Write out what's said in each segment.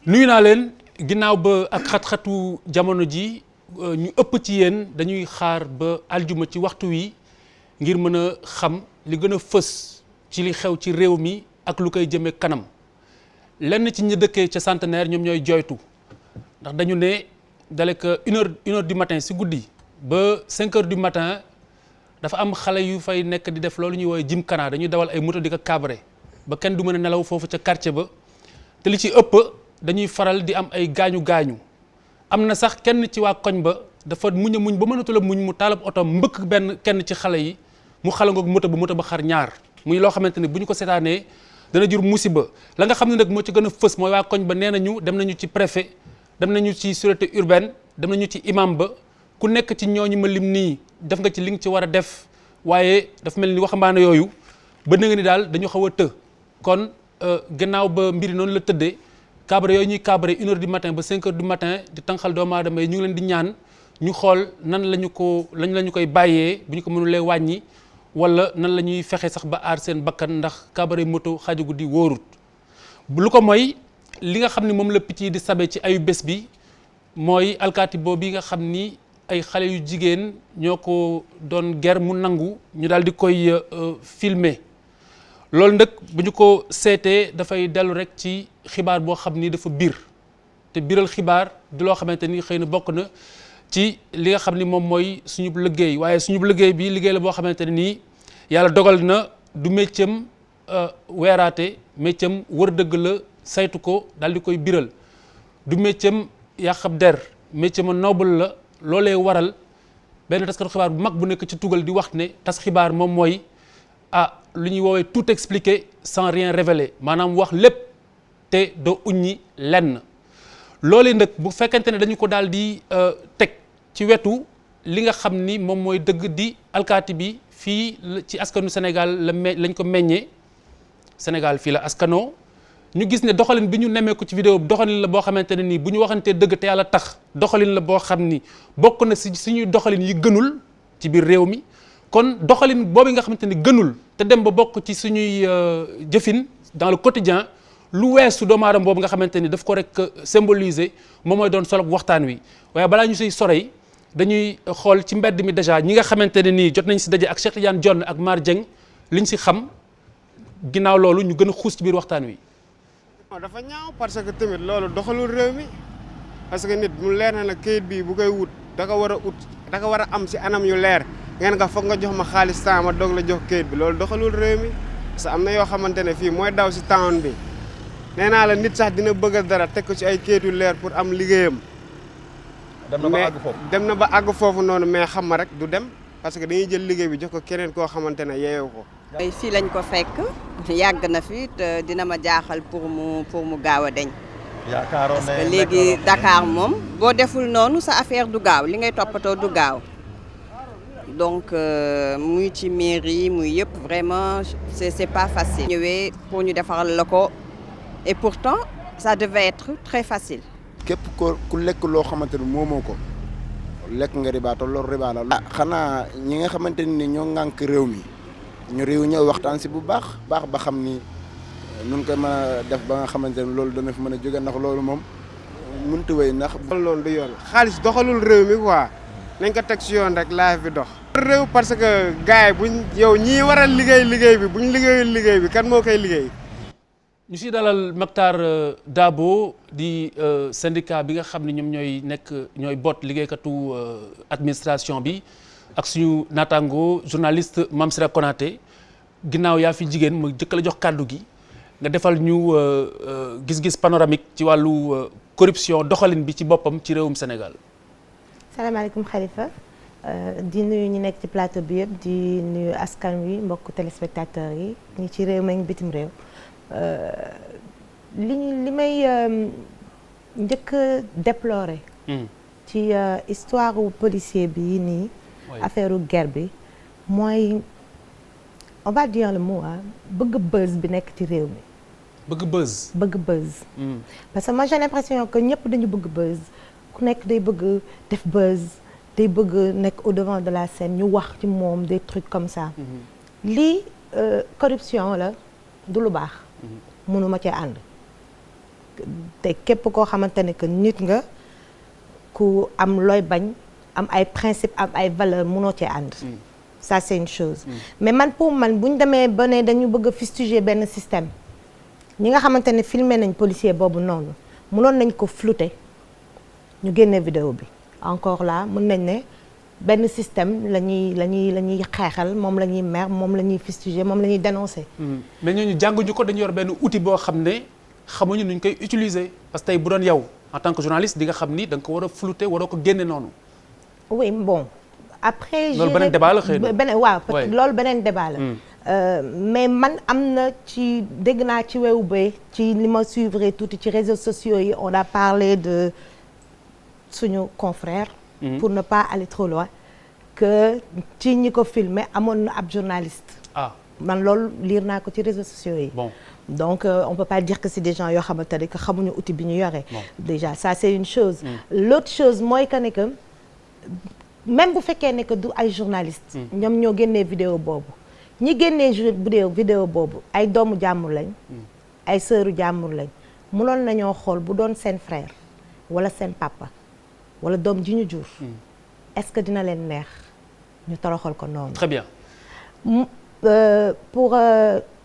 nuyu naa leen ginnaaw ba ak xat-xatu jamono ji ñu ëpp ci yéen dañuy xaar ba aljuma ci waxtu wi ngir mën a xam li gën a fës ci li xew ci réew mi ak lu koy jëmee kanam lenn ci ñi dëkkee ca Centenaire ñoom ñooy joytu ndax dañu ne dale que une heure du matin si guddi ba 5 heures du matin dafa am xale yu fay nekk di def loolu ñuy woowee gymkhana dañuy dawal ay moto di ko cabré ba kenn du mën a nelaw foofu ca quartier ba te li ci ëpp dañuy faral di am ay gaañu am na sax kenn ci waa koñ ba dafa muñ a muñ ba mënatul a muñ mu taalab oto mbëkk kenn ci xale yi mu xalangoog moto ba xar ñaar muy loo xamante ne bu ñu ko seetaanee dana jur musiba la nga xam ne nag moo ci gën a fës mooy waa koñ ba nee nañu dem nañu ci préfet dem nañu ci sûreté urbaine dem nañu ci imam ba ku nekk ci ñooñu ma lim nii def nga ci li nga ci war a def waaye dafa mel ni waxambaane yooyu ba na nga ni daal dañu xaw a të kon gannaaw ba mbiri noonu la tëddee cabré yooyu ñuy cabré 1 heure du matin ba 5 heures du matin di tànqal doomu aadama yi ñu ngi leen di ñaan ñu xool nan lañu koy bàyyee bu ñu ko mënulee wàññi wala nan la ñuy fexe sax ba aar seen bakkan ndax cabré moto xaaju guddi wóorut lu ko mooy li nga xam ni moom la picc yi di sabe ci ayu bés bi mooy alkaati boobu bi nga xam ni ay xale yu jigéen ñoo ko doon ger mu nangu ñu daal di koy filmer loolu nag bu ñu ko seetee dafay dellu rek ci xibaar boo xam ni dafa biir te biral xibaar di loo xamante ni xëy na bokk na ci li nga xam ni moom mooy suñu liggéey waaye suñu liggéey bi liggéey la boo xamante ne nii yàlla dogal na du méccam weeraate méccam wër dëgg la saytu ko daal di koy biral du méccam yàqab der méccam noble la loolee waral benn taskatu xibaar bu mag bu nekk ci tugal di wax ne tas xibaar moom mooy lu ñuy woowee tout expliquer sans rien révéler maanaam wax lépp te doo uññi lenn loolee nag bu fekkente ne dañu ko daal di teg ci wetu li nga xam ni moom mooy dëgg di alkaati bi fii ci askanu Sénégal lañ ko meññee Sénégal fii la askanoo ñu gis ne doxalin bi ñu nemmeeku ci vidéo doxalin la boo xamante ne nii bu ñu waxantee dëgg te yàlla tax doxalin la boo xam ni bokk na si suñuy doxalin yi gënul ci biir réew mi kon doxalin boobu nga xamante ni gënul te dem ba bokk ci suñuy jëfin dans le quotidien lu weesu doomu aadama boobu nga xamante ni daf ko rek symboliser moom mooy doon solo waxtaan wi waaye balaa ñu siy sorey dañuy xool ci mbedd mi déjà ñi nga xamante ne nii jot nañ si daje ak Cheikh Tidiane Dione ak Mar Dieng liñ si xam ginnaaw loolu ñu gën a xuus ci biir waxtaan wi. dafa ñaaw parce que tamit loolu doxalul réew mi parce que nit mu leer na la kayit bii bu koy wut da ko war a am si anam yu leer ngeen nga foog nga jox ma xaalis temps ma doog la jox kayit bi loolu doxalul réew mi parce que am na yoo xamante ne fii mooy daw si town bi nee naa la nit sax dina bëgg dara teg ko ci ay kayit yu leer pour am liggéeyam. dem na ba àgg foofu noonu mais xam ma rek du dem parce que dañuy jël liggéey bi jox ko keneen koo xamante ne yeewu ko. fii lañ ko fekk yàgg na fi te dina ma jaaxal pour mu gaaw a deñ yaakaaroon parce que léegi Dakar moom boo deful noonu sa affaire du gaaw li ngay toppatoo du gaaw donc muy ci mairie muy yëpp vraiment c'est pas facile. ñëwee pour ñu defaral la ko et pourtant ça devait être très facile. képp ku lekk loo xamante ni moomoo ko lekk nga riba te loolu riba la. xanaa ñi nga xamante ni ñoo ŋànk réew mi ñu réew ñëw waxtaan si bu baax ba xam ni nun koy mën a def ba nga xamante ni loolu dana fi mën a jóge ndax loolu moom mënut a wéy ndax. loolu du yoon xaalis doxalul réew mi quoi nañ ko teg si yoon rek live bi dox. réew parce que gars yi buñ yow ñii war a liggéey bi buñ liggéeyul liggéey bi kan moo koy liggéey. ñu si dalal Mactar Dabo di syndicat bi nga xam ne ñoom ñooy boot liggéeykatu administration bi ak suñu naataango journaliste Mame Sira Konaté ginnaaw yaa fi jigéen ma jëkk la jox kàddu gi nga defal ñu gis-gis panoramique ci wàllu corruption doxalin bi ci boppam ci réewum Sénégal. salaamaaleykum Khalifa di nuyu ñi nekk ci plateau bi yëpp di nuyu askan wi mbokku téléspectateurs yi ñi ci réew mi ak bitim réew. li may njëkk a déplorer ci histoire wu policier bi nii affaire u guerre bi mooy on va dire le mot bëgg buzz bi nekk ci réew mi bëgg buzz parce que moi j'ai l'impression que ñëpp dañu bëgg buzz ku nekk day bëgg def buzz day bëgg nekk au devant de la scène ñu wax ci moom des trucs comme ça lii corruption la du lu baax mënuma cee ànd te képp koo xamante ne que nit nga ku am looy bañ am ay principe am ay valeur mënoo cee ànd. Ça c'est une chose. Mais man pour man bu ñu demee ba ne dañu bëgg a fustiger benn système ñi nga xamante ne filmé nañ policier boobu noonu mënoon nañ ko flouter ñu génne vidéo bi encore là mën nañ ne benn système la ñuy xeexal moom la ñuy mer moom la ñuy fustiger moom la ñuy dénoncer. mais ñooñu jànguñu ko dañu yor benn outil boo xam ne xamuñu nuñ koy utiliser parce que tey bu doon yow en tant que journaliste di nga xam ni da nga ko war a flouter waroo ko génne noonu. oui bon. après loolu beneen débat la xëy na beneen waaw peut-être loolu beneen débat la. mais man am na ci dégg naa ci wewu bay ci li ma suivre tuuti ci réseaux sociaux yi on a parlé de suñu confrère. pour ne pas aller trop loin que ci ñi ko filmé amoon na ab journaliste. man loolu lire naa ko ci réseaux sociaux yi. bon donc on peut pas dire que c'est des gens yoo xamante ne que xamuñu outil bi ñu yore. déjà ça c'est une chose. L'autre chose mooy que ne que même bu fekkee ne que du ay journalistes. ñoom ñoo génnee vidéo boobu ñi génnee vidéo boobu ay doomu jàmbur lañ. ay sœuru jàmbur lañ mënoon nañoo xool bu doon seen frère wala seen papa wala doom ji ñu jur. est-ce que dina leen neex ñu toroxal ko noonu. très bien. Pour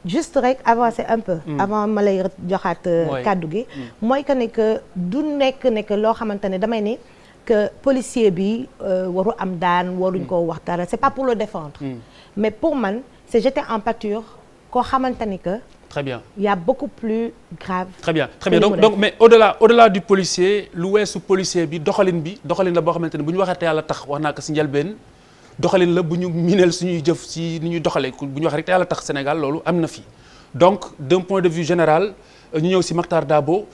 juste rek avancer un peu. avant ma lay joxaat kàddu gi. mooy que ne que du nekk ne que loo xamante ne damay ne. que policier bi waru am daan waruñ koo wax dara c'est pas pour le défendre. mais pour man c'est jeter en pâture koo xamante ni que. très bien il y a beaucoup plus grave. très bien donc mais au-delà du policier lu weesu policier bi doxalin la boo xamante ne bu ñu waxee te yàlla tax wax naa ko si njëlbeen doxalin la bu ñu miineel suñuy jëf si ni ñuy doxalee bu ñu wax rek te yàlla tax Sénégal loolu am na fi donc d'un point de vue général ñu ñëw si Mactar Dabo.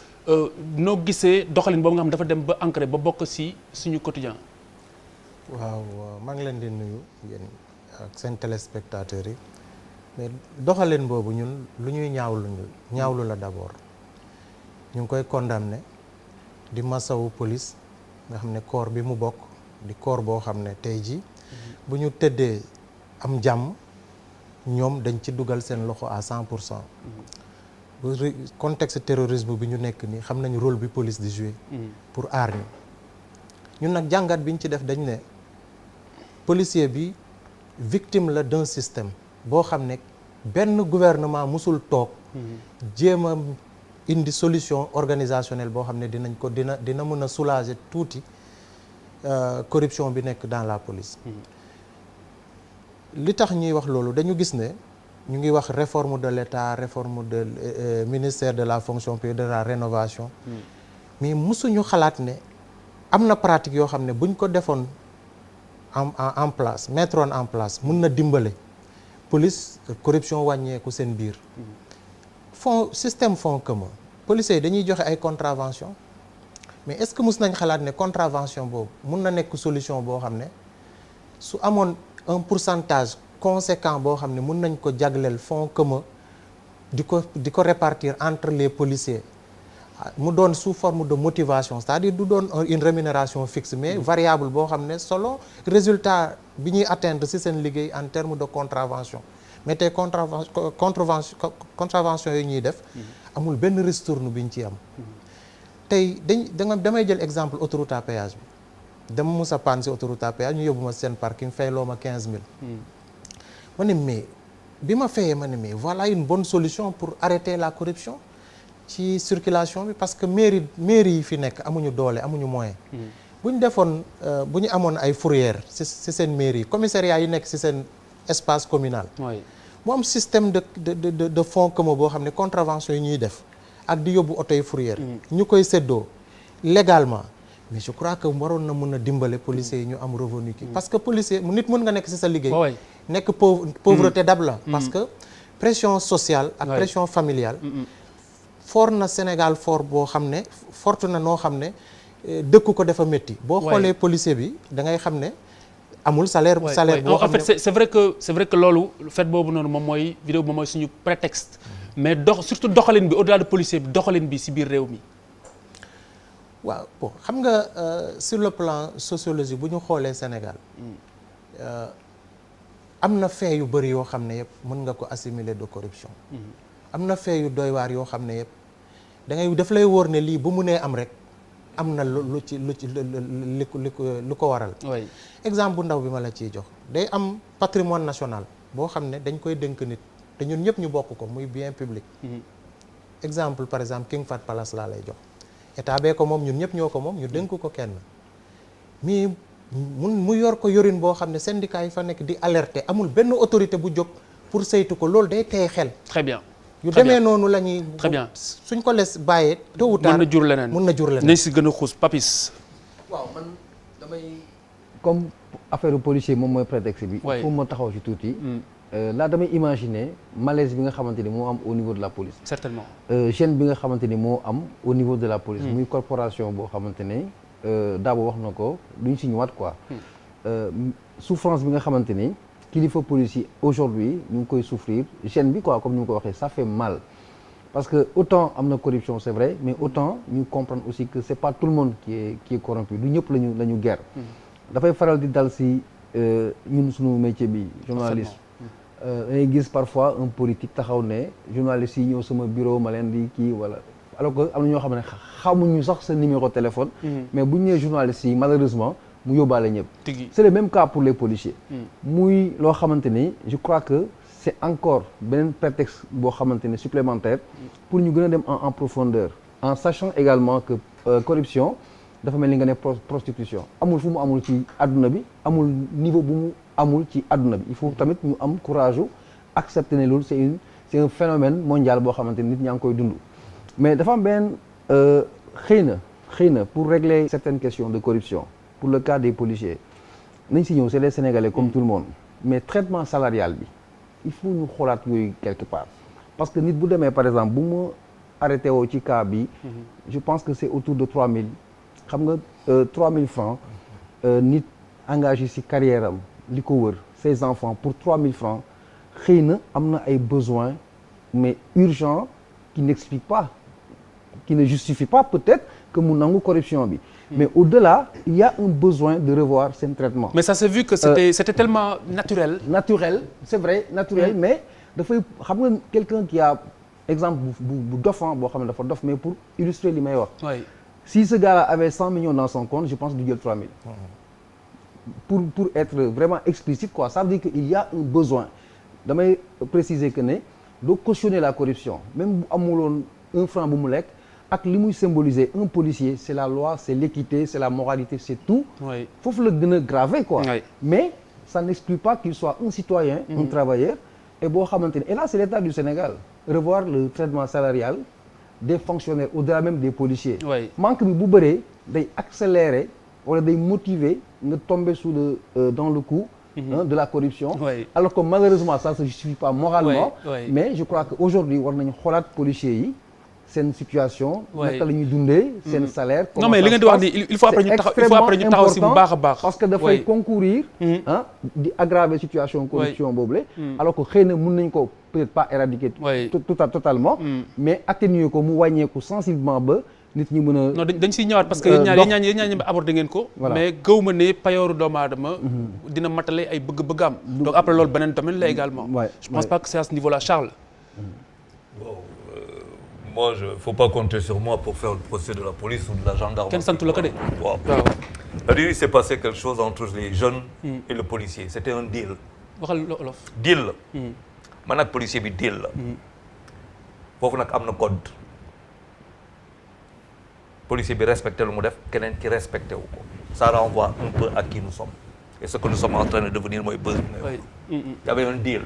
noo gisee doxalin boobu nga xam dafa dem ba ancré ba bokk ci suñu quotidien. waaw maa ngi leen di nuyu yéen ak seen téléspectateurs yi mais doxalin boobu ñun lu ñuy ñaawlu la d'abord ñu ngi koy condamné di masawu police nga xam ne corps bi mu bokk di corps boo xam ne tey jii bu ñu tëddee am jàmm ñoom dañ ci dugal seen loxo à 100%. bu contexte terrorisme bi ñu nekk nii xam nañu rôle bi police di jouer pour aar ñu ñun nag jàngat bi ñu ci def dañ ne policier bi victime la d'un système boo xam ne benn gouvernement musul toog jéem a indi solution organisationnelle boo xam ne dina mën a soulager tuuti corruption bi nekk dans la police. li tax ñuy wax loolu dañu gis ne ñu ngi wax réforme de l'État réforme de ministère de la fonction publique de la rénovation mais musuñu xalaat ne am na pratique yoo xam ne buñ ko defoon en place mettre en place mun na dimbale police corruption wàññeeku seen biir système fonds commun policiers yi dañuy joxe ay contravention mais est-ce que mus nañ xalaat ne contravention boobu mun na nekk solution boo xam ne su amoon un pourcentage conséquent boo xam ne mun nañ ko jagleel fonds commun di ko répartir entre les policiers mu doon sous forme de motivation c'est-à-dire du doon une rémunération fixe mais variable boo xam ne selon résultat bi ñuy atteindre ci seen liggéey en termes de contravention mais tey contravention yi ñuy def amul benn ristourne bi ñu ci am tey damay jël exemple autoroute à péage bi dama mus a panne ci autoroute à péage ñu yóbbu ma seen parking fay loo ma 15000 ma ne mais bi ma fayee ma ne mais voilà une bonne solution pour arrêter la corruption ci circulation bi parce que mairie yi fi nekk amuñu doole amuñu moyen bu ñu defoon bu ñu amoon ay fourrière ci seen mairie commissariat yi nekk ci seen espace communal mu am système de fonds commun boo xam ne contravention yi ñuy def ak di yóbbu oto yi fourrière ñu koy séddoo légalement mais je crois que waroon na mën a dimbale policiers yi ñu am revenu ki parce que policier nit mën nga nekk ci sa liggéey nekk pauvreté dab la parce que pression sociale ak pression familiale fort na Sénégal fort boo xam ne fort na noo xam ne dëkku ko dafa métti boo xoolee policier bi da ngay xam ne amul salaire boo xam ne en fait c'est vrai que loolu fait boobu noonu moom mooy vidéo bi moom mooy suñu prétexte mais surtout doxalin bi au-delà de policier bi doxalin bi ci biir réew mi waaw bon xam nga sur le plan sociologique bu ñu xoolee Sénégal am na fait yu bëri yoo xam ne yëpp mën nga ko assimiler de corruption am na fait yu doy waar yoo xam ne yëpp da ngay daf lay wóor ne lii bu mu nee am rek am na lu ko waral. exemple bu ndaw bi ma la ciy jox day am patrimoine national boo xam ne dañ koy dénk nit te ñun ñëpp ñu bokk ko muy bien public. exemple par exemple King Fahd Palace laa lay jox état bee ko moom ñun ñëpp ñoo ko moom ñu dénk ko kenn mais mu yor ko yorin boo xam ne syndicat yi fa nekk di alerter amul benn autorité bu jóg pour saytu ko loolu day tey xel. très bien. yu demee noonu la ñuy. très bien suñ ko les bàyyee. tôt ou tard mën na jur leneen nañ si gën a xuus Papis. waaw man damay comme affaire policier moom mooy prétexte bi. il faut ma taxaw ci tuuti. là damay imaginer malaise bi nga xamante ni moo am au niveau de la police. certainement. gêne bi nga xamante ni moo am au niveau de la police. muy corporation boo xamante ne Dabo wax na ko duñ si ñëwaat quoi. souffrance bi nga xamante ni. kilifa policier aujourd'hui ñu ngi koy souffrir gêne bi quoi comme ni ma ko waxee ça fait mal parce que autant am na corruption c'est vrai mais autant ñu comprendre aussi que c'est pas tout le monde qui est corrompu du ñëpp la ñu guerre dafay faral di dal si ñun suñu métier bi journaliste dangay gis parfois un politique taxaw ne journaliste yi ñëw sama bureau ma leen di kii wala alors que am na ñoo xam ne xamuñu sax sa numéro téléphone mais bu ñu nee journaliste yi malheureusement mu yóbbaale ñëpp. c'est le même cas pour les policiers. muy loo xamante ni je crois que c'est encore beneen prétexte boo xamante ne supplémentaire pour ñu gën a dem en profondeur en sachant également que corruption dafa mel ni nga ne prostitution amul fu mu amul ci àdduna bi amul niveau bu mu amul ci àdduna bi il faut tamit ñu am courage accepter ne loolu c'est un phénomène mondial boo xamante ni nit ñaa ngi koy dund mais dafa am beneen xëy na pour régler certaines questions de corruption pour le cas des policiers nañ si ñëw c'est les Sénégalais comme tout le monde mais traitement salarial bi il faut ñu xoolaat yooyu quelque part parce que nit bu demee par exemple bu mu arrêté woo ci cas bi je pense que c'est autour de 3000 xam nga 3000 francs nit engagé si carrière am li ko wër ses enfants pour 3000 francs xëy na am na ay besoins mais urgents qui n'expliquent pas qui ne justifient pas peut-être que mu nangu corruption bi mais au-delà il y a un besoin de revoir seen traitement. mais ça s'est vu que c'était tellement naturel. C'est vrai naturel mais dafay xam nga quelqu'un qui a exemple bu dofan boo xam ne dafa dof mais pour illustrer li may wax. si ce gars-là avait 100 millions dans son compte je pense du jël 3000. pour être vraiment explicite quoi ça veut dire que il y a un besoin damay préciser que ne doo cautionner la corruption même bu amuloon 1 franc bu mu lekk. ak li muy symboliser un policier c'est la loi c'est l'équité c'est la moralité c'est tout foofu la gën a grave quoi mais ça n'exclut pas qu'il soit un citoyen un travailleur et boo xamante ne et là c'est l'État du Sénégal revoir le traitement salarial des fonctionnaires au-delà même des policiers manque bi bu bëree day accélérer wala day motiver nga tomber dans le coup de la corruption alors que malheureusement ça se justifie pas moralement mais je crois que aujourd'hui war nañu xoolaat policiers yi seen situation. naka la ñuy dundee seen salaire. non mais li ngeen di wax ni il faut après ñu taxaw si bu baax a baax. parce que dafay concourir. di aggraver situation corruption boobule. alors que xëy na mën nañ ko peut-être pas éradiquer. totalement. mais atténuer ko mu wàññeeku sensiblement ba nit ñi mën a. non dañ siy ñëwaat parce que yéen ñaar aborder ngeen ko. mais gëw ma ne payooru doomu aadama dina matale ay bëgg-bëggam. donc après loolu beneen domaine la également. je pense pas que c'est à ce niveau-là Charles. Moi, faut pas compter sur moi pour faire le procès de la police ou de la gendarmerie. Kenn santu la ko de. Waaw. C'est-à-dire, il s'est passé quelque chose entre les jeunes et le policier. C'était un deal. waxal olof. Deal la. man ak policier bi deal la. foofu nag am na code. policier bi respecté lu mu def keneen ki respecté wu ko. Ça renvoie un peu à qui nous sommes. Et ce que nous sommes en train de devenir mooy buzz. Il y avait un deal.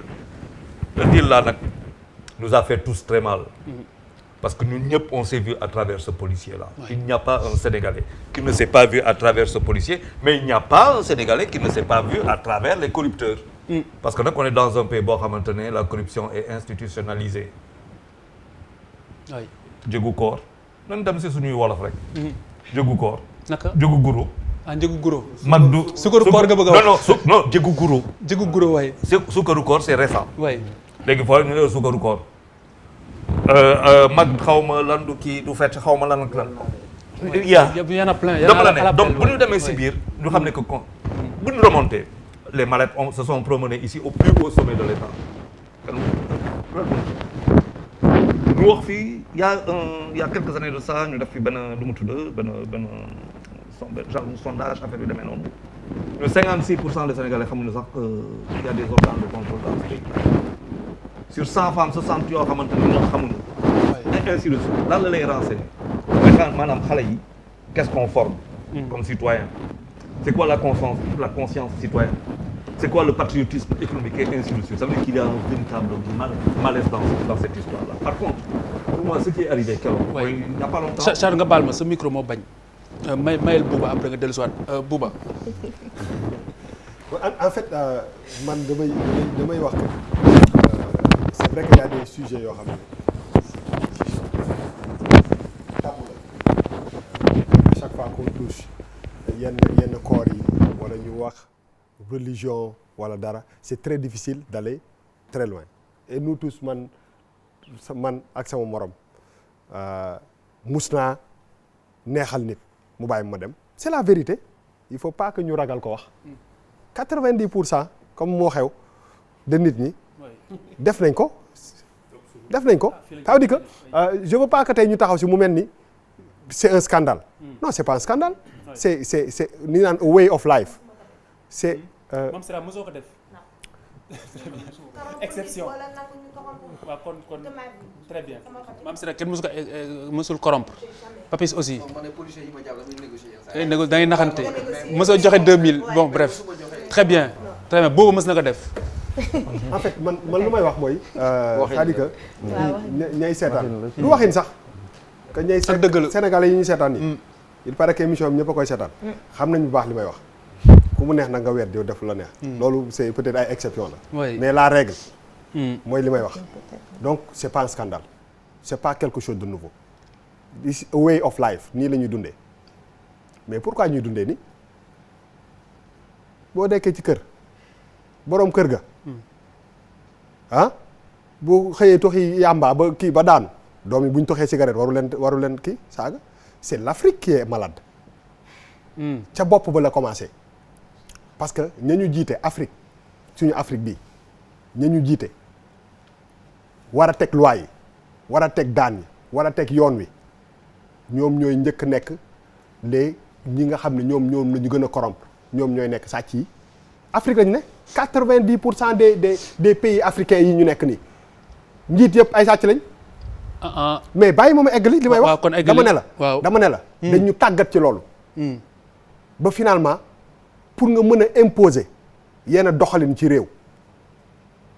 Le deal là nag nous a fait tous très mal. Parce que nous ñëpp on s'est vu à travers ce policier-là. Il n'y a pas un Sénégalais qui ne s'est pas vu à travers ce policier, mais il n'y a pas un Sénégalais qui ne s'est pas vu à travers les corrupteurs. Parce que nag on est dans un pays boo xamante ne la corruption est institutionnalisée. Njëgu koor nan dem si suñuy wolof rek. Njëgu koor. naka njëgu guro. njëgu guro. Maddu sukaru koor nga bëgg a wax. non njëgu guro. njëgu guro waay. Sukaru koor c'est récent. waay léegi foofu ñu ne sukaru koor. mag xaw ma lan du kii du fecc xaw ma lan ak lan. y en a plein dama la ne donc bu ñu demee si biir ñu xam ne que bu ñu remonté les mallettes se sont promenées ici au plus haut sommet de l'État. ñu wax fii y a quelques années de ça ñu def fi benn lu mu tudd benn genre sondage affaire yu demee noonu. 56% des Sénégalais xamuñu sax qu'il y a des organes de contrôle dans ce pays. Sur 100 femmes 60 yoo xamante ne ñoom xamuñu. et ainsi de suite lan la lay renseigner. maanaam xale yi qu'est-ce qu'on forme. comme citoyen. C'est quoi la conscience citoyenne? C'est quoi le patriotisme économique et ainsi de suite? Ça veut dire qu'il y a un véritable malaise dans cette histoire-là. Par contre, pour moi, ce qui est arrivé il n'y a pas longtemps. Charles nga baal ma sa micro moo bañ. mayel Bouba après nga dellusiwaat Bouba. En fait man damay wax que c'est vrai qu'il y a des sujets yoo xam ne tabou la à chaque fois qu'on touche yenn corps yi wala ñu wax religion wala dara c'est très difficile d'aller très loin et nous tous man ak sama morom mus naa neexal nit mu bàyyi ma dem c'est la vérité il faut pas que ñu ragal ko wax 90% comme moo xew de nit ñi def nañ ko ça veut dire que je veux pas que tey ñu taxaw si mu mel ni c'est un scandale non c'est pas un scandale c'est ni naan a way of life c'est Mame Sira mosoo ko def exception waaw kon très bien Mame Sira kenn mosul corrompre Papis aussi da ngay naxante mosoo joxe 2000 bon bref très bien boobu mos na ko def en fait man lu may wax mooy c'est-à-dire que ñay seetaan du waxin sax que ñay Sénégalais yi ñuy seetaan yi il paraît que émission bi ñëpp a koy seetaan xam nañ bu baax li may wax ku mu neex nag nga weer di def la neex loolu c'est peut-être ay exception la mais la règle mooy li may wax donc c'est pas un scandale c'est pas quelque chose de nouveau it's a way of life nii la ñuy dundee mais pourquoi ñuy dundee ni boo dekkee ci kër boroom kër ga bu xëyee toxi yàmba ba kii ba daanu doom yi bu ñu toxee cigarette waru leen kii saaga c'est l'Afrique qui est malade ca bopp ba la commencé parce que ña ñu jiite Afrique suñu Afrique bii ña ñu jiite war a teg loi yi war a teg daan yi war a teg yoon wi ñoom ñooy njëkk nekk ñi nga xam ne ñoom la ñu gën a corrompre ñoom ñooy nekk sàcc yi Afrique lañu ne 90% des pays africains yi ñu nekk nii njiit yëpp ay sàcc lañ. mais bàyyi moom eggali li may wax dama ne la dañ ñu tàggat ci loolu. ba finalement pour nga mën a imposer yenn doxalin ci réew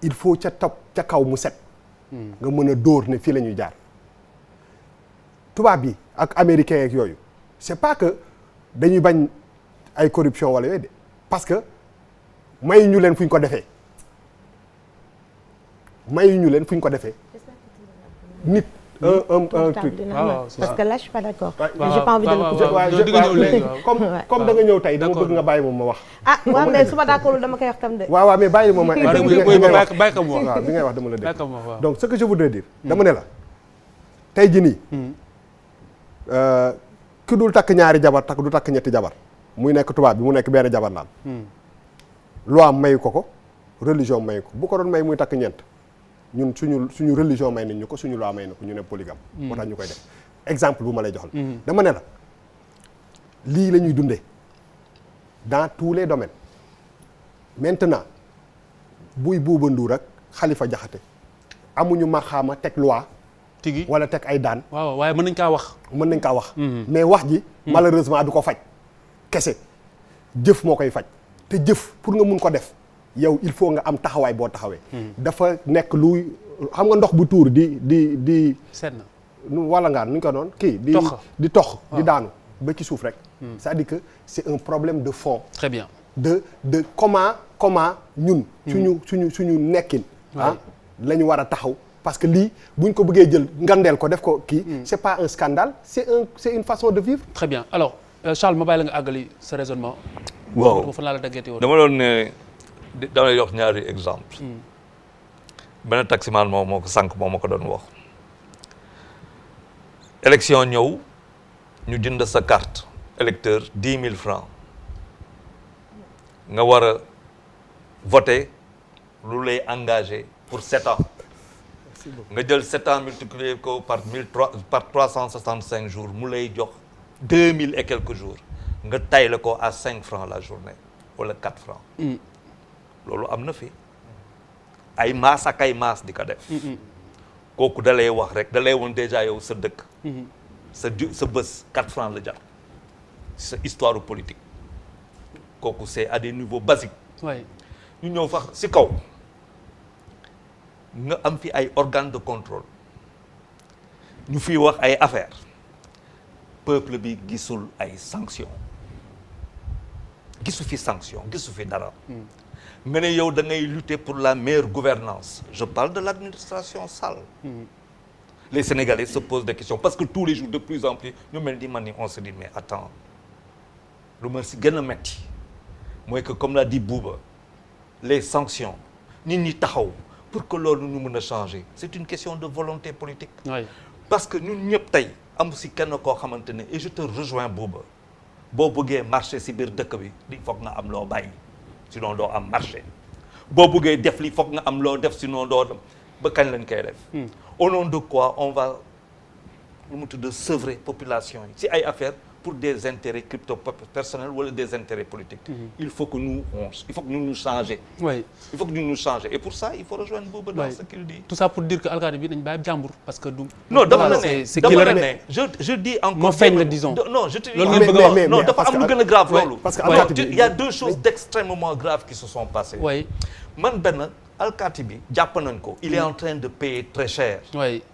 il faut ca kaw mu set. nga mën a dóor ne fii la ñuy jaar. tubaab bi ak américains yeeg yooyu c'est pas que dañuy bañ ay corruption wala yooyu de parce que mayuñu leen fu ñu ko defee nit. un truc parce que là je suis pas d'accord. j'ai pas envie de le comme da nga ñëw tey dama bëgg nga bàyyi moom ma wax. waaw mais su ma d'accord dama koy wax tam de. waaw mais bàyyi moom ma. bàyyi ko mu wax waaw bi ngay wax dama la dégg. donc ce que je voudrais dire. dama ne la tey jii nii. ki dul takk ñaari jabar du takk ñetti jabar muy nekk tubaab bi mu nekk benn jabar naan. loi mayu ko religion mayu ko bu ko doon may muy takk ñeent. ñun suñu religion may nañ ñu ko suñu loi may na ko ñu ne polygame. moo tax ñu koy def exemple bu ma lay joxal. dama ne la lii la ñuy dundee dans tous les domaines maintenant buy Buuba Nduur ak Xalifa Jaxate amuñu maxaama teg loi. tigi wala teg ay daan. waaw waaye mën nañ kaa wax. mais wax ji. malheureusement du ko faj. kese jëf moo koy faj te jëf pour nga mun ko def. yow il faut nga am taxawaay boo taxawee. dafa nekk luy xam nga ndox bu tuur di. seet na wala ngaan nu ñu ko doon kii. di tox di daanu ba ci suuf rek. c'est-à-dire que c'est un problème de fond. très bien de comment ñun. suñu nekkin. la ñu war a taxaw parce que lii bu ñu ko bëggee jël ngandeel ko def ko kii. c'est pas un scandale c'est une façon de vivre. très bien alors Charles ma bàyyi la nga àggali sa raisonnement. waaw fan laa la daggeeti woon dama doon ne. dama lay jox ñaari exemple benn taximan moo ko sànq moo ma ko doon wax élection ñëw ñu jënd sa carte électeur 10 000 francs nga war a voter lu lay engagé pour 7 ans nga jël 7 ans multiplié ko par 365 jours mu lay jox 2000 et quelques jours nga tay la ko à 5 francs la journée wala 4 francs loolu am na fi ay maas ak ay maas di ko def kooku da lay wax rek da lay woon déjà yow sa dëkk sa bés 4 francs la jar sa histoire politique kooku c'est à des niveaux basiques ñu ñëw fax si kaw nga am fi ay organes de contrôle ñu fiy wax ay affaires peuple bi gisul ay sanctions gisu fi sanction gisu fi dara nga ne yow da ngay lutter pour la meilleure gouvernance je parle de l'administration sale les Sénégalais se posent des questions parce que tous les jours de plus en plus ñu mel ni man ni on se dit mais attends lu ma si gën a metti mooy que comme l'a dit Bouba les sanctions nit ñi taxaw pour que loolu ñu mën a changer c'est une question de volonté politique parce que ñun ñëpp tey am si kenn koo xamante ne et je te rejoins Bouba boo bëggee marché si biir dëkk bi di foog nga am loo bàyyi sinon doo am marché boo bëggee def li foog nga am loo def sinon doo dem ba kañ lañ koy def au nom de quoi on va lu mu tudd sevrer population yi si ay affaires pour des intérêts crypto personnels wala des intérêts politiques il faut que nous changer il faut que nous changer et pour ça il faut rejoindre Bouba dans ce qu'il dit tout ça pour dire que alkaati bi dañ bàyyi jàmbur parce que du non dama la ne je dis encore moo feeñ la disons non je te dis loolu ngeen bëgg a wax non dafa am lu gën a grave loolu parce que il y a deux choses d'extrêmement graves qui se sont passées man benn alkaati bi jàpp nañ ko il est en train de payer très cher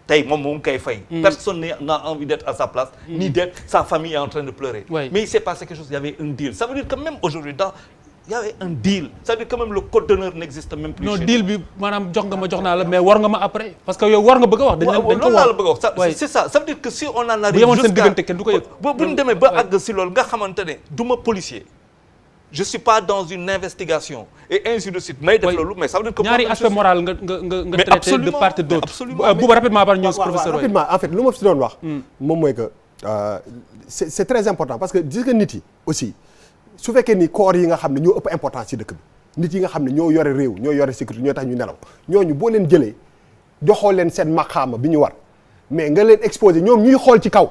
tey moom moo ngi koy fay personne n'a envie d'être à sa place ni d'être sa famille est en train de pleurer mais il s'est passé quelque chose il y avait un deal ça veut dire que même aujourd'hui il y avait un deal ça veut dire que même le code d'honneur n'existe même plus non deal bi maanaam jox nga ma jox naa la mais war nga ma après parce que yow war nga bëgg a wax dañ ko loolu laa la bëgg a wax c'est ça ça veut dire que si on en arrive seen diggante kenn du ko yëg bu ñu demee ba àgg si loolu nga xamante ne du ma policier je suis pas dans une investigation et ainsi de suite may def loolu mais ça veut dire que ñaari aspect moral nga traité de part et d'autre Bouba rapidement par ñëw professeur rapidement en fait lu ma fi doon wax moom mooy que c'est très important parce que gis nga nit yi aussi su fekkee ni corps yi nga xam ne ñoo ëpp importance ci dëkk bi nit yi nga xam ne ñoo yore réew ñoo yore sécurité ñoo tax ñu nelaw ñooñu boo leen jëlee joxoo leen seen maqaama bi ñu war mais nga leen exposé ñoom ñuy xool ci kaw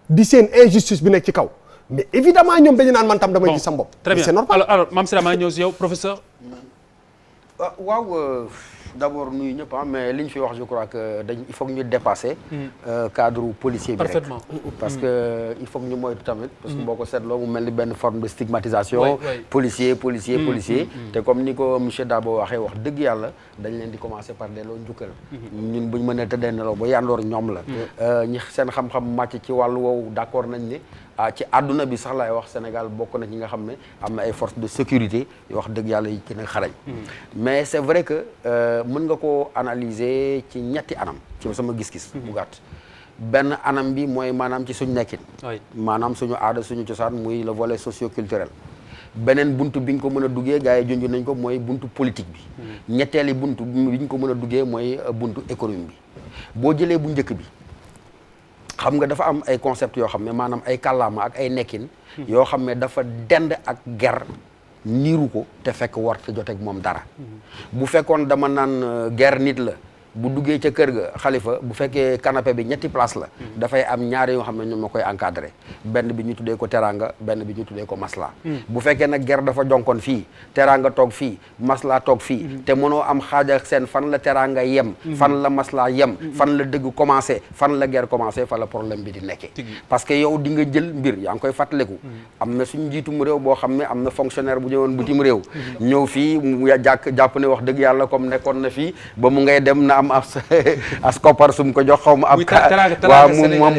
di seen injustice bi nekk ci kaw mais évidemment ñoom dañu naan man tam damay gis sa bopp. très bien c'est normal alors Mame Sira maa ñëw si yow professeur. waaw d'abord nuyu ñëpp mais li ñu fi wax je crois que il faut que ñu dépasser cadre policier bi rek parfaitement parce que il faut que ñu moytu tamit parce que boo ko seetloo mu mel ni benn forme de stigmatisation policier te comme ni ko monsieur Dabo waxee wax dëgg yàlla dañ leen di commencer par delloo njukkal ñun buñ mënee tëddee nelaw ba yandoor ñoom la ñi seen xam-xam màcc ci wàllu woowu d'accord nañ ne ci àdduna bi sax laay wax Sénégal bokk na ñi nga xam ne am na ay forces de sécurité yoo wax dëgg yàlla yi gën a xarañ mais c'est vrai que mën nga ko analyser ci ñetti anam ci sama gis-gis bu gàtt benn anam bi mooy maanaam ci suñu nekkin maanaam suñu aada suñu cosaan muy le volet socio-culturel beneen buntu bi ñu ko mën a duggee gars yi junj nañ ko mooy buntu politique bi ñetteeli buntu bi ñu ko mën a duggee mooy buntu économie bi boo jëlee bu njëkk bi xam nga dafa am ay concept yoo xam ne maanaam ay kàllaama ak ay nekkin yoo xam ne dafa dend ak ger niiru ko te fekk war te joteeg moom dara bu fekkoon dama naan ger nit la bu duggee ca kër ga xalifa bu fekkee canapé bi ñetti place la dafay am ñaari yoo xam ne ñoom ma koy encadré benn bi ñu tuddee ko teranga benn bi ñu tuddee ko masla bu fekkee nag ger dafa jonkoon fii teranga toog fii masla toog fii te mënoo am xaaj ak seen fan la teranga yem fan la masla yem fan la dëgg commencé fan la ger commencé fa la problème bi di nekkee parce que yow di nga jël mbir yaa ngi koy fàttaliku am na suñu njiitum réew boo xam ne am na fonctionnaire bu ñëwoon bitim réew ñëw fii mu jàpp ne wax dëgg yàlla comme nekkoon na fii ba mu ngay dem na am as koppar sum ko jox xaw ma ab waaw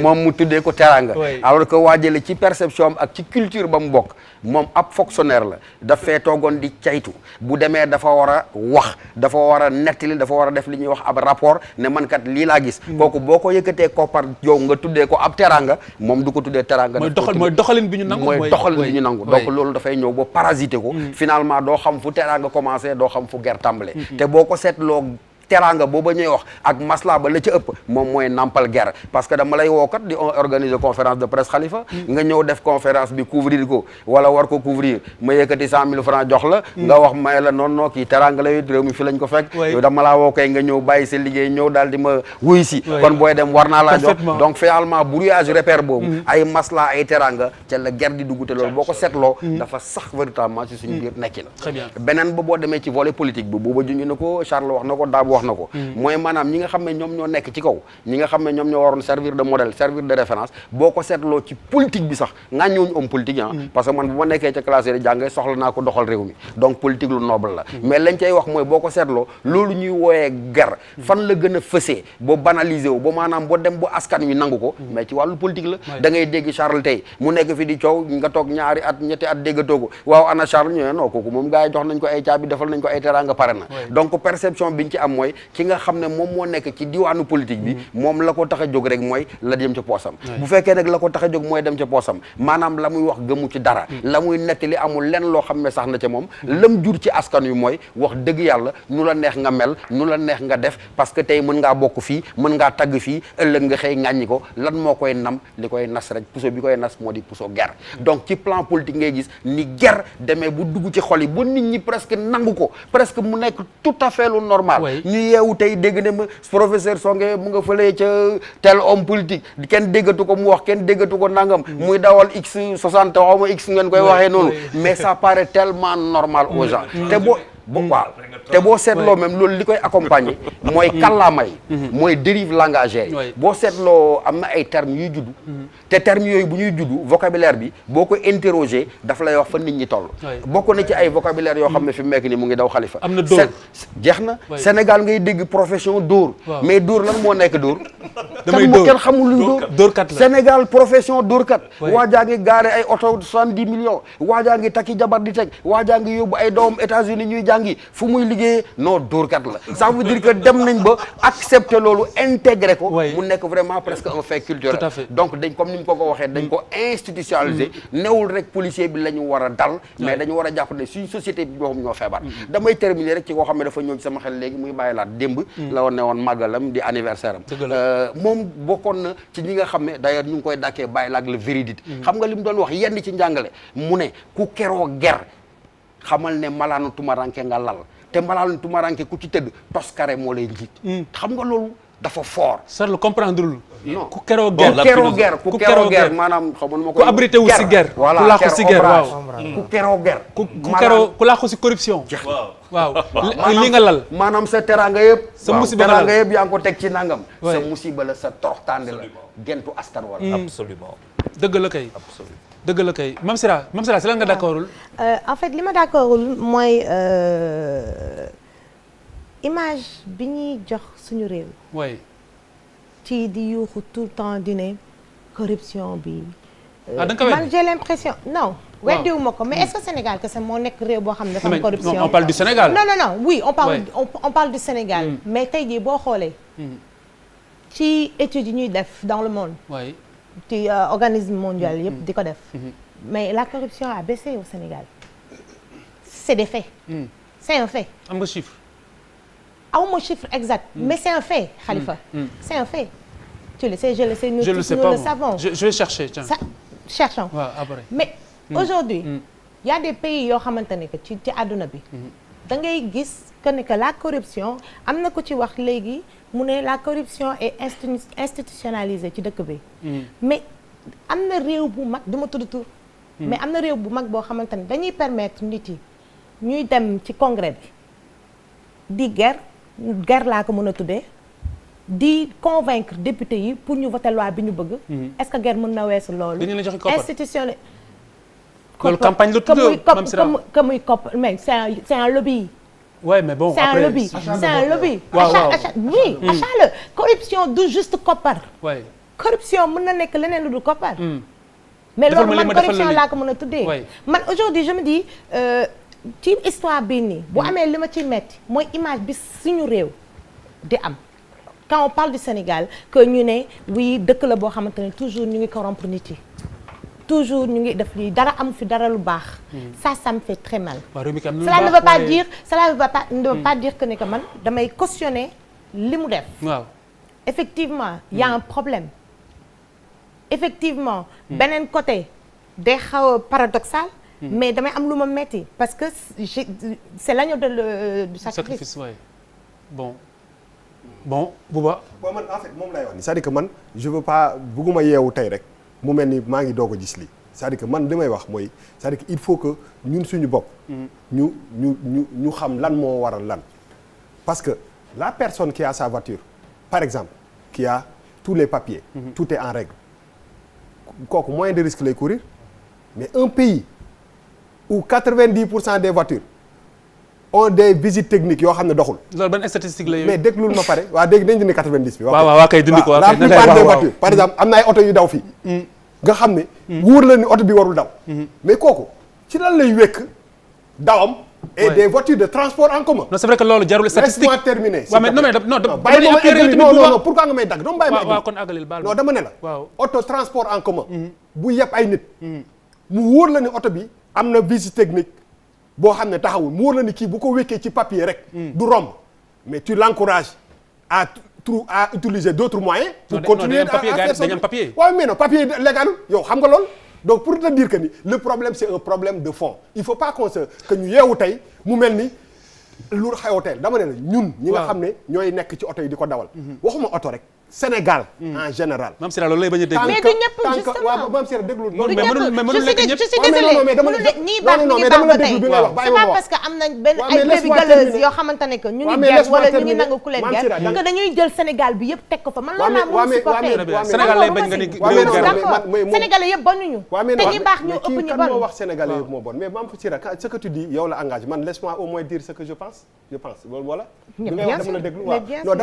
moom mu tuddee ko teranga alors que waajale ci perception am ak ci culture ba mu bokk moom ab fonctionnaire la daf fee toogoon di caytu bu demee dafa war a wax dafa war a nettali dafa war a def li ñuy wax ab rapport ne man kat lii laa gis kooku boo ko yëkkatee koppar yow nga tuddee ko ab teranga moom du ko tuddee teranga mooy doxalin bi ñu nangu mooy doxalin bi ñu nangu donc loolu dafay ñëw ba parasité ko finalement doo xam fu teranga commencé doo xam fu ger tàmbale te boo ko seetloo teraanga booba ñuy wax ak masla ba la ca ëpp moom mooy nampal guerre parce que dama lay wookat di organiser conférence de presse Khalifa nga ñëw def conférence bi couvrir ko wala war ko couvrir ma yëkkati 100 000 francs jox la nga wax may la noonu noo kii teraanga la réew mi fi lañ ko fekk yow dama laa woo koy nga ñëw bàyyi sa liggéey ñëw daal di ma wuy si kon booy dem war naa laa jox donc finalement brouillage repère boobu ay masla ay teraanga ca la guerre di dugg te loolu boo ko seetloo dafa sax véritablement ci suñu biir nekki la beneen ba boo demee ci volet politique bi booba junj na ko Charles wax na ko Dabo wax na ko mooy maanaam ñi nga xam ne ñoom ñoo nekk ci kaw ñi nga xam ne ñoom ñoo waroon servir de modèle servir de référence boo ko seetloo ci politique bi sax ngaa ñëwuñu homme politique parce que man bu ma nekkee ca classe yi jàngee soxla naa ko doxal réew mi donc politique lu noble la mais lañ cay wax mooy boo ko seetloo loolu ñuy wooyee guerre fan la gën a fësee boo banaliser wu ba maanaam boo dem ba askan wi nangu ko mais ci wàllu politique la da ngay dégg Charles tey mu nekk fi di coow nga toog ñaari at ñetti at déggatoo ko waaw ana Charles ñu ne non kooku moom gars yi jox nañ ko ay caabi defal nañ ko ay teraanga pare na donc perception biñ ci am mooy ki nga xam ne moom moo nekk ci diwaanu politique bi moom la ko tax a jóg rek mooy la dem ca poosam bu fekkee nag la ko tax a jóg mooy dem ca poosam maanaam la muy wax gëmu ci dara la muy nettali amul lenn loo xam ne sax na ca moom lam jur ci askan wi mooy wax dëgg yàlla nu la neex nga mel nu la neex nga def parce que tey mën ngaa bokk fii mën ngaa tagg fii ëllëg nga xëy ŋàññi ko lan moo koy nam li koy nas rek puso bi koy nas moo di puso guerre donc ci plan politique ngay gis ni guerre demee bu dugg ci xol yi ba nit ñi presque nangu ko presque mu nekk tout à fait lu normal ñu yeewu tey dégg ne ma professeur Songe mu nga fëlee ca tel homme politique kenn déggatu ko mu wax kenn déggatu ko nangam muy dawal x 60 xaw ma x ngeen koy waxee noonu mais ça paraît tellement normal aux gens te boo seetloo même loolu li koy accompagner mooy kàllaama yi mooy dérive langagère yi boo seetloo am na ay termes yuy juddu te termes yooyu bu ñuy juddu vocabulaire bi boo ko interroger daf lay wax fa nit ñi toll bokk na ci ay vocabulaire yoo xam ne fi mu nekk nii mu ngi daw Khalifa am na dóor jeex na Sénégal ngay dégg profession dóor mais dóor lan moo nekk dóor damay kan moo kenn xamul luñ dóorkat la Sénégal profession dóorkat waajaa ngi gaare ay oto 70 millions waajaa ngi takki jabar di teg waajaa ngi yóbbu ay doomam États-Unis ñuy jàngi fu muy liggéey non dóorkat la ça veut dire que dem nañ ba accepter loolu intégrer ko mu nekk vraiment presque un fait culturel donc dañ comme ni mu ko waxee dañ ko institutionnaliser newul rek policier bi la ñu war a dal mais dañu war a jàpp ne suñu société bi ñoo xam ñoo feebar damay terminer rek ci koo xam ne dafa ñëw ci sama xel léegi muy bàyyi laat démb la woon ne woon màggalam di anniversaire am moom bokkoon na ci ñi nga xam ne d'ailleurs ñu ngi koy dàkkee bàyyi laak le véridique xam nga li mu doon wax yenn ci njàngale mu ne ku keroo ger xamal ne malaanu tumaranke nga lal te malaanu tumaranke ku ci tëdd toskare moo lay njiit xam nga loolu dafa fort Charles comprendre lul non ku keroo guerre ku keroo guerre maanaam xaw ma nu ma ko ku abrité wu si guerre voilà ku laaxu si guerre waaw ku keroo guerre ku keroo ku laaxu si corruption waaw li nga lal maanaam sa teraanga yëpp sa musiba la teraanga yëpp yaa ngi ko teg ci nangam sa musiba la sa toroxtaande la gentu askan wala absolument dëgg la kay dëgg la kay Mame Sira si lan nga d'accordul en fait li ma d'accordul mooy image bi ñuy jox suñu réew ci di yuuxu tout le temps di ne corruption bi man j'ai l'impression non weddiwuma ko mais est-ce que Sénégal que c'est moo nekk réew boo xam ne dafa am corruption on parle du Sénégal non oui on parle du Sénégal mais tey jii boo xoolee ci études yi ñuy def dans le monde ci organisme mondial yëpp di ko def mais la corruption a baissé au Sénégal c'est des faits c'est un fait am nga chiffre awma chiffre exact mais c'est un fait Khalifa c'est un fait tu le sais je le sais nous je tous le sais nous pas le savons je vais chercher tiens cherchons après mais aujourd'hui il y a des pays yoo xamante ne que ci àdduna bi da ngay gis que la corruption am na ko ci wax léegi mu ne la corruption est institutionnalisée ci dëkk bi mais am na réew bu mag du ma tudd tur mais am na réew bu mag boo xamante ne dañuy permettre nit yi ñuy dem ci congrès bi di guerre laa ko mën a tuddee di convaincre député yi pour ñu voter loi bi ñu bëgg est-ce que guerre mën na weesu loolu institutionnel loolu campagne la tudd que muy kopp mais c'est un lobby ouais mais bon c'est un lobby c'est un lobby achat oui achat la corruption du juste koppar corruption mën na nekk leneen lu du koppar mais loolu man corruption laa ko mën a tuddee man aujourd'hui je me dis ci histoire bii nii bu amee li ma ciy metti mooy image bi suñu réew di am quand on parle du Sénégal que ñu ne oui dëkk la boo xamante ne toujours ñu ngi corrompre nit yi toujours ñu ngi def lii dara am fi dara lu baax ça me fait très mal cela ne veut pas dire que ne que man damay cautionner li mu def. waaw effectivement y a un problème. effectivement beneen côté day xaw a paradoxal. mais damay am lu ma metti parce que c'est l'agneau du sacrifice. ouais. bon Bouba. bon man en fait moom lay wax ni c'est-à-dire que man je veux pas bugguma yeewu tey rek mu mel ni maa ngi doog a gis lii c'est-à-dire que man li may wax mooy c'est-à-dire que il faut que ñun suñu bopp. ñu xam lan moo waral lan. parce que la personne qui a sa voiture par exemple qui a tous les papiers. tout est en règle kooku moyen de risque lay courir mais un pays où 90% des voitures ont des visites techniques yoo xam ne doxul. loolu ban statistique la mais déglul ma pare waa dégg nañ dindi 90 bi. waaw kay dindi ko. la plupart des voitures par exemple am na ay oto yu daw fii. nga xam ne. wóor la ni oto bi warul daw. mais kooku ci lan lay wekk dawam. et des voitures de transport en commun. non c'est vrai que loolu jarul statistique. laisse-moi terminer. waaw mais non bàyyi ma eggali non pourquoi nga may dagg dama bàyyi ma eggali. waaw kon àggalil baal non dama ne la. waaw oto transport en commun. bu yeb ay nit. mu wóor la ni oto bi am na visite technique boo xam ne taxawul mu wóor la ni kii bu ko wékkee ci papier rek. du romb mais tu l'encourages à utiliser d'autres moyens. pour continuer à faire ça waaw mais non papier légal yow xam nga lool. donc pour te dire que ni le problème c'est un problème de fond il faut pas que ñu yeewu tey mu mel ni lu xew teel dama ne la ñun. ñi nga xam ne ñooy nekk ci oto yi di ko dawal. waxuma oto rek Sénégal. en général. Mame Sira loolu lay bañ a déglu. mais du ñëpp justement waaw Mame Sira déglu. mais mënul nekk ñëpp. je suis désolée ñii baax ba tey c'est pas parce que am nañ benn ay brebis galeuses yoo xamante ne que ñu ngi ger wala ñu ngi nangu ku leen ger que dañuy jël Sénégal bi yëpp teg ko fa man loolu laa mënul supporter. Sénégal lay bañ nga ni d'accord Sénégalais yëpp bañuñu te ñi baax ñu ëpp ñu kan moo wax Sénégalais yëpp moo bon mais Mame Sira ce que tu dis yow la engage man laisse-moi au moins dire ce que je pense loolu wala li ngay wax dama la déglu waaw non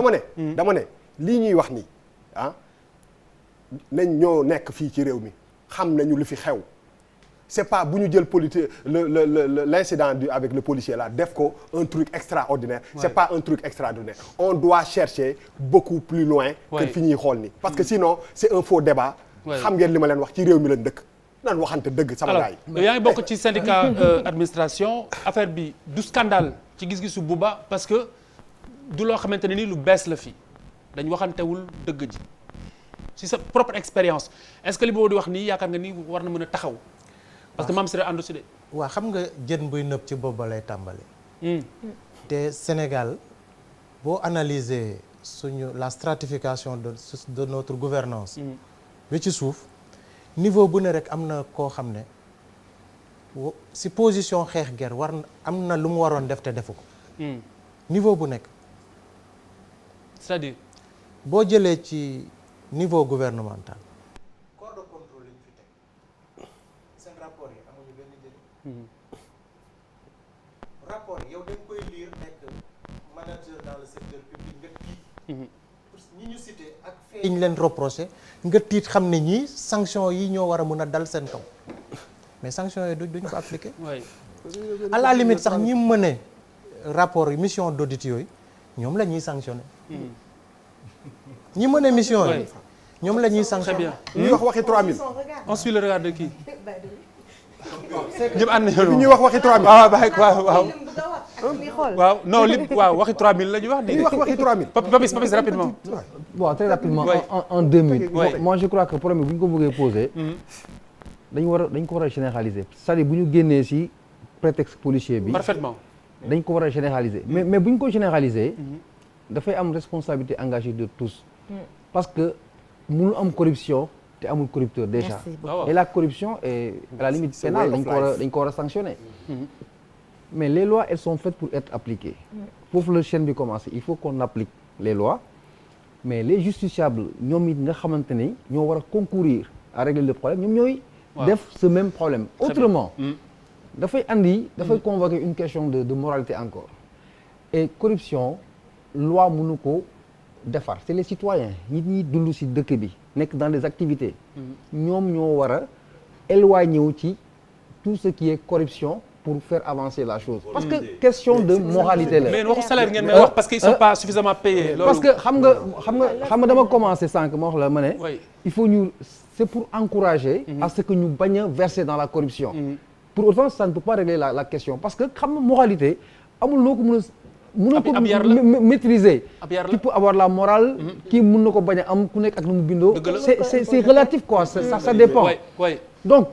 dama ne lii ñuy wax nii nañ ñoo nekk fii ci réew mi xam nañu lu fi xew c'est pas bu ñu jël politique l'incident avec le policier là def ko un truc extraordinaire c'est pas un truc extraordinaire on doit chercher beaucoup plus loin que fi ñuy xool nii parce que sinon c'est un faux débat xam ngeen li ma leen wax ci réew mi lañ dëkk naan waxante dëgg sama gars yi yaa ngi bokk ci syndicat administration affaire bi du scandale ci gis-gisu Bouba parce que du loo xamante ne ni lu bees la fi dañ waxantewul dëgg ji ci sa propre expérience est-ce que li boobu di wax nii yaakaar nga ni war na mën a taxaw parce que Mame Sira àndu si de waaw xam nga jën buy nëb ci bopp ba lay tàmbali te Sénégal boo analyser la stratification de notre gouvernance bi ci suuf niveau bu ne rek am na koo xam ne si position xeex guerre am na lu mu waroon def te defu ko niveau bu nekk c'est-à-dire boo jëlee ci niveau gouvernemental corps de contrôle yi ñu fi teg seen rapport yi amuñu benn njëriñ rapport yow dañ koy lire nekk manager dans le secteur public nga tiit pour ñi ñu cité ak fait yi ñu leen reproché nga tiit xam ne ñii sanction yi ñoo war a mën a dal seen kaw mais sanction yi duñu ko appliquer à la limite sax ñi mëne rapport yi mission d'audit yooyu ñoom la ñuy sanctionné ñi mën a mission yi ñoom la ñuy sanctionné. ñuy wax waxi 3000. on suit le regard de qui. ñëpp ànd nañu ñuy wax waxi 3000. waaw non waxi 3000 la ñuy wax. ñuy wax waxi 3000. Papis rapidement. bon très rapidement en 2 minutes. moi je crois que problème bi bu ñu ko bëggee poser. dañ ko war a généraliser c'est-à-dire bu ñu génnee ci prétexte policier bi. parfaitement. dañ ko war a généraliser mais bu ñu ko généraliser. dafay am responsabilité engagée de tous. parce que mënul am corruption te amul corrupteur déjà. et la corruption est à la limite pénale dañ ko war a sanctionner. mais les lois elles sont faites pour être appliquées. foofu la chaîne bi commencé il faut qu'on applique les lois mais les justiciables ñoom it nga xamante ni ñoo war a concourir à régler le problème ñoom ñooy. def ce même problème. autrement dafay convoquer une question de moralité encore et corruption. loi mënu ko defar c'est les citoyens ñi dund ci dëkk bi nekk dans des activités ñoom ñoo war a éloigner wu ci tout ce qui est corruption pour faire avancer la chose parce que question de moralité la mais waxu salaire ngeen may wax parce que ils sont pas suffisamment payés parce que xam nga dama commencé sànq ma wax la ma ne il faut c'est pour encourager à ce que ñu bañ a verser dans la corruption pour autant ça ne peut pas régler la question parce que xam nga moralité amul noo ko mën a mënoo ko maîtriser. tu peux avoir la morale. kii mën na ko bañ a am ku nekk ak nu mu bindoo. c'est relatif quoi ça dépend. donc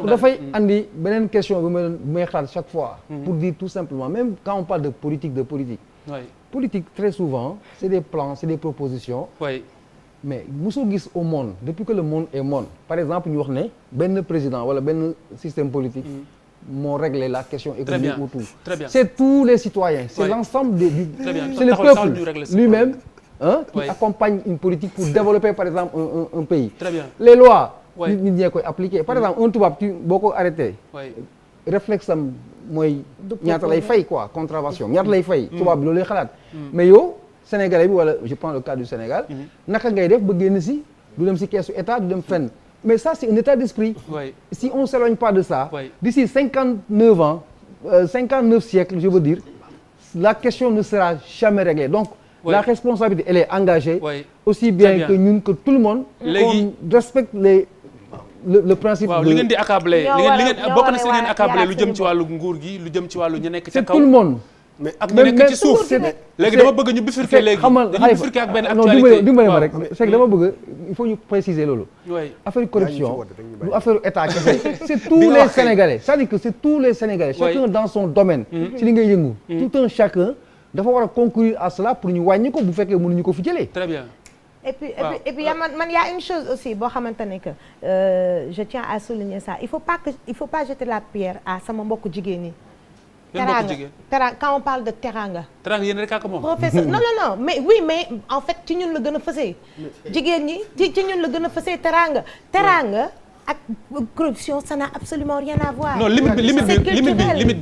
dafay andi beneen question bi may xalaat chaque fois. pour dire tout simplement même quand on parle de politique. politique très souvent c'est des plans c'est des propositions. mais mosoo gis au monde depuis que le monde est monde par exemple ñu wax ne benn président wala benn système politique. moo régler la question économique ou tout. C'est tous les citoyens, c'est l'ensemble c'est le peuple lui-même qui accompagne une politique pour développer par exemple un pays. Les lois nit ñee koy appliquer par exemple un tubaab boo ko arrêté réflexe am mooy ñaata lay fay quoi contravention ñaata lay fay tubaab bi loolu lay xalaat mais yow Sénégalais bi wala je prends le cas du Sénégal naka ngay def ba génn si du dem si keesu état du dem fenn. Mais ça, c'est un état d'esprit. Si on ne s'éloigne pas de ça, d'ici 59 ans, 59 siècles, je veux dire, la question ne sera jamais réglée. Donc, la responsabilité, elle est engagée, aussi bien que nous, que tout le monde, qu'on respecte le principe de... li ngeen di accablé bokk na si ngeen accablé lu jëm ci wàllu nguur gi lu jëm ci wàllu ñu nekk ca kaw. C'est tout le monde. mais ak ñu nekk ci suuf léegi dama bëgg ñu bifurquer léegi dañu bifurquer ak benn actualité dimbali ma rek c'est que dama bëgg il faut ñu préciser loolu affaire corruption lu affaire état kese c'est tous les Sénégalais c'est-à-dire que c'est tous les Sénégalais chacun dans son domaine ci li ngay yëngu tout un chacun dafa war a concourir à cela pour ñu wàññi ko bu fekkee mënuñu ko fi jëlee. Très bien. Et puis man y a une chose aussi boo xamante ne que je tiens à souligner ça il faut pas jeter la pierre à sama mbokku jigéen ñi. Teranga quand on parle de teranga. Teranga yéen rek a ko moom. Professeur non mais oui mais en fait ci ñun la gën a fësee. jigéen ñi ci ñun la gën a fësee teranga ak corruption ça n'a absolument rien à voir. non limite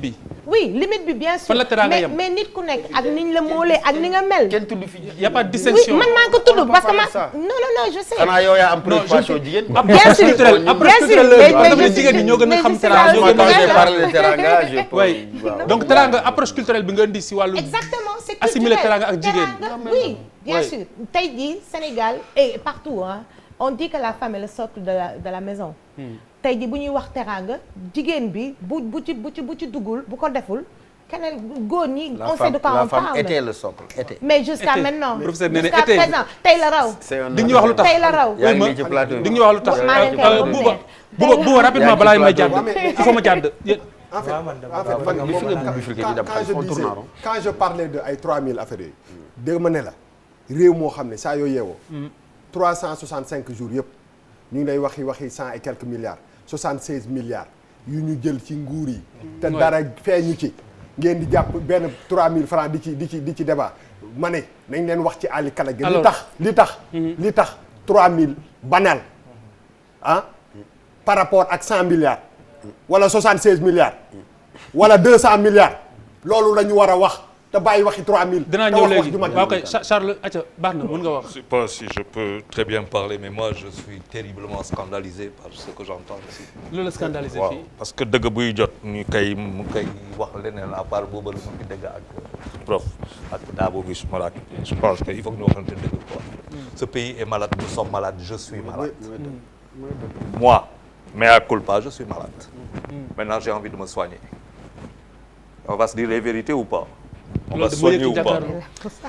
bi. oui limite bi bien sûr. fan la teranga yam mais nit ku nekk ak niñ la moolee ak ni nga mel. kenn tudd fi y a pas de distinction. oui man maa ko tudd parce que non je sais. xanaa yow yaa am préoccupation jigéen. bien sûr mais jigéen ñi ñoo gën a xam teranga. donc teranga approche culturelle bi nga indi si wàllu. exactement c'est culturel assimiler teranga ak jigéen. oui bien sûr tey jii Sénégal et partout on dit que la femme est le socle de la maison. tey jii bu ñuy wax teranga jigéen bi bu ci duggul bu ko deful keneen góor ñi. on sait de quoi on parle. la femme était le socle était. mais jusqu'à maintenant. professeur nee na jusqu'à présent tey la raw. di ñu wax lu tax tey la raw. yaa ngi ci plateau bi di ñu wax lu tax. buuba rapidement balaa may jàdd. il faut ma jàdd. en fait quand je parlais de ay 3000 affaires yooyu. dégg ma ne la réew moo xam ne saa yoo yeewoo. 365 jours yëpp ñu ngi lay waxi 100 et quelques milliards 76 milliards yu ñu jël ci nguur yi. te dara feeñu ci. ngeen di jàpp benn 3000 francs di ci débat ma ne nañ leen wax ci àlli kala gi. li tax 3000 banal par rapport ak 100 milliards. wala 76 milliards. wala 200 milliards. loolu la ñu war a wax. te bàyyi waxi 3000. dinaa ñëw léegi waaw kay Charles acca baax na mën nga wax. Je sais pas si je peux très bien parler mais moi je suis terriblement scandalisé par ce que j'entends ici. loolu la scandalisé fii. parce que dëgg buy jot mu koy wax leneen à part boobu la mu fi dëgg ak prof ak Dabo bi suma laaj. je pense que il faut que ñu waxante dëgg quoi. ce pays est malade nous sommes malades je suis malade. moi mea culpa je suis malade. maintenant j'ai envie de me soigner. on va se dire les vérités ou pas. on va soigner ou pas.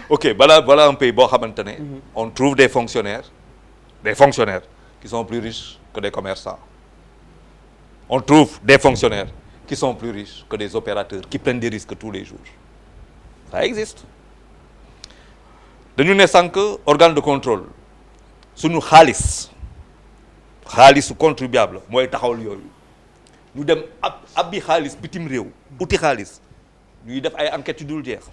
ok voilà un pays boo xamante ne. on trouve des fonctionnaires qui sont plus riches que des commerçants. on trouve des fonctionnaires qui sont plus riches que des opérateurs qui prennent des risques tous les jours. ça existe. dañu ne sànq organe de contrôle suñu xaalisu contribuable mooy taxawal yooyu ñu dem abbi xaalis bitim réew uti xaalis. ñuy def ay enquêtes yu dul jeex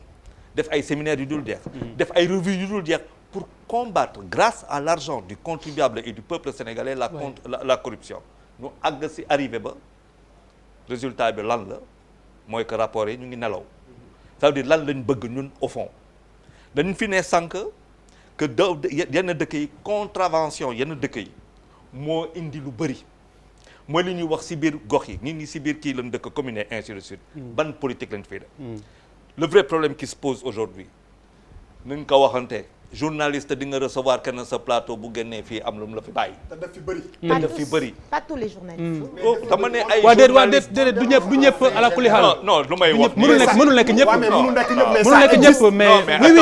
def ay séminaires yu dul jeex def ay revues yu dul jeex pour combattre grâce à l'argent du contribuable et du peuple sénégalais la corruption ñu àgg si arrivé ba résultat bi lan la mooy que rapport yi ñu ngi nelaw ça veut dire lan lañ bëgg ñun au fond dañu fi ne sànq que yenn dëkk yi contravention yenn dëkk yi moo indi lu bëri mooy li ñuy wax si biir gox yi nit ñi si biir kii lañ dëkk commune ainsi de suite ban politique lañ fiy def le vrai problème qui se pose aujourd'hui nañ ko waxante journaliste di nga recevoir kenn sa plateau bu génnee fii am lu mu la fi bàyyi. te daf fi bëri. te daf fi bëri. pas tous les journalistes. dama ne ay journalistes du ñëpp ala kulli xaal. non lu may wax. mënul nekk ñëpp. mënul nekk ñëpp mais mënul nekk ñëpp mais oui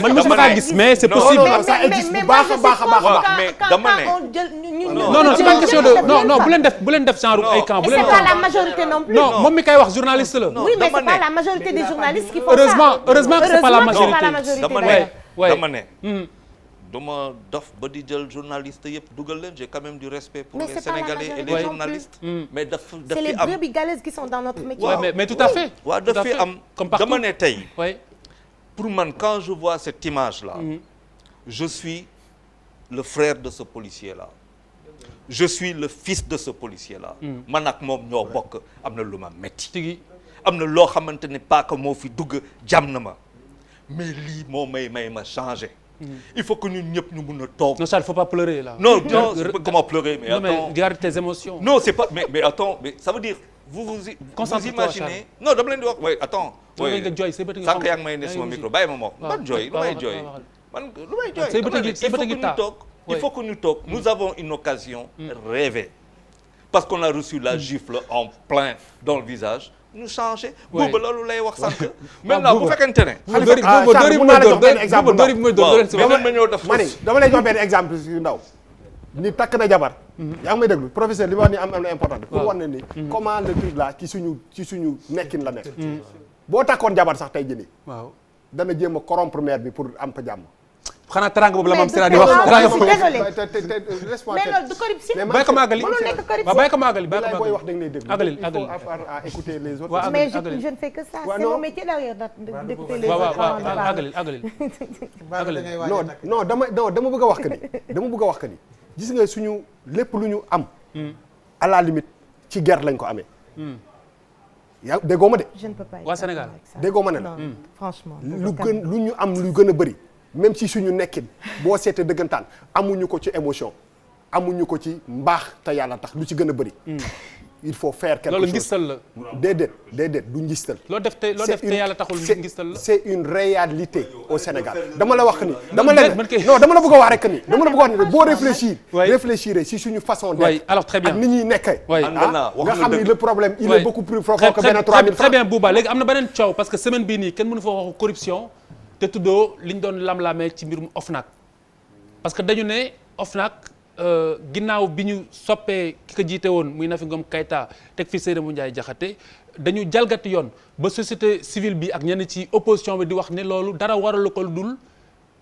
man mosuma kaa gis mais c'est possible. ça existe bu baax a baax a baax. mais dama ne. non c'est pas une question de non bu leen def genre ay camp bu leen. c'est pas la majorité non plus. non moom mi kay wax journaliste la. oui mais c'est pas la majorité des journalistes qui font ça. heureusement que c'est pas la majorité. dama ne duma dof ba di jël journaliste yëpp dugal leen j'ai quand même du respect pour les Sénégalais et les journalistes mais daf fi am c'est les brebis galeuses qui sont dans notre métier. mais tout à fait. waaw daf fi am dama ne tey oui pour man quand je vois cette image là je suis le frère de ce policier là je suis le fils de ce policier là man ak moom ñoo bokk am na lu ma metti am na loo xamante ne paaka moo fi dugg jam na ma mais lii moo may ma changer. Il faut que ñun ñëpp ñu mun a toog. Non ça il faut pas pleurer là. Non comment pleurer mais non, attends. mais garde tes émotions. Non c'est pas mais attends mais ça veut dire vous imaginez. Non dama leen di wax oui attends. oui nga jooy say bët nga sànq yaa ngi may ne sama micro bàyyi ma wax. ban jooy lu may jooy. man lu may jooy. say bët gi taa il faut que ñu toog nous avons une occasion rêvée parce qu'on a reçu la gifle en plein dans le visage. ñu changé. boobu loolu lay wax sànq. maintenant bu fekkente ne. dama lay jox benn exemple yu ndaw. ni takk na jabar. yaa ngi may déglu professeur li ma wax ni am na important. pour wane ni comment le truc là ci suñu nekkin la nekk. boo takkoon jabar sax tey jii nii. waaw dana jéem a corrompre mère bi pour am fa jàmm. xanaa teranga boobu la maam Sira di wax. mais loolu du corruption. bàyyi ko maagali waaw bàyyi ko maagali booy wax da nga lay déglu. agalil il faut apprendre à écouter les autres. waaw mais je ne fais que ça. c'est mon métier derrière d'écouter les autres. agalil non dama bëgg a wax que ni gis nga suñu lépp lu ñu am. à la limite ci guerre lañ ko amee. yaa déggoo ma de. je ne peux pas. waa Sénégal déggoo ma ne non franchement. lu ñu am lu gën a bëri. même si suñu nekkin boo seetee dëggantaan amuñu ko ci émotion amuñu ko ci mbaax te yàlla tax lu ci gën a bëri. il faut faire quelque chose loolu ngistal la. déedéet du ngistal. loo def te yàlla taxul ngistal la. c'est une réalité au Sénégal dama la wax ni. dama la bëgg a wax rek ni. dama la bëgg a wax ni boo réfléchir si suñu façon d'être. alors très bien ak ni ñuy nekkee. nga xam ni le problème il est beaucoup plus profond que benn 3000 francs. très bien Bouba léegi am na beneen coow parce que semaine bii nii kenn mënu fa waxu corruption. te tuddoo li ñu doon lam-lamee ci mbirum OFNAC parce que dañu ne OFNAC ginnaaw bi ñu soppee ki ko jiite woon muy Nafi Ngom Keïta teg fi Seynabou Ndiaye Diakhaté dañu jalgati yoon ba société civile bi ak ñenn ci opposition bi di wax ne loolu dara waralu ko dul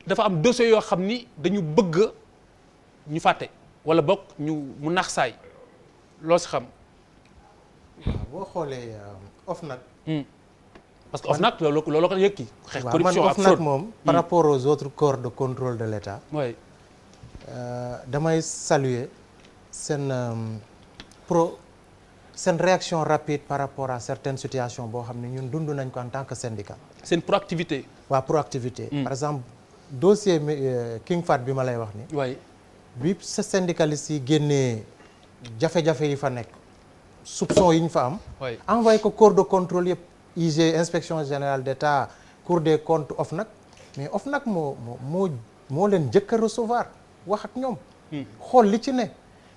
dafa am dossier yoo xam ni dañu bëgg ñu fàtte wala bokk mu nax saay loo si xam. boo xoolee OFNAC. parce que OFNAC loolu ko yëkki. xeex corruption ak fraude OFNAC moom. par rapport aux autres corps de contrôle de l'État. oui. damay saluer seen réaction rapide par rapport à certaines situations boo xam ne ñun dund nañ ko en tant que syndicat. seen proactivité. waaw proactivité. par exemple dossier King Fahd bi ma lay wax ni. oui. bi sa syndicaliste yi génnee jafe-jafe yi fa nekk soupçon yi ñu fa am. oui envoyé ko corps de contrôle yëpp. IG inspection générale d'État Cour des comptes OFNAC mais OFNAC moo leen njëkk a recevoir wax ak ñoom. xool li ci ne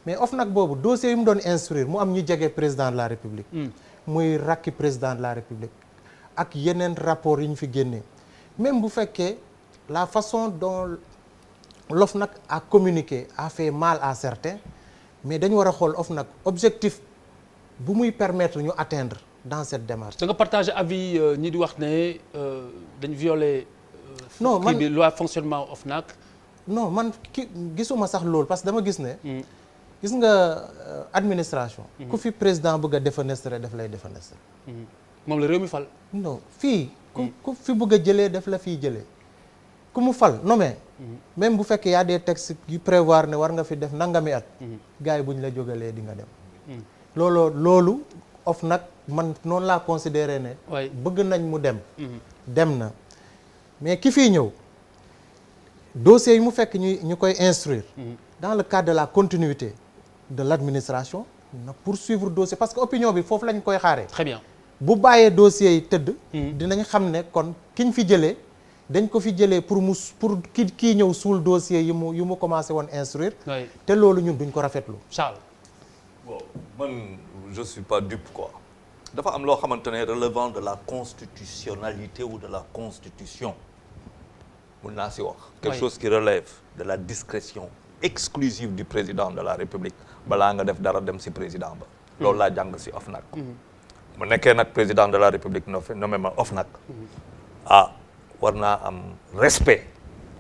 mais OFNAC boobu dossier yi mu doon instruire mu am ñu jege président de la République. muy rakki président de la République ak yeneen rapport yi ñu fi génnee même bu fekkee la façon dont l'OFNAC a communiqué a fait mal à certains mais dañu war a xool OFNAC objectif bu muy permettre ñu atteindre. dans cette démarche. da nga partager avis ñi di wax ne dañu violer. non man bi loi fonctionnement OFNAC. non man gisuma sax loolu parce que dama gis ne. gis nga administration. ku fi président bëgg a défenestrer daf lay défenestrer. moom la réew mi fal. non fii ku fi bëgg a jëlee daf la fiy jëlee ku mu fal nommé. même bu fekkee y a des textes yu prévoir ne war nga fi def nangami at. gars yi bu ñu la jógalee di nga dem. loolu OFNAC man noonu laa considéré ne. bëgg nañ mu dem. dem na mais ki fii ñëw dossier yi mu fekk ñu koy instruire. dans le cadre de la continuité de l'administration na poursuivre dossier parce que opinion bi foofu lañ koy xaaree. très bien bu bàyyee dossier yi tëdd. dinañ xam ne kon kiñ fi jëlee dañ ko fi jëlee pour kii ñëw suul dossier yu mu commencé woon instruire. te loolu ñun duñ ko rafetlu. Charles. bon man je suis pas dupe quoi. dafa am loo xamante ne relevant de la constitutionnalité ou de la constitution. mun naa si wax. quelque chose qui relève de la discrétion exclusive du président de la République balaa nga def dara dem si président ba. loolu laa jàng si OFNAC. mu nekkee nag président de la République nommé ma OFNAC. war naa am respect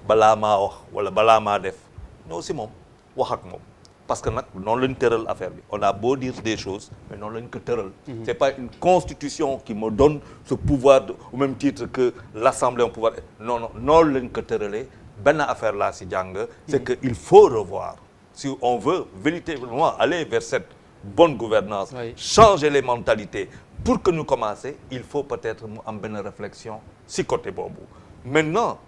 balaa maa wax wala balaa maa def ñëw si moom wax ak moom parce que nag noonu lañ tëral affaire bi on a beau dire des choses mais noonu lañ ko tëral. C'est pas une constitution qui me donne ce pouvoir au même titre que l'Assemblée un pouvoir non noonu lañ ko tëralee benn affaire laa si jàng. c'est que il faut revoir si on veut véritablement aller vers cette bonne gouvernance changer les mentalités pour que ñu commencer il faut peut-être mu am benn réflexion si côté boobu maintenant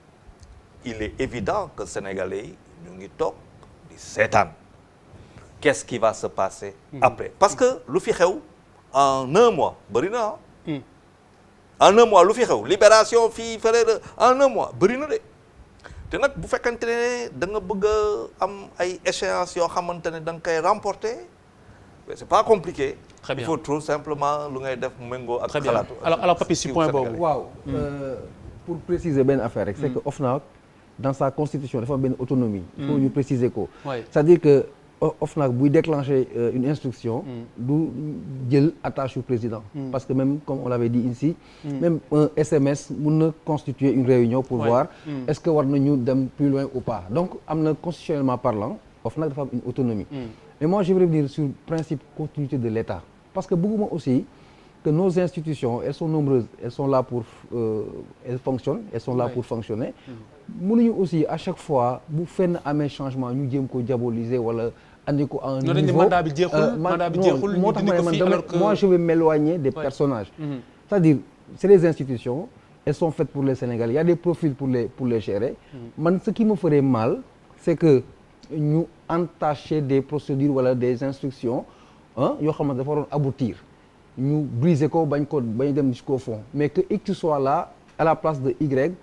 il est évident que sénégalais yi ñu ngi toog di seetaan qu'est-ce qui va se passer après parce que lu fi xew en un mois bëri na en un mois lu fi xew libération fii fële en un mois bëri na de te nag bu fekkante ne da nga bëgg a am ay échéances yoo xamante ne da nga koy remporter c'est pas compliqué. Très bien. Il faut tout simplement lu ngay def méngoo ak xalaatu. alors Papis si point boobu. waaw pour préciser benn affaire rek c'est que OFNAC dans sa constitution dafa am benn autonomie. il faut ñu préciser ko. c'est-à-dire que OFNAC buy déclencher une instruction. du jël attache au président. parce que même comme on l'avait dit ici. même un SMS mun na constituer une réunion pour voir est-ce que war nañu dem plus loin ou pas donc am na constitutionnellement parlant OFNAC dafa am une autonomie. Mais moi je vais revenir sur le principe continuité de l'État parce que bëgguma aussi que nos institutions elles sont nombreuses elles sont là pour elles fonctionnent elles sont là pour fonctionner mënuñu aussi à chaque fois bu fenn amee changement ñu jéem ko diaboliser wala andi ko à un niveau mandat bi jeexul moo tax ma ne man moi je vais m'éloigner des personnages c'est-à-dire c'est les institutions elles sont faites pour les Sénégalais il y a des profils pour les gérer man ce qui me ferait mal c'est que ñu entacher des procédures wala des instructions yoo xamante dafa waroon aboutir ñu briser ko bañ dem jusqu'au fond mais que X soit là à la place de Y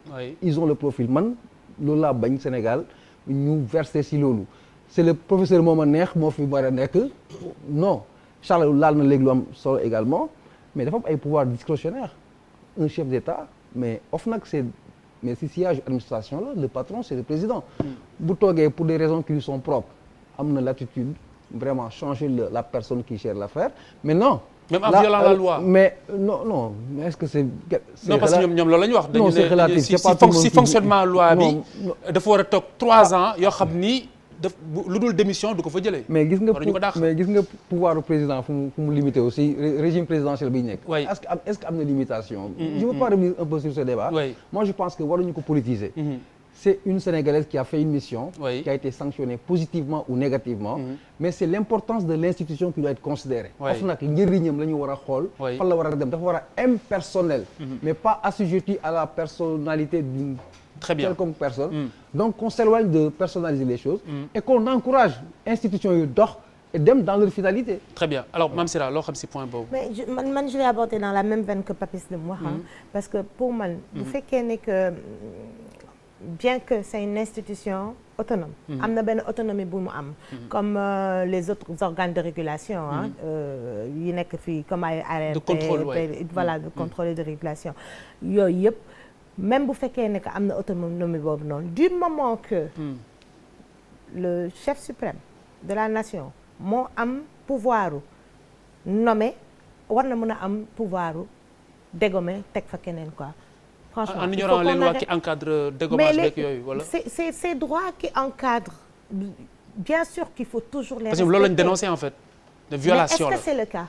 ils ont le profil man loolu laa bañ Sénégal ñu verser si loolu c'est le professeur moo ma neex moo fi war a nekk non Charles laal na léegi lu am solo également mais dafa am ay pouvoirs discrétionnaires un chef d'État mais OFNAC mais si siège administration là le patron c'est le président bu toogee pour des raisons qui lui sont propres am na l'attitude vraiment changer la personne qui gère l'affaire mais non même en violant la loi mais non mais est-ce que c'est non parce que ñoom loolu la ñu wax non c'est relatif si fonctionnement loi bi dafa war a toog 3 ans yoo xam ni lu dul démission du ko fa jëlee. mais gis nga pouvoir du président fu mu limité aussi régime présidentiel bi ñu nekk. est-ce que am na limitation. je veux pas revenir un peu sur ce débat. moi je pense que waruñu ko politiser. c'est une Sénégalaise qui a fait une mission. qui a été sanctionnée positivement ou négativement. mais c'est l'importance de l'institution qui doit être considérée. OFNAC njëriñam la ñu war a xool. fan la war a dem dafa war a impersonnel. mais pas assujetti à la personnalité d'une quelconque personne. donc qu'on s'éloigne de personnaliser les choses. et qu'on encourage institutions yu dox et dem dans leur finalité. très bien alors Mame Sira loo xam si point boobu. mais man je l'ai abordé dans la même veine que Papis de moi. parce que pour man. bu fekkee ne que bien que c'est une institution autonome. am na benn autonomie bu mu am. comme les autres organes de régulation. yi nekk fii comme ay ARMP. de contrôle voilà de contrôle et de régulation yooyu yëpp. même bu fekkee ne que am na autonomie boobu noonu du moment que le chef suprême de la nation moo am pouvoir nommer war na mën a am pouvoir dégommer teg fa keneen quoi. franchement en ignorant les lois qui encadrent dégommage beeg yooyu wala. c'est ces droits qui encadrent bien sûr qu'il faut toujours les respecter. parce que loolu lañu dénoncer en fait. de violation mais est-ce que c'est le cas.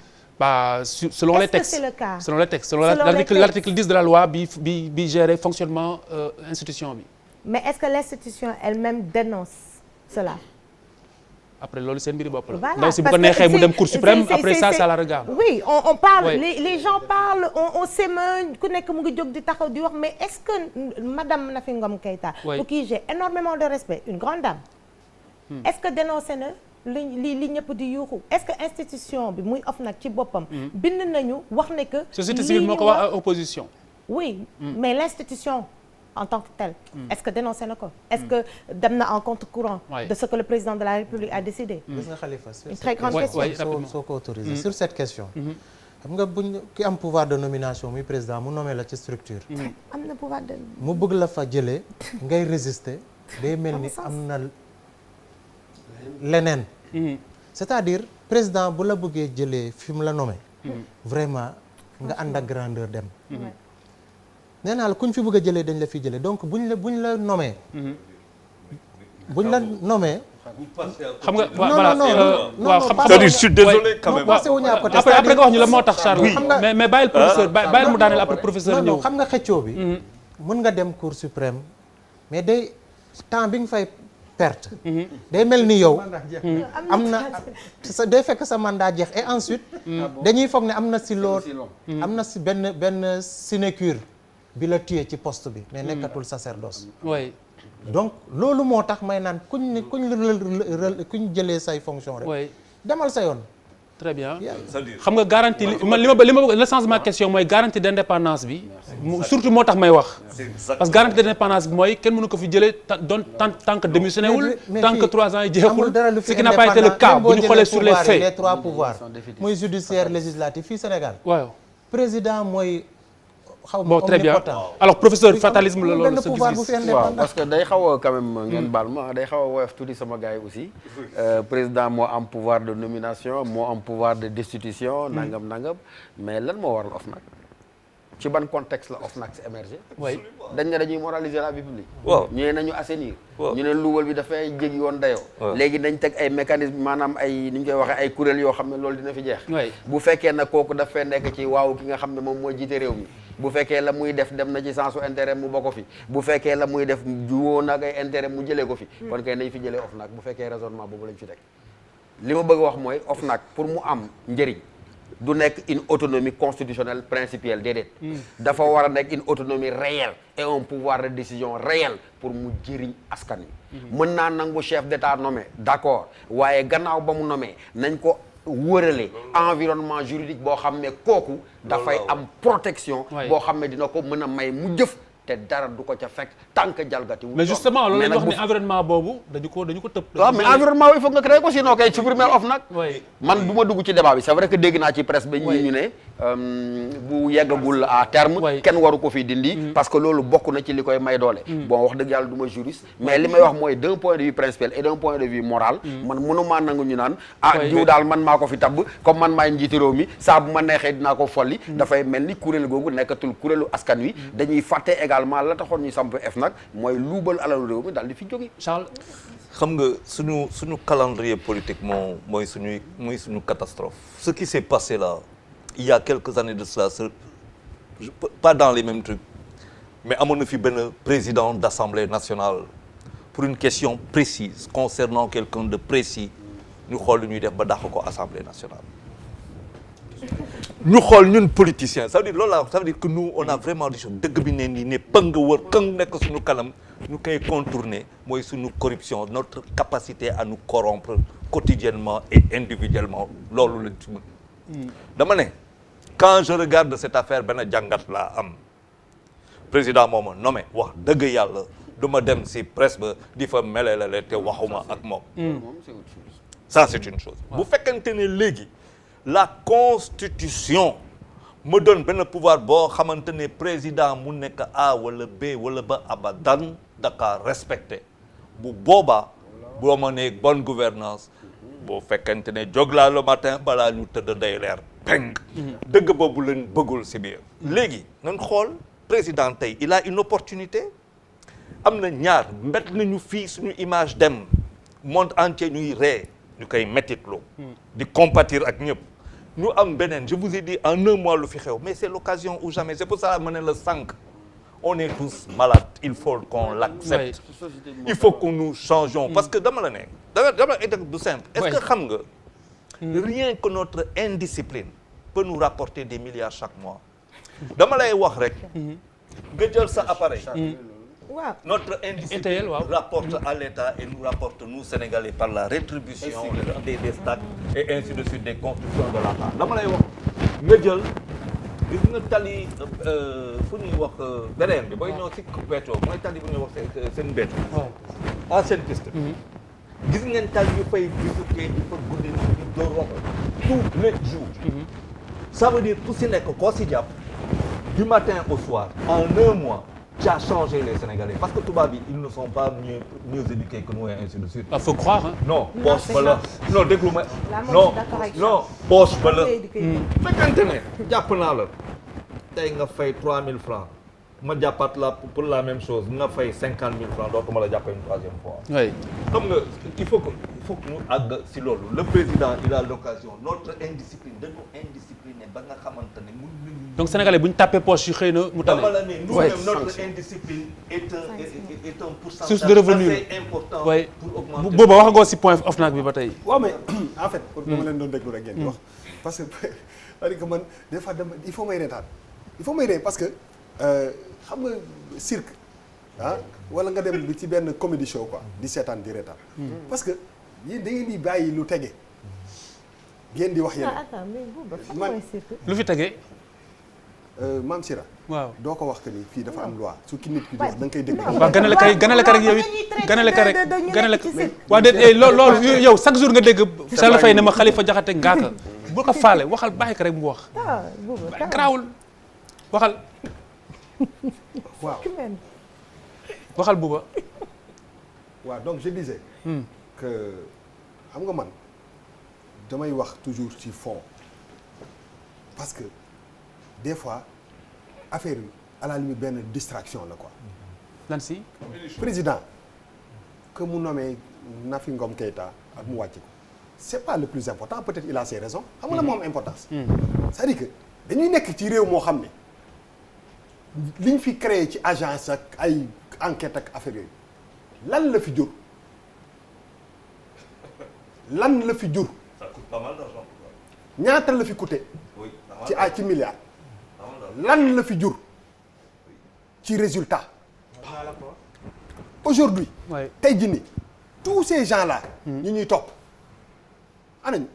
Selon les textes. Selon les textes. Selon l'article 10 de la loi bi gérer fonctionnement institution bi. Mais est-ce que l'institution elle-même dénonce cela? Après loolu seen mbiri bopp la. Voilà, ndaw si bu ko neexee mu dem Cour suprême après ça la regarde. Oui, on parle les gens parlent on s'émeut ku nekk mu ngi jóg di taxaw di wax mais est-ce que madame Nafi Ngom Keïta pour qui j'ai énormément de respect, une grande dame. Est-ce que dénoncé na li ñëpp di yuuxu est-ce que institution bi muy OFNAC ci boppam bind nañu wax ne que société civile moo ko wax opposition oui mais l'institution en tant que tel. Est-ce que dénoncé na ko. est-ce que dem na en compte courant. de ce que le président de la République a décidé. gis nga Khalifa une très grande question. soo ko autorisé sur cette question. xam nga buñ ki am pouvoir de nomination muy président mu nommé la ci structure. am na pouvoir de. mu bëgg la fa jëlee ngay résister day mel ni am na leneen. c'est-à-dire président bu la bëggee jëlee fi mu la nommé. vraiment nga ànd ak grandeur dem. nee naa la kuñ fi bëgg a jëlee dañ la fi jëlee donc buñ la nommé. buñ la nommé. xam nga waaw c'est-à-dire je suis désolé quand même. après nga wax ñu la moo tax Charles. mais bàyyil professeur bàyyil mu daaneel après professeur ñëw. xam nga xëccoo bi. mën nga dem cour suprême mais day temps bi nga fay perte. day mel ni yow. am na day fekk sa mandat jeex et ensuite. dañuy foog ne am na si loo. am na si benn sinécure bi la tué ci poste bi mais nekkatul sacerdoce. oui. donc loolu moo tax may naan kuñ jëlee say fonction rek. oui demal sa yoon. très bien xam nga garantie li ma le sens de ma question mooy garantie d'indépendance bi. surtout moo tax may wax. parce que garantie d'indépendance bi mooy kenn mënu ko fi jëlee tant que démissionné wul. tant que 3 ans yi jeexul. ce qui n'a pas été le cas bu ñu xoolee sur les faits. les 3 pouvoirs mooy judiciaire législatif fii Sénégal. waaw président mooy. bon très bien alors professeur fatalisme la loolu sa gis-gis waaw parce que day xaw a quand même ngeen baal ma day xaw a woyof tuuti sama gars yi aussi président moo am pouvoir de nomination moo am pouvoir de destitution nangam mais lan moo waral OFNAC ci ban contexte la OFNAC si émerger dañ ne dañuy moraliser la vie publique ñu ne nañu assainir ñu ne luubal bi dafay jéggi woon dayoo léegi nañ teg ay mécanisme maanaam ay ni ñu koy waxee ay kuréel yoo xam ne loolu dina fi jeex bu fekkee nag kooku dafay nekk ci waaw ki nga xam ne moom mooy jiite réew mi bu fekkee la muy def dem na ci sensu intérêt mu bokk fi bu fekkee la muy def juwoo nag ay intérêt mu jëlee ko fi kon kay nañ fi jëlee OFNAC bu fekkee raisonnement boobu lañ fi teg li ma bëgg wax mooy OFNAC pour mu am njëriñ du nekk une autonomie constitutionnelle principielle déedéet dafa war a nekk une autonomie réelle et un pouvoir de décision réel pour mu jëriñ askan wi mën naa nangu chef d'état nommé d'accord waaye gannaaw ba mu nommé nañ ko wërale environnement juridique boo xam ne kooku dafay am protection boo xam ne dina ko mën a may mu jëf te dara du ko ca fekk tant que jalgati wu mais justement loolu la ñu wax ne environnement boobu dañu ko tëb waaw mais environnement il faut nga créer ko sinon kay supprimer OFNAC man du ma dugg ci débat bi c'est vrai que dégg naa ci presse ba ñu ne bu yeggagul à terme kenn waru ko fi dindi parce que loolu bokk na ci li koy may doole bon wax dëgg yàlla du ma juriste mais li may wax mooy d'un point de vue principiel et d'un point de vue moral man mënumaa nangu ñu naan jiw daal man maa ko fi tabb comme man maay njiiti réew mi saa bu ma neexee dinaa ko folli dafay mel ni kuréel googu nekkatul kuréelu askan wi dañuy fàtte également la taxoon ñu samp OFNAC mooy luubal alalu réew mi daal di fi jóge Charles xam nga suñu calendrier politique mooy suñu catastrophe ce qui s'est passé là il y a quelques années de cela pas dans les mêmes trucs mais amoon na fi benn président d'Assemblée nationale pour une question précise concernant quelqu'un de précis ñu xool lu ñuy def ba dàq ko Assemblée nationale ñu xool ñun politiciens ça veut dire loolu la ça veut dire que nous on a vraiment des choses dëgg bi ne nii ne pëng wër këng nekk suñu kanam ñu koy contourner mooy suñu corruption notre capacité à nous corrompre quotidiennement et individuellement loolu lañ ci mën dama ne quand je regarde cette affaire benn jàngat laa am président mooma nommé wax dëgg yàlla du ma dem si presse ba di fa melelale te waxuma ak moom ça c'est une chose bu fekkente ne léegi la constitution me donne benn pouvoir boo xamante ne président mu nekk A wala B wala ba abadan daka respecté bu boobaa boo ma nee bonne gouvernance boo fekkente ne jóg laa le matin balaa ñu tëdd day leer peng dëgg boobu leen bëggul si biir léegi nañ xool président tey il a une opportunité am na ñaar mbet nañu fii suñu image dem monde entier ñuy ree ñu koy mettitlu di compatir ak ñëpp ñu am beneen je vous ai dit en un mois lu fi xew mais c'est l'occasion ou jamais c'est pour ça ma ne la sànq on est tous malades il faut qu'on l'accepte il faut que nous changeons parce que dama la ne dama la du simple est-ce que xam nga rien que notre indiscipline peut nous rapporter des milliards chaque mois dama lay wax rek nga jël sa appareil notre indiscipline rapporte à l'État et nous rapporte nous Sénégalais par la rétribution des stades et ainsi de suite des constructions de l'État dama lay wax nga jël gis nga tali fu ñuy wax beneen bi booy ñëw si Béthio mooy tali bu ñuy wax seen Béthio ancienne piste gis ngeen tali yu fay bifurqué di fa guddi di door romb tous les jours ça veut dire ku si nekk koo si jàpp du matin au soir en 1 mois tu as changé les Sénégalais parce que tubaab bi ils ne sont pas mieux éduqués que nous et ainsi de suite. ah faut croire hein. non poche ba la non déglu ma non poche ba la fekkante ne jàpp naa la tey nga fay 3000 francs ma jàppaat la pour la même chose nga fay 50 000 francs dootuma la jàppee une 3e fois. oui xam nga il faut que ñu àgg si loolu le président il a l'occasion notre indiscipline dañu indiscipliné ba nga xamante ne mun nañu. donc sénégalais bu ñu tàppee poche yi xëy na mu tane. dama la ne nous-mêmes notre indiscipline est un pourcentage source de revenu assez important pour augmenter. booba wax nga si point OFNAC bi ba tey. waaw mais en fait pour dama leen doon déglu rek ngeen di wax parce que c'est-à-dire que man des fois dama il faut may reetaan parce que xam nga cirque wala nga dem bi ci benn comédie show quoi di seetaan di reetaan parce que yéen da ngeen di bàyyi lu tege ngeen di wax yéen man lu fi tege Mame Sira waaw doo ko wax que ni fii dafa am loi su ki nit ki di wax da nga koy dégg waaw ganale ka rek yow it ganale ka rek waa déet loolu yow chaque jour nga dégg Sall Faye ne ma Khalifa Diakhaté ngaaka bu ko faale waxal bàyyi ko rek mu wax garaawul waxal waaw waxal buuba waaw donc je disais que xam nga man damay wax toujours ci fond parce que des fois affaire yi à la limite benn distraction la quoi. lan si. président que mu nommé Nafi Ngom Keïta ak mu wàcc ko c'est pas le plus important peut-être il a ses raisons. xam nga la moo am importance. c'est-à-dire que dañuy nekk ci réew moo xam ne liñ fi créé ci agence ak ay enquête ak affaire yooyu lan la fi jur lan la fi jur. ça coûte pas mal d'argent. ñaata la fi coûté. oui ci milliards. lan la fi jur ci résultat. aujourd'hui tey jii nii tous ces gens là. ñi ñuy topp anañu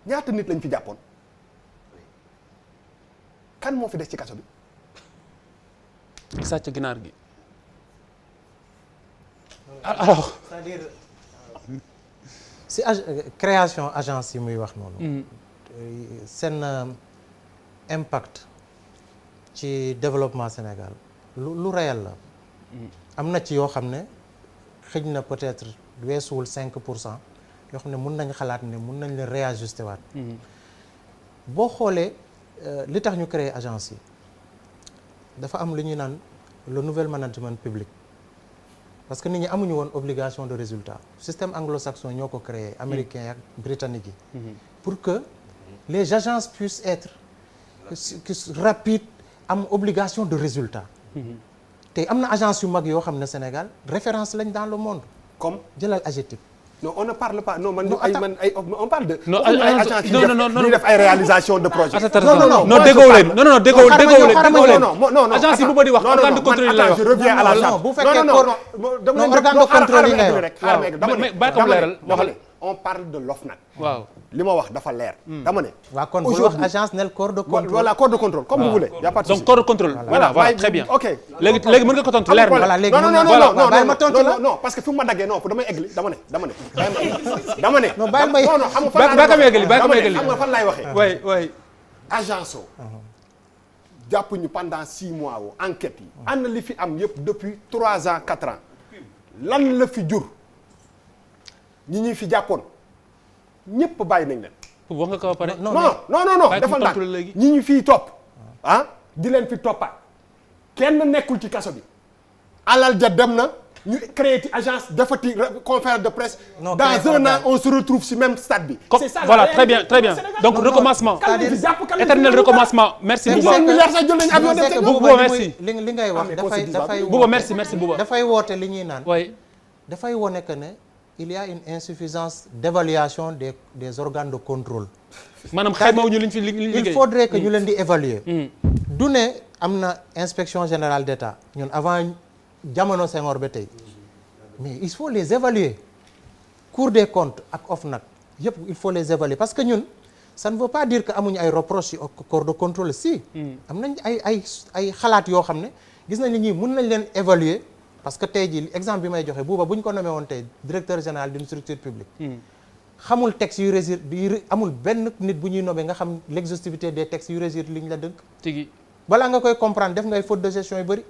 ñaata nit lañ fi jàppoon kan moo fi des ci kaso bi. sàcc ginaar gi alors. c'est-à-dire si création agence yi muy wax noonu. seen impact ci développement Sénégal lu réel la. am na ci yoo xam ne xëj na peut-être weesuwul 5% yoo xam ne mun nañ xalaat ne mun nañ leen réajuster waat. boo xoolee li tax ñu créer agence yi dafa am lu ñuy naan le nouvel management public parce que nit ñi amuñu woon obligation de résultat système anglo-saxon ñoo ko créé américain ak britannique yi pour que les agences puissent être rapides am obligation de résultat te am na agence yu mag yoo xam ne Sénégal référence lañ dans le monde comme jëlal AGETIP. non on ne parle pas non on parle de. non non def ay réalisation de projet. non déggoo leen non déggoo leen agence yi bu ba di wax organe de contrôle la wax. je reviens à la charte bu fekkee non organe de contrôle yi ngay wax dama leeral waxal on parle de l'OFNAC. waaw li ma wax dafa leer. dama ne. waaw kon bu wax agence nel corps de contrôle. voilà corps de contrôle comme vous voulez. y a pas de souci donc corps de contrôle. voilà très bien. ok léegi mën nga ko tontu leer na. voilà léegi non ma tontu la non parce que fi mu ma daggee non damay eggali dama ne. non bàyyi may non xam nga fan laay waxee. oui agence o jàpp ñu pendant 6 mois wo enquête yi. ànd li fi am yëpp depuis 3 ans 4 ans lan la fi jur. ñi ñuy fi jàppoon ñëpp bàyyi nañ leen. wax nga ko ba pare. non defal naa ñi ñu fiy topp di leen fi toppaat kenn nekkul ci kaso bi alal ja dem na ñu créé ci agence defati conférence de presse. dans un an on se retrouve ci même stade bi. c'est ça voilà très bien donc recommencement. éternel recommencement merci Bouba. Bouba merci. li ngay wax dafay Bouba merci Bouba. dafay woote li ñuy naan. oui dafay wone que ne. il y a une insuffisance d'évaluation des organes de contrôle. maanaam xaymawuñu liñ fi liggéey. il faudrait que ñu leen di évaluer. du ne am na inspection générale d'État ñun avant jamono Senghor ba tey mais il faut les évaluer Cour des comptes ak OFNAC yëpp il faut les évaluer parce que ñun ça ne veut pas dire que amuñu ay reproches ci corps de contrôle si. am nañ ay xalaat yoo xam ne gis nañ ni ñii mun nañ leen évaluer parce que tey jii exemple bi may joxe Bouba bu ñu ko nommé woon tey directeur général d'une structure publique. xamul texte yu régir amul benn nit bu ñuy nommé nga xam l'exhaustivité des textes yu régir li ñu la dënk. tigi balaa nga koy comprendre def ngay faute de gestion yu bëri.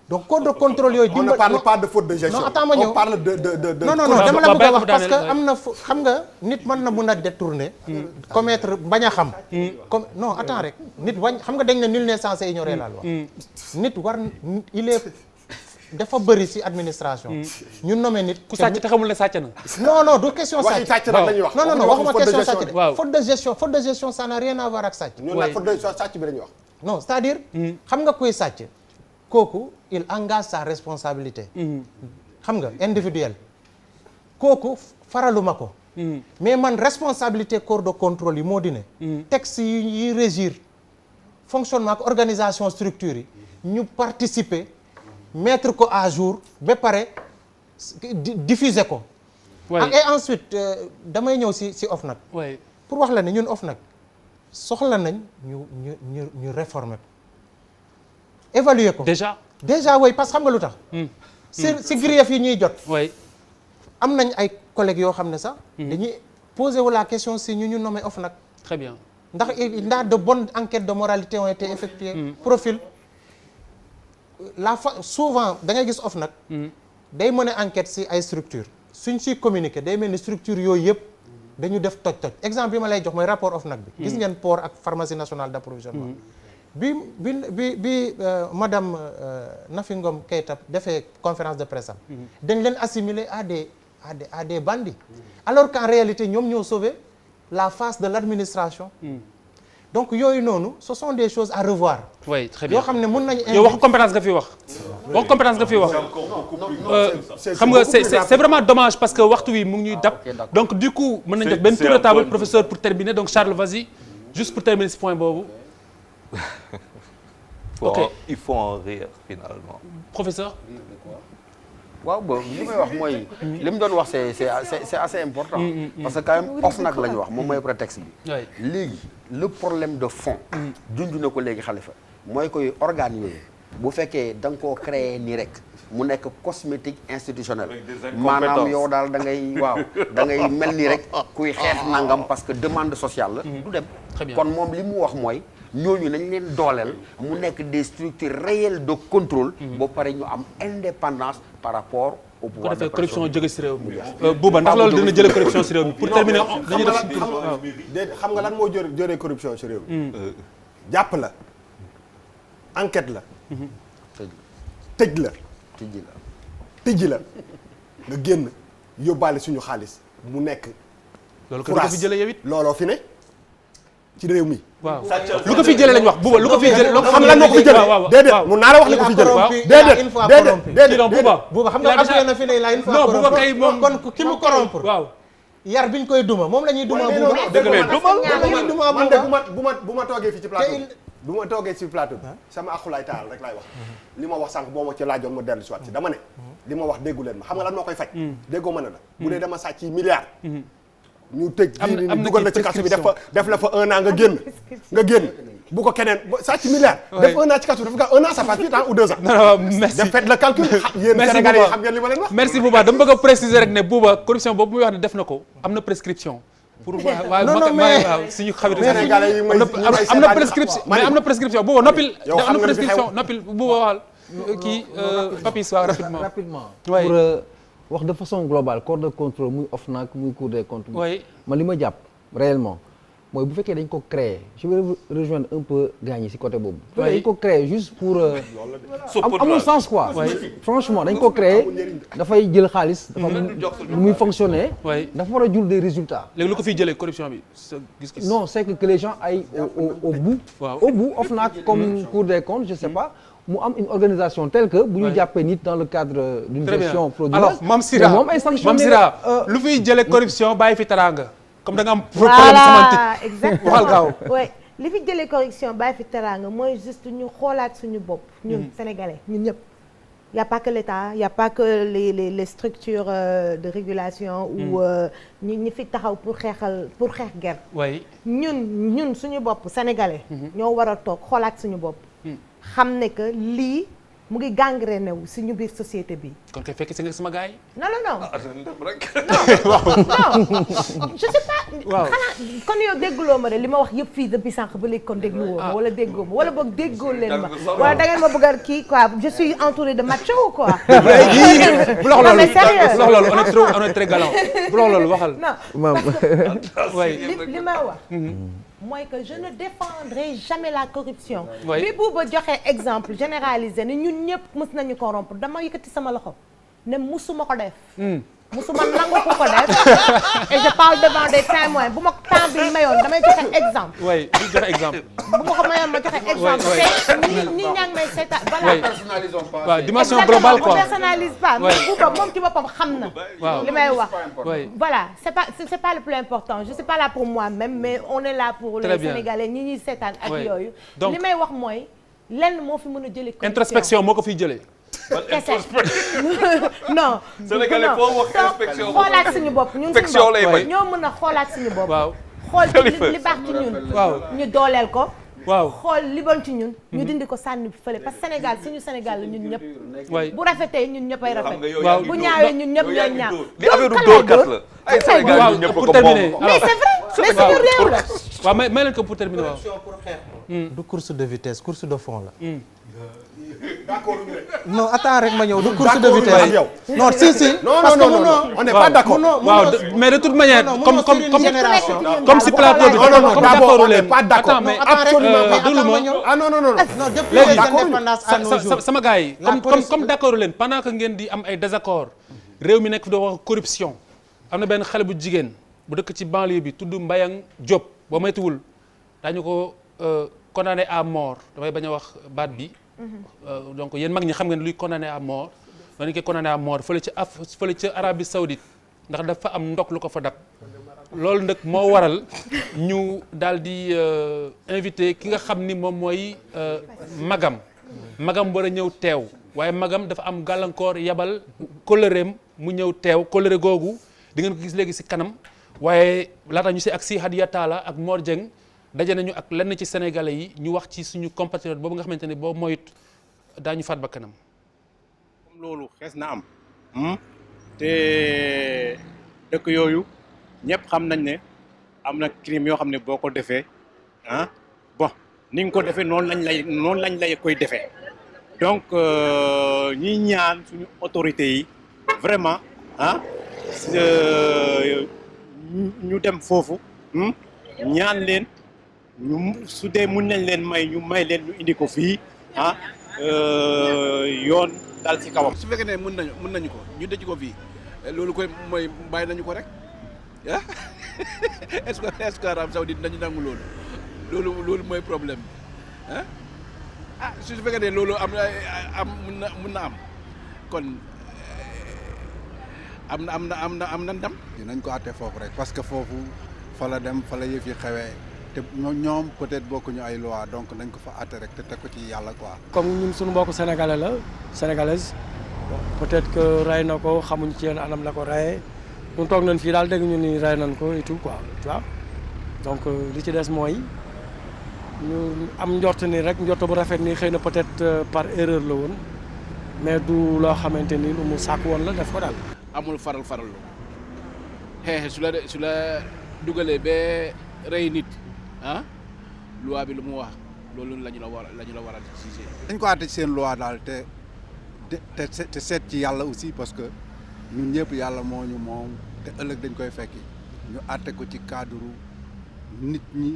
donc corps de contrôle yooyu. on ne parle pas de faute de gestion. non attends ma ñëw on parle de. non dama la bëgg a wax parce que am na xam nga nit mën na mun a détourner. commettre bañ a xam. comme non attends rek nit xam nga dañ ne nul n'est censé ignorer la loi. nit il est dafa bëri ci administration. ñu nommé nit. ku sàcc te xamul ne sàcc na. non du question sàcc. waxi sàcc nag la ñuy wax. non waxuma question sàcc de. waaw faute de gestion ça n'a rien à voir ak sàcc. ñun nag faute de gestion sàcc bi la ñuy wax. non c'est-à-dire. xam nga kuy sàcc. kooku il engage sa responsabilité. xam nga individuelle. kooku faraluma ko. mais man responsabilité corps de contrôle yi moo di ne. texte yi régir fonctionnement ak organisation structure yi ñu participer mettre ko à jour ba pare diffuser ko. et ensuite damay ñëw ci OFNAC. pour wax la ne ñun OFNAC soxla nañ ñu réformer ko. évaluer ko déjà oui parce que xam nga lu tax. si grief yi ñuy jot. am nañ ay collègues yoo xam ne sax. dañuy poser wu la question si ñu nommé OFNAC. très bien ndax de bonnes enquêtes de moralité ont été effectuées. profil souvent da ngay gis OFNAC. day mën a enquête si ay structures suñ siy communiquer day mel ni structure yooyu yëpp dañu def toj exemple bi ma lay jox mooy rapport OFNAC bi. gis ngeen port ak pharmacie nationale d'approvisionnement. bi madame Nafi Ngom Keïta defee conférence de presse am dañ leen assimiler à des bandits alors qu'en réalité ñoom ñoo sauvé la face de l'administration. donc yooyu noonu ce sont des choses à revoir. oui très bien yoo xam ne mën nañu. yow waxu compétence nga fi wax. xam nga c'est vraiment dommage parce que waxtu wi mu ngi ñuy dab. donc du coup mën nañu def benn tour de table professeur pour terminer donc Charles vas-y juste pour terminer ce point boobu. il faut en rire finalement. professeur. waaw bon li may wax mooy li mu doon wax c'est assez important. parce que quand même OFNAC la ñu wax moom mooy prétexte bi. léegi le problème de fond. junj na ko léegi Khalifa mooy koy organes yooyu bu fekkee da nga koo créer nii rek mu nekk cosmétique institutionnel. maanaam yow daal da ngay mel ni rek kuy xeex nangam parce que demande sociale la. du dem kon moom li mu wax mooy. ñooñu nañ leen dooleel mu nekk des structures réelles de contrôle. ba pare ñu am indépendance par rapport au pouvoir de corruption jóge ci réew mi. Bouba ndax loolu dina jëlee corruption ci réew mi pour terminer dañuy def xam nga lan moo jëlee corruption ci réew mi. jàpp la enquête la. tëj la nga génn yóbbaale suñu xaalis mu nekk. loolu ko fi jëlee yow it looloo fi ne ci réew mi. waaw lu ko fi jëlee lañ wax Bouba lu ko fi jëlee. xam lan moo ko fi jëlee déedéet mun naa la wax li ko fi jëlee. déedéet Bouba xam nga appelé na fi ne la une fois corrompu. non Bouba kay moom kon ki mu corrompre. waaw yar biñ koy duma moom la ñuy duma Bouba. dëgg la man de bu ma toogee fii ci plateau bu ma toogee ci plateau bi sama axulaay taal rek laay wax li ma wax sànq boo ma ci laajoon ma dellu si waat ci dama ne li ma wax déggu leen ma xam nga lan moo koy faj déggoo ma ne la bu dee dama sàcc milliards ñu tëj kii ni dugal la ci kaso bi def la fa 1 an nga génn bu ko keneen sàcc milliards def 1 an ci kaso bi def nga 1 an ça passe vite ou 2 ans non merci def faites le calcul yéen Sénégalais yi xam ngeen li ma leen wax merci Bouba dama bëgg a préciser rek ne Bouba corruption boobu muy wax ne def na ko am na prescription pour waaw suñu xarit Sénégalais yi am na prescription mais am na prescription Bouba noppil am na prescription noppil Bouba waxal kii Papis waaw rapidement pour wax de façon globale corps de contrôle muy OFNAC muy Cour des comptes man li ma jàpp réellement mooy bu fekkee dañ ko créer je vais rejoindre un peu gagné ci côté boobu bu fekkee dañ ko créer juste pour amul sens quoi franchement dañ ko créer dafay jël xaalis dafa lu muy fonctionner dafa war a jur des résultats léegi lu ko fiy jëlee corruption bi gis-gis non c'est que les gens aillent au bout OFNAC comme Cour des comptes je sais pas mu am une organisation telle que bu ñu jàppee nit dans le cadre d'une gestion frauduleuse alors Mame Sira moom ay sanctions lu fiy jëlee corruption bàyyi fi teraanga comme da nga am problème sémantique exactement waxal gaaw oui li fi jëlee corruption bàyyi fi teraanga mooy juste ñu xoolaat suñu bopp ñun sénégalais ñun ñëpp y a pas que l'État, y a pas que les structures de régulation ou ñi fi taxaw pour xeex guerre. oui ñun suñu bopp sénégalais. ñoo war a toog xoolaat suñu bopp. xam ne que lii mu ngi gangréné wu suñu biir société bi. kon kay fekk si nga sama gars yi. non non je sais pas. waaw xanaa kon yow dégguloo ma de li ma wax yëpp fii depuis sànq ba léegi kon dégluwoo ma wala déggoo ma wala boog déggoo leen ma wala da ngeen ma bëgg a kii quoi je suis entourée de macho ou quoi. bu lox loolu mais sérieux bu lox loolu on est très galant bu lox loolu waxal. non li may wax. mooy que je ne défendrai jamais la corruption. bi Bouba joxe exemple généralisé ne ñun ñëpp mës nañu corrompre dama yëkkati sama loxo ne musuma ko def. musuma nangu ko def et je parle devant des témoins bu ma temps bi mayoon damay joxe exemple. oui di joxe exemple. bu ma ko mayoon ma joxe exemple. te ñi ñaa ngi may seetaan voilà. personnalisons pas. waaw dimension globale quoi. on personnalise pas. mais Bouba moom ci boppam xam na. waaw li may wax. voilà c'est pas le plus important je suis pas là pour moi-même mais on est là pour les Sénégalais ñi ñuy seetaan ak yooyu. donc li may wax mooy lenn moo fi mën a jëlee. introspection moo ko fiy jëlee. kese non. Sénégalais foo wax inspection xoolaat suñu bopp ñun suñu bopp ñoo mën a xoolaat suñu bopp. waaw xool li baax ci ñun. waaw ñu dooleel ko. waaw xool li bon ci ñun. ñu dindi ko sànni fële parce que Sénégal suñu Sénégal la ñun ñëpp. bu rafetee ñun ñëppay rafet. waaw bu ñaawee ñun ñëpp ñooy ñaaw. li affaire du dóorkat la. ay Sénégal ñun ñëpp ko pour terminer. mais c'est vrai mais suñu réew la. waaw may leen ko pour terminer waaw. du course de vitesse course de fond la. non attends rek ma ñëw du course de vitesse. non si. parce que on n'est pas d'accord. waaw mais de toute manière comme si plateau bi comme d'accord leen attends mais sama gars yi comme d'accord leen pendant que ngeen di am ay désaccord réew mi nekk fi doo wax corruption am na benn xale bu jigéen bu dëkk ci banlieue bi tudd Mbayang Diop boo maytuwul daañu ko condamné à mort damay bañ a wax baat bi donc yéen mag ñi xam ngeen luy condamné à mort dañu koy condamné à mort fële ca Arabie Saoudite ndax dafa am ndok lu ko fa dab loolu nag moo waral ñu daal di invité ki nga xam ni moom mooy magam war a ñëw teew waaye magam dafa am gàllankoor yabal kóllëreem mu ñëw teew kóllëre googu di ngeen ko gis léegi si kanam waaye laata ñu si ak si Hadiya Talla ak Mor Dieng daje nañu ak lenn ci sénégalais yi ñu wax ci suñu compatriote boobu nga xamante ne boo moyut daañu faat ba kanam. comme loolu xees na am te dëkk yooyu ñëpp xam nañ ne am na crime yoo xam ne boo ko defee bon ni nga ko defee noonu lañ lay koy defee donc ñi ñaan suñu autorités yi vraiment ñu dem foofu ñaan leen. su dee mun nañ leen ñu may leen ñu indi ko fii yoon dal ci kawam. su fekkee ne mën nañu ko ñu dëj ko fii loolu koy mooy bàyyi nañu ko rek est-ce que Arabie Saoudite dañu nangu loolu mooy problème bi su fekkee ne loolu mun na am kon am na ndam. dinañ ko àtte foofu rek parce que foofu fa la dem fa la yëf yi xewee. te ñoom peut-être bokkuñu ay loi donc nañ ko fa àtte rek te teg ko ci yàlla quoi. comme ñun suñu mbokk sénégalaise peut-être que rey na ko xamuñ ci yenn anam la ko reyee ñun toog nañ fii daal dégg ñu ni rey nañ ko et tout quoi tu vois donc li ci des mooy ñu am njort ni rek njort bu rafet ni xëy na peut-être par erreur la woon mais du loo xamante ni lu mu sàkk woon la def ko daal. amul faral xeexe su la dugalee ba rey nit. loi bi lu mu wax loolu lañu la war a décider. dañ ko àtte ci seen loi daal te seet ci yàlla aussi parce que ñun ñëpp yàlla moo ñu moom te ëllëg dañ koy fekki ñu àtte ko ci cadre nit ñi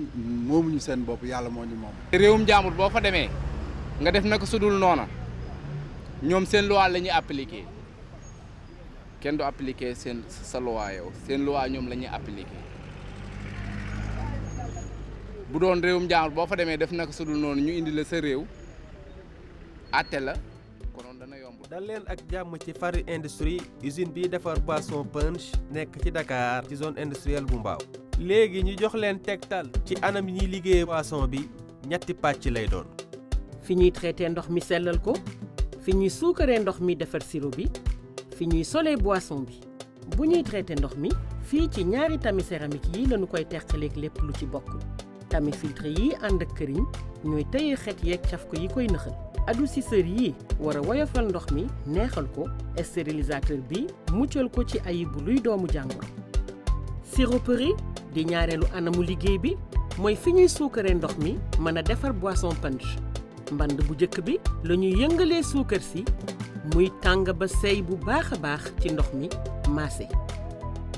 moomuñu seen bopp yàlla moo ñu moom. réewum jaambur boo fa demee nga def naka sudul noona ñoom seen loi la ñuy appliquer kenn du appliquer sa loi yow seen loi ñoom la ñuy appliquer. bu doon réewum jaambur boo fa demee def naka sudul noonu ñu indi la sa réew àtte la konoon dana yomb. dal leen ak jàmm ci Fary Industrie usine bi defar boisson punch nekk ci Dakar ci zone industrielle bu Mbao léegi ñu jox leen tegtal ci anam yi ñuy liggéeyee boisson bi ñetti pàcc lay doon. fi ñuy traité ndox mi sellal ko fi ñuy suukaree ndox mi defar sirop bi fi ñuy solee boisson bi bu ñuy traité ndox mi fii ci ñaari tami céramique yi lañu koy teqaleeg lépp lu ci bokkul tami filtre yi ànd ak këriñ ñooy tëye xet yeeg caf ko yi koy nëxal adoucisseur yi war a woyofal ndox mi neexal ko stérilisateur bi muccal ko ci ayibu luy doomu jàngoro siroperie di ñaareelu anamu liggéey bi mooy fi ñuy suukaree ndox mi mën a defar boisson punch mband bu njëkk bi la ñuy yëngalee suukar si muy tàng ba seey bu baax a baax ci ndox mi maase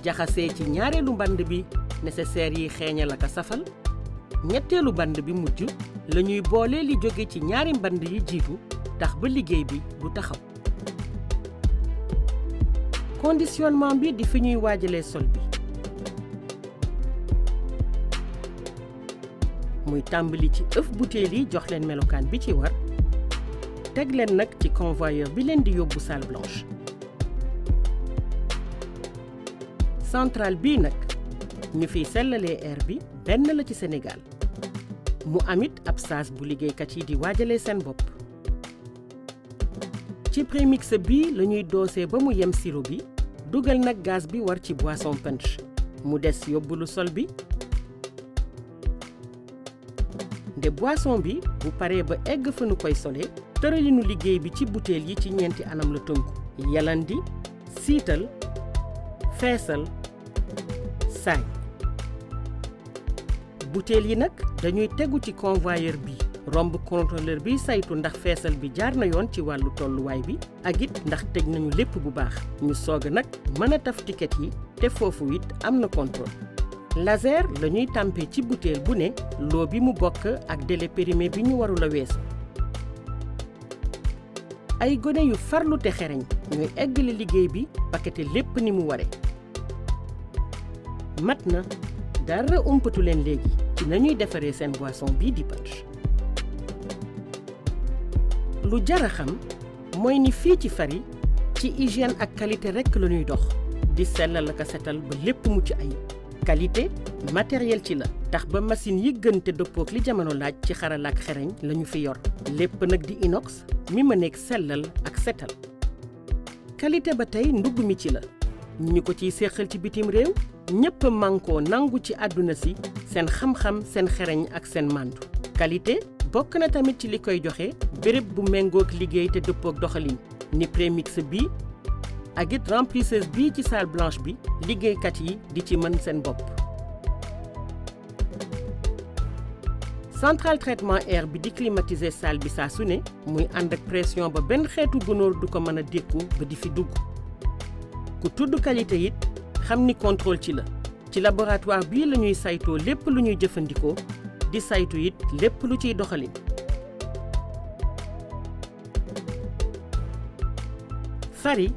jaxasee ci ñaareelu mband bi nécessaire yi xeeñal ak a safal ñetteelu mband bi mujj la ñuy boole li jóge ci ñaari mband yi jiitu tax ba liggéey bi du taxaw conditionnement bi di fi ñuy waajalee sol bi muy tàmbali ci ëf butéel yi jox leen melokaan bi ci war teg leen nag ci convoyeur bi leen di yóbbu salle blanche centrale bii nag ñu fiy sellalee air bi benn la ci Sénégal mu amit ab saas bu liggéeykat yi di waajalee seen bopp ci prémix bi la ñuy doosee ba mu yem sirop bi dugal nag gaz bi war ci boisson punch mu des yóbbulu sol bi nde boisson bi bu paree ba egg fa nu koy solee tëralinu liggéey bi ci butéel yi ci ñeenti anam la tënku yalandi siital feesal saay butéel yi nag dañuy tegu ci convoyeur bi romb contrôleur bi saytu ndax feesal bi jaar na yoon ci wàllu tolluwaay bi ak it ndax tëj nañu lépp bu baax ñu soog a nag mën a taf ticket yi te foofu it am na contrôle laser la ñuy tàmpee ci butéel bu ne loo bi mu bokk ak délai périmé bi ñu warul a weesu ay gone yu farlu te xereñ ñooy eggale liggéey bi paqueté lépp ni mu ware mat na dara umpatu leen léegi ci nañuy defaree seen boisson bii di punch lu jara xam mooy ni fii ci Fary ci hygiène ak qualité rekk la ñuy dox di sellal ak a setal ba lépp mucc ayib qualité matériel ci la tax ba machine yi gën te dëppook li jamono laaj ci xarala ak xereñ lañu fi yor lépp nag di inox mi ma nekk sellal ak setal qualité ba tey ndugg mi ci la ñu ko ciy séqal ci bitim réew ñëpp mànkoo nangu ci àdduna si seen xam-xam seen xereñ ak seen màndu qualité bokk na tamit ci li koy joxe béréb bu méngook liggéey te dëppook doxalin ni prémix bi ak it remplisseuse bii ci salle blanche bi liggéeykat yi di ci mën seen bopp centrale traitement air bi di climatiser salle bi saa su ne muy ànd ak pression ba benn xeetu gunóor du ko mën a dékku ba di fi dugg ku tudd qualité it xam ni contrôle ci la ci laboratoire bii la ñuy saytoo lépp lu ñuy jëfandikoo di saytu it lépp lu ciy doxalin Fary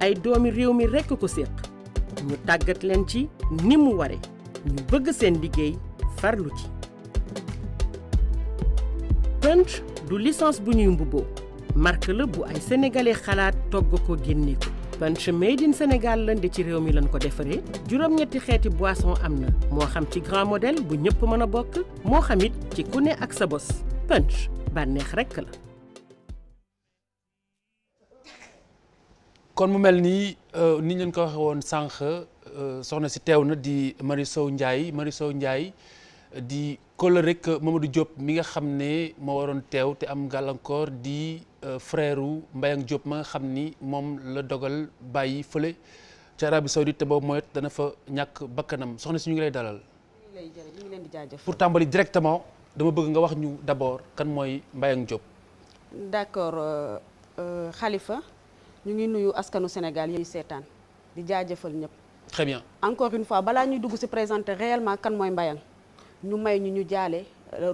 ay doomi réew mi rekk ko séq ñu tàggat leen ci ni mu ware ñu bëgg seen liggéey farlu ci punch du licence bu ñuy mbubboo marque la bu ay sénégalais xalaat togg ko génne ko punch made in Sénégal la nde ci réew mi lañ ko defaree juróom-ñetti xeeti boisson am na moo xam ci grand modèle bu ñëpp mën a bokk moo xam it ci ku ne ak sa bos punch bànneex rekk la kon mu mel nii ni ñu leen ko waxee woon sànq soxna si teew na di Marie Sow Ndiaye di kóllëre rek Mamadou Diop mi nga xam ne moo waroon teew te am gàllankoor di frère Mbayang Diop ma nga xam ni moom la dogal bàyyi fële ca Arabie Saoudite te boobu mooy dana fa ñàkk bakkanam soxna si ñu ngi lay dalal. ñu ngi leen di jaajëf. pour tàmbali directement dama bëgg nga wax ñu d'abord kan mooy Mbayang Diop. d'accord Khalifa. ñu ngi nuyu askanu Sénégal yi seetaan di jaajëfal ñëpp. très bien. encore une fois balaa ñuy dugg ci présenter réellement kan mooy Mbayang ñu may ñu jaale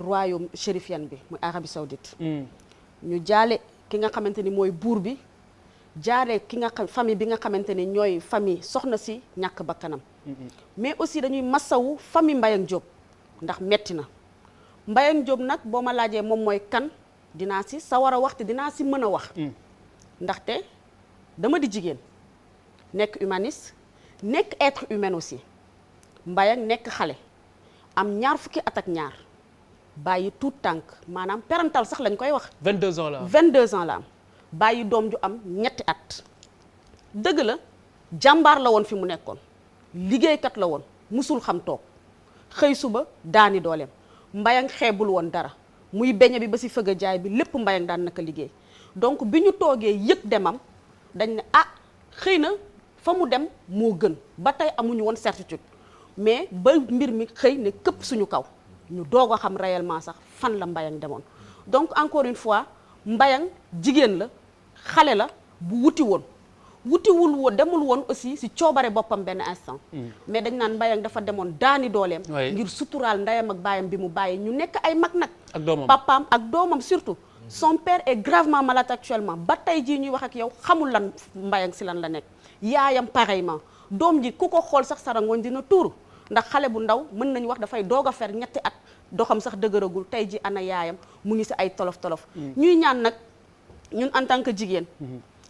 royaume chérifienne bi muy Arabie Saoudite. ñu jaale ki nga xamante ni mooy buur bi jaale ki nga xam famille bi nga xamante ni ñooy famille soxna si ñàkk bakkanam. mais aussi dañuy massawu famille Mbayang Diop ndax metti na Mbayang Diop nag boo ma laajee moom mooy kan dinaa ci sawar a wax te dinaa ci mën a wax. ndaxte. dama di jigéen nekk humaniste nekk être humain aussi Mbayang nekk xale am ñaar fukki at ak ñaar bàyyi tout tànk maanaam parental sax lañ koy wax. 22 ans la am 22 ans la am bàyyi doom ju am ñetti at dëgg la jàmbaar la woon fi mu nekkoon liggéeykat la woon musul xam toog xëy suba daani dooleem Mbayang xeebul woon dara muy beñe bi ba si fëgg a jaay bi lépp Mbayang daan naka liggéey donc bi ñu toogee yëg demam dañ ne ah xëy na fa mu dem moo gën ba tey amuñu woon certitude mais ba mbir mi xëy ne këpp suñu kaw ñu doog a xam réellement sax fan la Mbayang demoon donc encore une fois Mbayang jigéen la xale la bu wutiwul woon demul woon aussi si coobare boppam benn instant mais dañ naan Mbayang dafa demoon daani dooleem ngir suturaal ndeyam ak baayam bi mu bàyyi ñu nekk ay mag nag ak doomam papaam ak doomam surtout son père est gravement malade actuellement ba tey jii ñuy wax ak yow xamul lan Mbayang si lan la nekk yaayam pareillement doom ji ku ko xool sax sarangooñ dina tuuru ndax xale bu ndaw mën nañu wax dafay doog a fer ñetti at doxam sax dëgëragul tey ji ana yaayam mu ngi si ay tolof-tolof ñuy ñaan nag ñun en tant que jigéen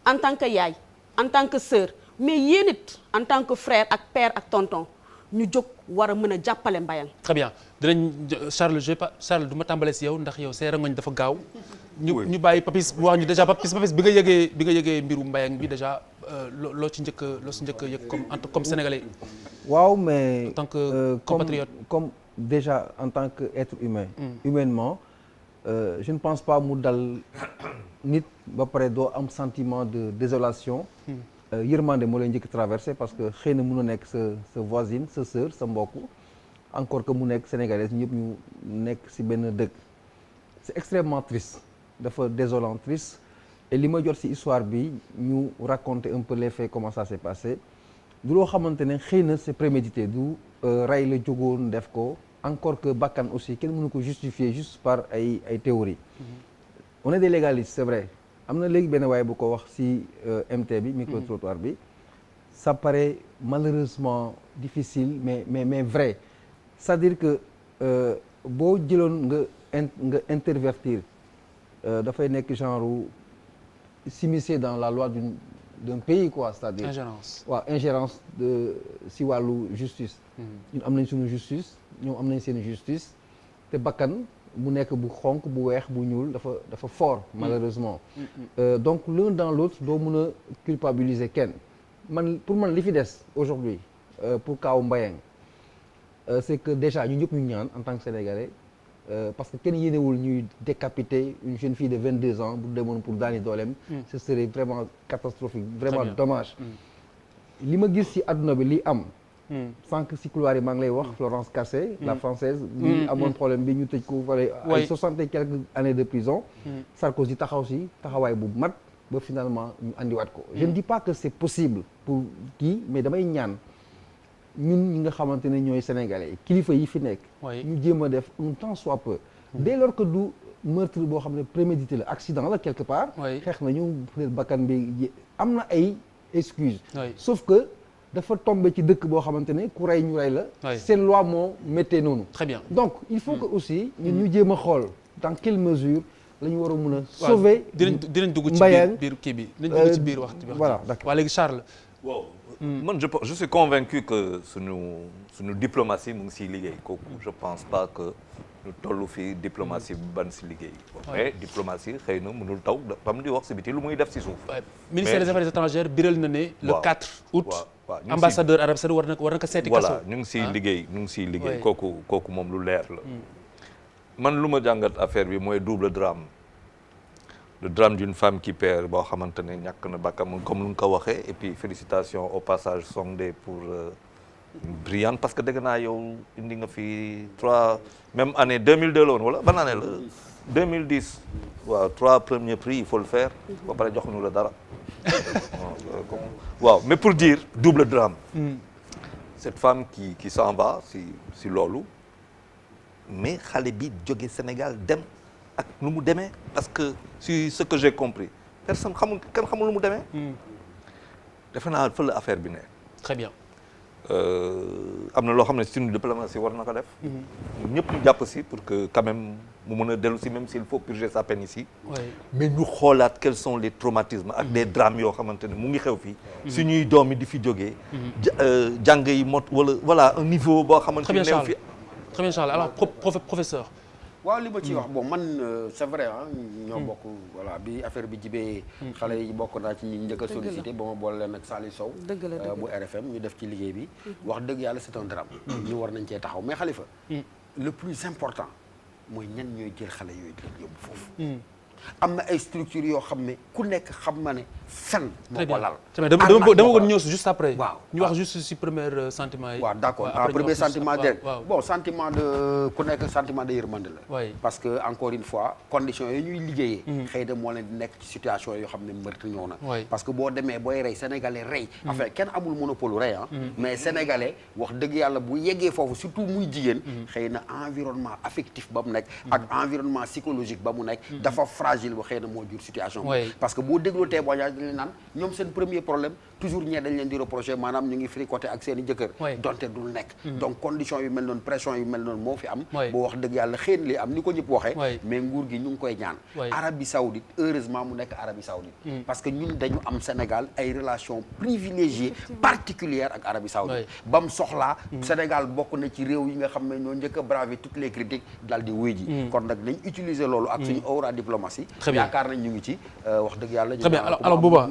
en tant que yaay en tant que sœur mais yéen it en tant que frère ak père ak tonton ñu jóg war a mën a jàppale Mbayang. très bien dinañ Charles Charles du ma tàmbale si yow ndax yow say rangoñ dafa gaaw. ñu bàyyi Papis wax ñu déjà Papis bi nga yëgee mbiru Mbayang bi déjà loo ci njëkk a yëg comme sénégalais. waaw mais en tant que compatriote comme déjà en tant que être humain. humainement je ne pense pas mu dal nit ba pare doo am sentiment de désolation. yërmande moo lay njëkk traversé parce que xëy na mën a nekk sa voisine sa sœur sa mbokk encore que mu nekk sénégalaise ñëpp ñu nekk ci benn dëkk c'est extrêmement triste dafa désolant triste et li ma jot ci histoire bi ñu raconter un peu les faits comment ça s'est passé du loo xamante ne xëy na c'est prémédité du rey la jógoon def ko encore que bakkan aussi kenn mënu ko justifier juste par ay théories on est des légalistes c'est vrai am na léegi benn waaye bu ko wax ci MT bi micro-trottoir bi ça paraît malheureusement difficile mais vrai c'est-à-dire que boo jëloon nga intervertir dafay nekk genre s'immiscer dans la loi d'un pays quoi c'est-à-dire ingérence ci wàllu justice ñun am nañ suñu justice ñoom am nañ seen justice te bakkan mu nekk bu xonk bu weex bu ñuul dafa fort malheureusement donc l'un dans l'autre doo mën a culpabiliser kenn pour man li fi des aujourd'hui pour kaaw Mbayang c'est que déjà ñu ñëpp ñu ñaan en tant que sénégalais parce que kenn yéenewul ñuy décapiter une jeune fille de 22 ans bu demoon pour daani dooleem ce serait vraiment catastrophique vraiment dommage li ma gis ci àdduna bi li am sànq ci couloir yi maa ngi lay wax Florence Cassé la française bi amoon problème bi ñu tëj ko fale ay 60 et quelques années de prison Sarkozy taxaw ci taxawaay bu mat ba finalement ñu andiwaat ko je ne dis pas que c'est possible pour kii mais damay ñaan ñun ñi nga xamante ne ñooy sénégalais kilifa yi fi nekk ñu jéem a def un tant soit peu dès lors que du meurtre boo xam ne prémédité la accident la quelque part xeex nañu peut-être bakkan bi am na ay excuses sauf que dafa tombé ci dëkk boo xamante ne ku rey ñu rey la seen loi moo méttee noonu très bien donc il faut que aussi ñun ñu jéem a xool dans quelle mesure la ñu war a mën a sauver dinañ dugg ci biir kii bi dinañ dugg ci biir wax voilà d'accord waa léegi Charles waaw man je suis convaincu que suñu diplomatie mu ngi siy liggéey kooku je pense pas que ñu toll fii diplomatie ban si liggéey mais diplomatie xëy na mënul taw tam di wax si biti lu muy def si suuf ministère des affaires étrangères biral na ne le 4 août ambassadeur Arabie Saoudite war na ko seeti kaso voilà ñu ngi siy liggéey kooku moom lu leer la man lu ma jàngat affaire bi mooy double drame le drame d'une femme qui perd boo xamante ne ñàkk na bakkam comme lu nga ko waxee et puis félicitations au passage Sondé pour brillante parce que dégg naa yow indi nga fi 3 même année 2002 la woon wala ban année la 2010 waaw 3 premiers prix il faut le faire ba pare jox ñu la dara waaw mais pour dire double drame cette femme qui s'en va si loolu mais xale bi jóge Sénégal dem ak nu mu demee parce que si ce que j'ai compris kenn xamul lu mu demee defe naa fa la affaire bi ne très bien am na loo xam ne suñu diplomatie war na ko def ñëpp ñu jàpp si pour que quand même mu mën a dellu si même s'il faut purger sa peine ici mais ñu xoolaat quels sont les traumatismes ak des drames yoo xamante ne mu ngi xew fii suñuy doom yi di fi jógee jàng yi mot wala voilà un niveau boo xamante ne new fi très bien Charles alors professeur waaw li ma ciy wax bon man c'est vrai ah ñoo bokk voilà bi affaire bi jibee xale yi bokk naa ci ñi njëkk a sollicité ba ma boole leen ak Saliou Sow bu RFM ñu def ci liggéey bi wax dëgg yàlla c'est un drame ñu war nañ cee taxaw mais Khalifa le plus important mooy ñan ñooy jël xale yooyu di yóbbu foofu am na ay structures yoo xam ne ku nekk xam na ne fen moo ko lal dama bëggoon ñëw juste après waaw ñu wax juste si premier sentiment yi waaw d'accord premier sentiment de bon sentiment de ku nekk sentiment de yërmande la parce que encore une fois conditions yi ñuy liggéeyee xëy na moo leen di nekk ci situation yoo xam ne meurtre ñëw na parce que boo demee booy rey sénégalais rey enfin kenn amul monopole rey ah mais sénégalais wax dëgg yàlla bu yeggee foofu surtout muy jigéen xëy na environnement affectif ba mu nekk ak environnement psychologique ba mu nekk dafa fragile ba xëy na moo jur situation parce que boo dégloo témoignage dañ leen naan ñoom seen premier problème toujours ñee dañ leen di reprocher maanaam ñu ngi fricoté ak seen i jëkkër donte dul nekk donc condition yu mel noonu pression yu mel noonu moo fi am boo wax dëgg yàlla xëy na li am ni ko ñëpp waxee mais nguur gi ñu ngi koy ñaan Arabie Saoudite heureusement mu nekk Arabie Saoudite parce que ñun dañu am Sénégal ay relations privilégiées particulières ak Arabie Saoudite ba mu soxlaa Sénégal bokk na ci réew yi nga xam ne ñoo njëkk a braver toutes les critiques daal di wuy ji kon nag nañ utiliser loolu ak suñu aura diplomatie yaakaar nañ ñu ngi ci wax dëgg yàlla très bien alors Bouba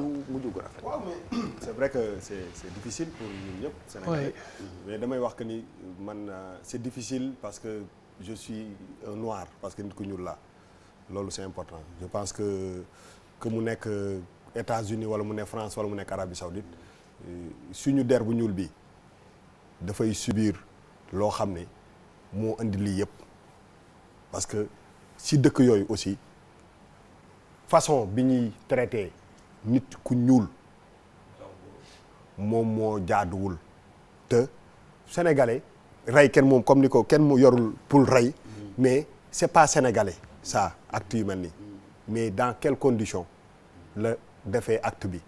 c'est vrai que c'est difficile pour ñun ñëpp Sénégalais mais damay wax que ni man c'est difficile parce que je suis un noir parce que nit ku ñuul laa loolu c'est important je pense que mu nekk États-Unis wala mu nekk France wala mu nekk Arabie Saoudite suñu der bu ñuul bi dafay subir loo xam ne moo indi lii yëpp parce que si dëkk yooyu aussi façon bi ñuy traité nit ku ñuul moom moo jaaduwul te sénégalais rey kenn moom comme ni ko kenn mu yorul pour rey mais c'est pas sénégalais ça acte yu mel nii mais dans quelles conditions la defee acte bi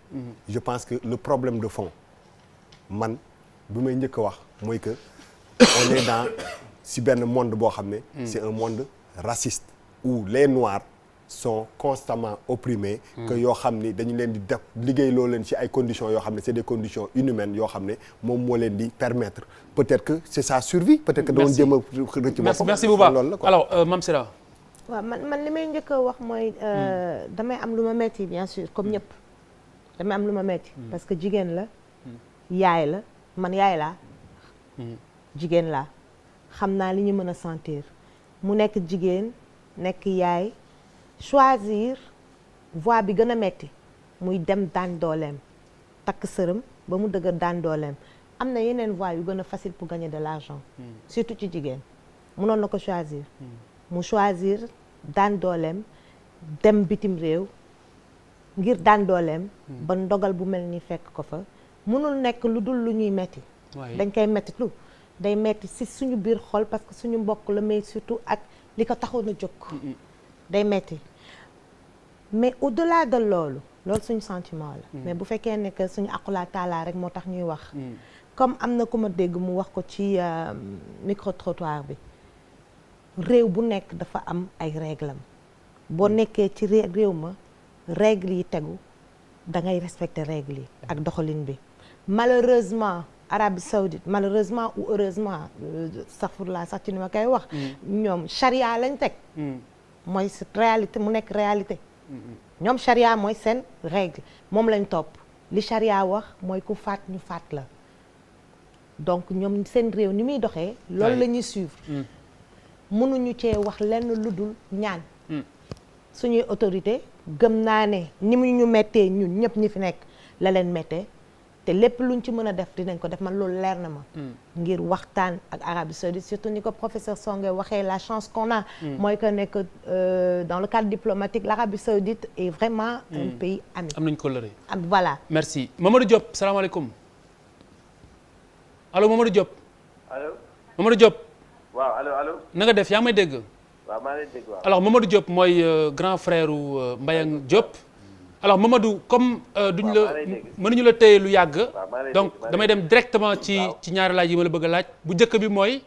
je pense que le problème de fond man bi may njëkk a wax mooy que on est dans si benn monde boo xam ne c'est un monde raciste où les noirs sont constamment opprimés que yoo xam ni dañu leen di def liggéey loo leen ci ay conditions yoo xam ne c'est des conditions inhumaines yoo xam ne moom moo leen di permettre peut-être que c'est sa survie peut-être que doon jéem a rëcc boppam merci beaucoup alors Mame Sira waaw man li may njëkk a wax mooy damay am lu ma metti bien sûr comme ñëpp damay am lu ma metti parce que jigéen la yaay la man yaay laa jigéen laa xam naa li ñu mën a sentir mu nekk jigéen nekk yaay choisir voie bi gën a metti muy dem daan dooleem takk sërëm ba mu dëgër daan dooleem am na yeneen voie yu gën a facile pour gagner de l'argent surtout ci jigéen mënoon na ko choisir mu choisir daan dooleem dem bitim réew ngir daan dooleem ba ndogal bu mel ni fekk ko fa mënul nekk lu dul lu ñuy metti dañ koy metti lu day metti si suñu biir xol parce que suñu mbokk la mais surtout ak li ko taxoon a jóg day metti mais au-delà de loolu suñu sentiment la mais bu fekkee ne que suñu aqulaa taalaa rek moo tax ñuy wax comme am na ku ma dégg mu wax ko ci micro-trottoir bi réew bu nekk dafa am ay réglam boo nekkee ci réew ma règle yi tegu da ngay respecter règle yi ak doxalin bi malheureusement Arabie Saoudite malheureusement ou heureusement sax ci ni ma koy wax ñoom charia lañ teg mooy réalité mu nekk réalité ñoom charia mooy seen règle moom lañ topp li charia wax mooy ku faat ñu faat la donc ñoom seen réew ni muy doxee loolu la ñuy suivre mënuñu cee wax lenn lu dul ñaan suñuy autorité gëm naa ne ni mu ñu mettee ñun ñëpp ñi fi nekk la leen mettee te lépp luñ ci mën a def dinañ ko def man loolu leer na ma ngir waxtaan ak Arabie Saoudite surtout ni ko professeur Songe waxee la chance qu'on a mooy que nekk dans le cadre diplomatique l'Arabie Saoudite est vraiment un pays ami am nañ ko lëre ak voilà merci Mamadou Diop salaamaaleykum allo Mamadou Diop allo Mamadou Diop waaw allo na nga def yaa may dégg waaw maa ngi dégg waaw alors Mamadou Diop mooy grand frère Mbayang Diop alors Mamadou comme duñ la mënuñu la téye lu yàgg donc damay dem directement ci ñaari laaj yi ma la bëgg a laaj bu njëkk bi mooy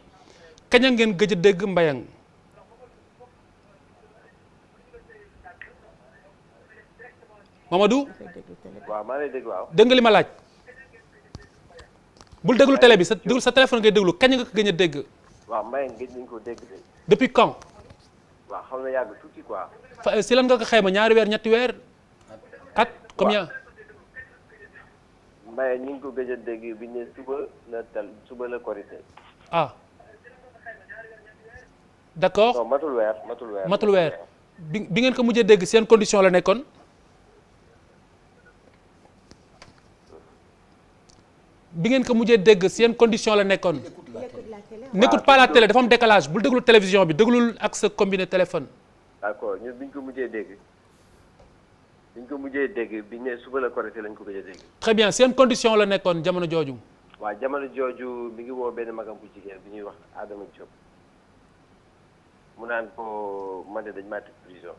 kañ a ngeen gëj a dégg Mbayang Mamadou waaw maa ngi dégg waaw dégg nga li ma laaj bul déglu télé bi sa téléphone ngay déglu kañ nga ko gëj a dégg waaw Mbayang gëj nañ ko dégg depuis quand xaw na yàgg tuuti quoi. si lan nga ko xayma ñaari weer ñetti weer at combien. Mbaye ñu ngi ko gëj a dégg bi ne suba la Korité. ah d'accord. non matul weer. matul weer bi ngeen ko mujjee dégg seen condition la nekkoon. bi ngeen ko mujjee dégg seen condition la nekkoon. n'écoute pas la télé dafa am décalage bul déglu télévision bi déglul ak sa combiné téléphone. d'accord ñun biñ ko mujjee dégg biñ ne suba la Korité lañ ko gëj a dégg. très bien seen condition la nekkoon jamono jooju. waaw jamono jooju mi ngi woo benn magam bu jigéen bi ñuy wax Adama Diop mu naan ko man de dañ maa tëj prison.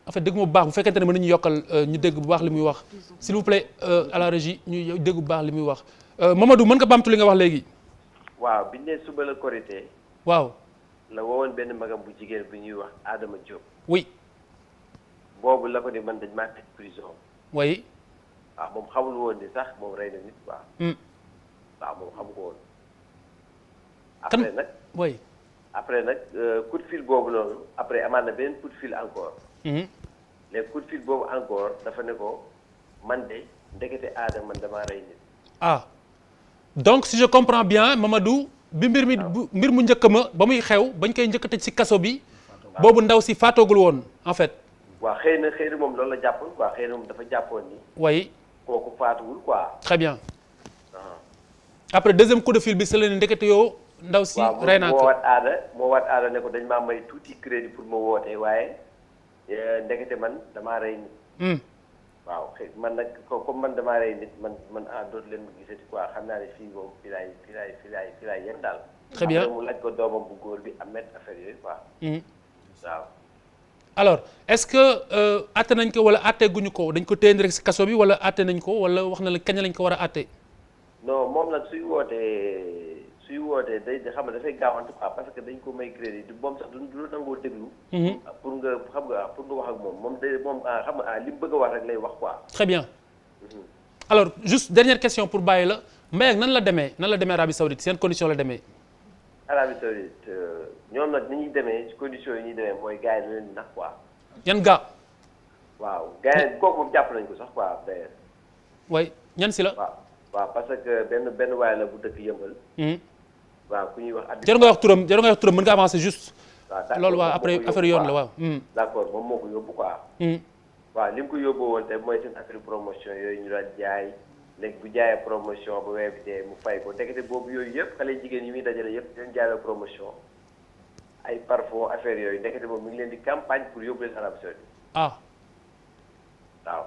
en fait dégg mu baax bu fekkente ne mën nañu yokkal ñu dégg bu baax li muy wax s'il vous plaît à la régie ñu dégg bu baax li muy wax Mamadou mën nga baamtu li nga wax léegi. waaw biñ ne suba la Korité. waaw. la woowoon benn magam bu jigéen bi ñuy wax Adama Diop. oui. boobu la ko ni man dañ maa tëj prison. oui. waaw moom xamul woon ni sax moom rey na nit waaw. waaw moom xamu ko woon. après nag. oui. après nag coup de fil boobu noonu après amaat na beneen coup de fil encore. les coup de fil boobu encore dafa ne ko man de ndekete Adama man damaa rey nit. ah donc si je comprends bien Mamadou bi mbir mu njëkk ma ba muy xew bañ koy njëkk a tëj si kaso bi. boobu ndaw si faatoogul woon en fait. waaw xëy na moom loolu la jàppoon quoi xëy na moom dafa jàppoon ni. oui. kooku faatuwul quoi. très bien. après deuxième coup de fil bi sa la ne ndekete yoo ndaw si rey naa ko moo waat aada ne ko dañ maa may tuuti crédit pour ma woote waaye ndekete man damaa rey nit. waaw man nag comme man damaa rey nit man dootu leen ma gisati quoi xam naa ne fii moom fii laay yem daal. très bien mu laaj ko doomam bu góor bi amet affaire yooyu quoi. waaw. alors est-ce que àtte nañ ko wala àtte guñu ko dañ ko téye rek si kaso bi wala àtte nañ ko wala wax na la kañ lañ ko war a àtte. non moom nag suy wootee day xam nga dafay gaawante quoi parce que dañ ko may crédit moom sax du nangoo déglu. pour nga wax ak moom xam nga li mu bëgg a wax rek lay wax quoi. très bien. alors juste dernière question pour bàyyi la Mbaye ak nan la demee Arabie Saoudite seen condition la demee. Arabie Saoudite ñoom nag ni ñuy demee ci condition yi ñuy demee mooy gars yi da leen di nax quoi. yan gaa. waaw gars yi kooku moom jàpp nañ ko sax quoi d'ailleurs. way ñan si la. waaw parce que benn waay la bu dëkk yëmbal. waaw ku ñuy wax. jarul nga wax turam mën nga avancer juste. waaw loolu waaw après affaire yoon la waaw. d'accord moom moo ko yóbbu quoi. waaw li mu ko yóbbu woon te mooy seen affaire promotion yooyu ñu daan jaay léegi bu jaayee promotion ba weer bi dee mu fay ko ndekete boobu yooyu yëpp xale jigéen yi muy dajale yëpp di leen jaayee promotion ay parfum affaire yooyu ndekete boobu mi ngi leen di campagne pour yóbbu leen Arabie Saoudite. ah. waaw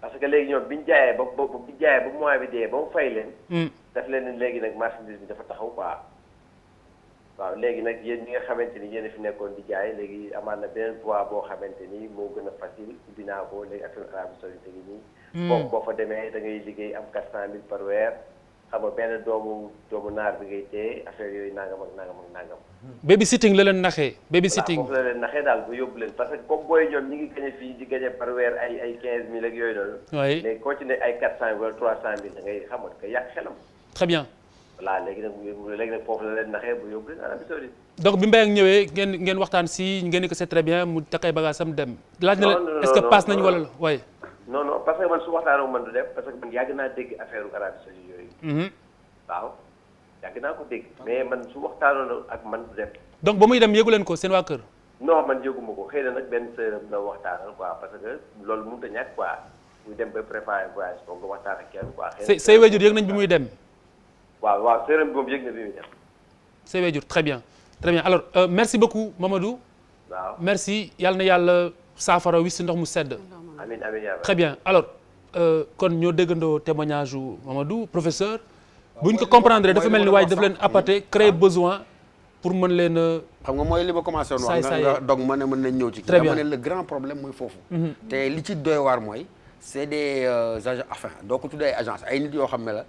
parce que léegi ñoom bi ñu jaayee ba mois bi dee ba mu fay leen. daf leen ne léegi nag marchandise bi dafa taxaw quoi. waaw léegi nag yéen ñi nga xamante ni yéen a fi nekkoon di jaay léegi amaat na beneen voie boo xamante ni moo gën a facile ubbi naa ko léegi affaire Arabie Saoudite gi nii. foofu boo fa demee da ngay liggéey am 400 000 par weer xam nga benn doomu naar bi ngay téye affaire yooyu nangam ak nangam. baby sitting la leen naxee. baby sitting foofu la leen naxee daal ba yóbbu leen parce que comme booy ñoom ñi ngi gañe fii di gañe par weer ay 15000 ak yooyu noonu. oui léegi continuer ay 400 wala 300000 da ngay xam nga yàq xelam. très bien. voilà léegi nag foofu la leen naxee bu yóbbu leen Arabie Saoudite. donc bi Mbaye ak ñëwee ngeen waxtaan si ngeen ni ko c'est très bien mu takkay bagage am dem. laaj na leen est-ce que passe nañu wala la waaye. non parce que man su waxtaanoo man du dem parce que man yàgg naa dégg affaire Arabie Saoudite yooyu. waaw yàgg naa ko dégg mais man su waxtaanoo ak man du dem. donc ba muy dem yëgu leen ko seen waa kër. non man yëguma ko xëy na nag benn sëram la waxtaanal quoi parce que loolu mënut a ñàkk quoi muy dem ba préparer voyage foog nga waxtaan ak kenn quoi. say wéjur yëg nañ bi muy dem. waaw sëram boobu yëg na bi muy dem. say wéjur très bien alors merci beaucoup Mamadou. waaw merci yàlla na yàlla saafara wis ndox mu sedd. amiin très bien alors kon ñoo déggandoo témoignage u Mamadou professeur. bu ñu ko comprendre dafa mel ni waaye daf leen appâter créer besoin pour mën leen a. xam nga mooy li ma commencé woon wax nga dog ma ne mën nañ ñëw ci. très bien dama ne le grand problème mooy foofu. te li ci doy waar mooy c'est des agents enfin doo ko tuddee ay agence ay nit yoo xam ne la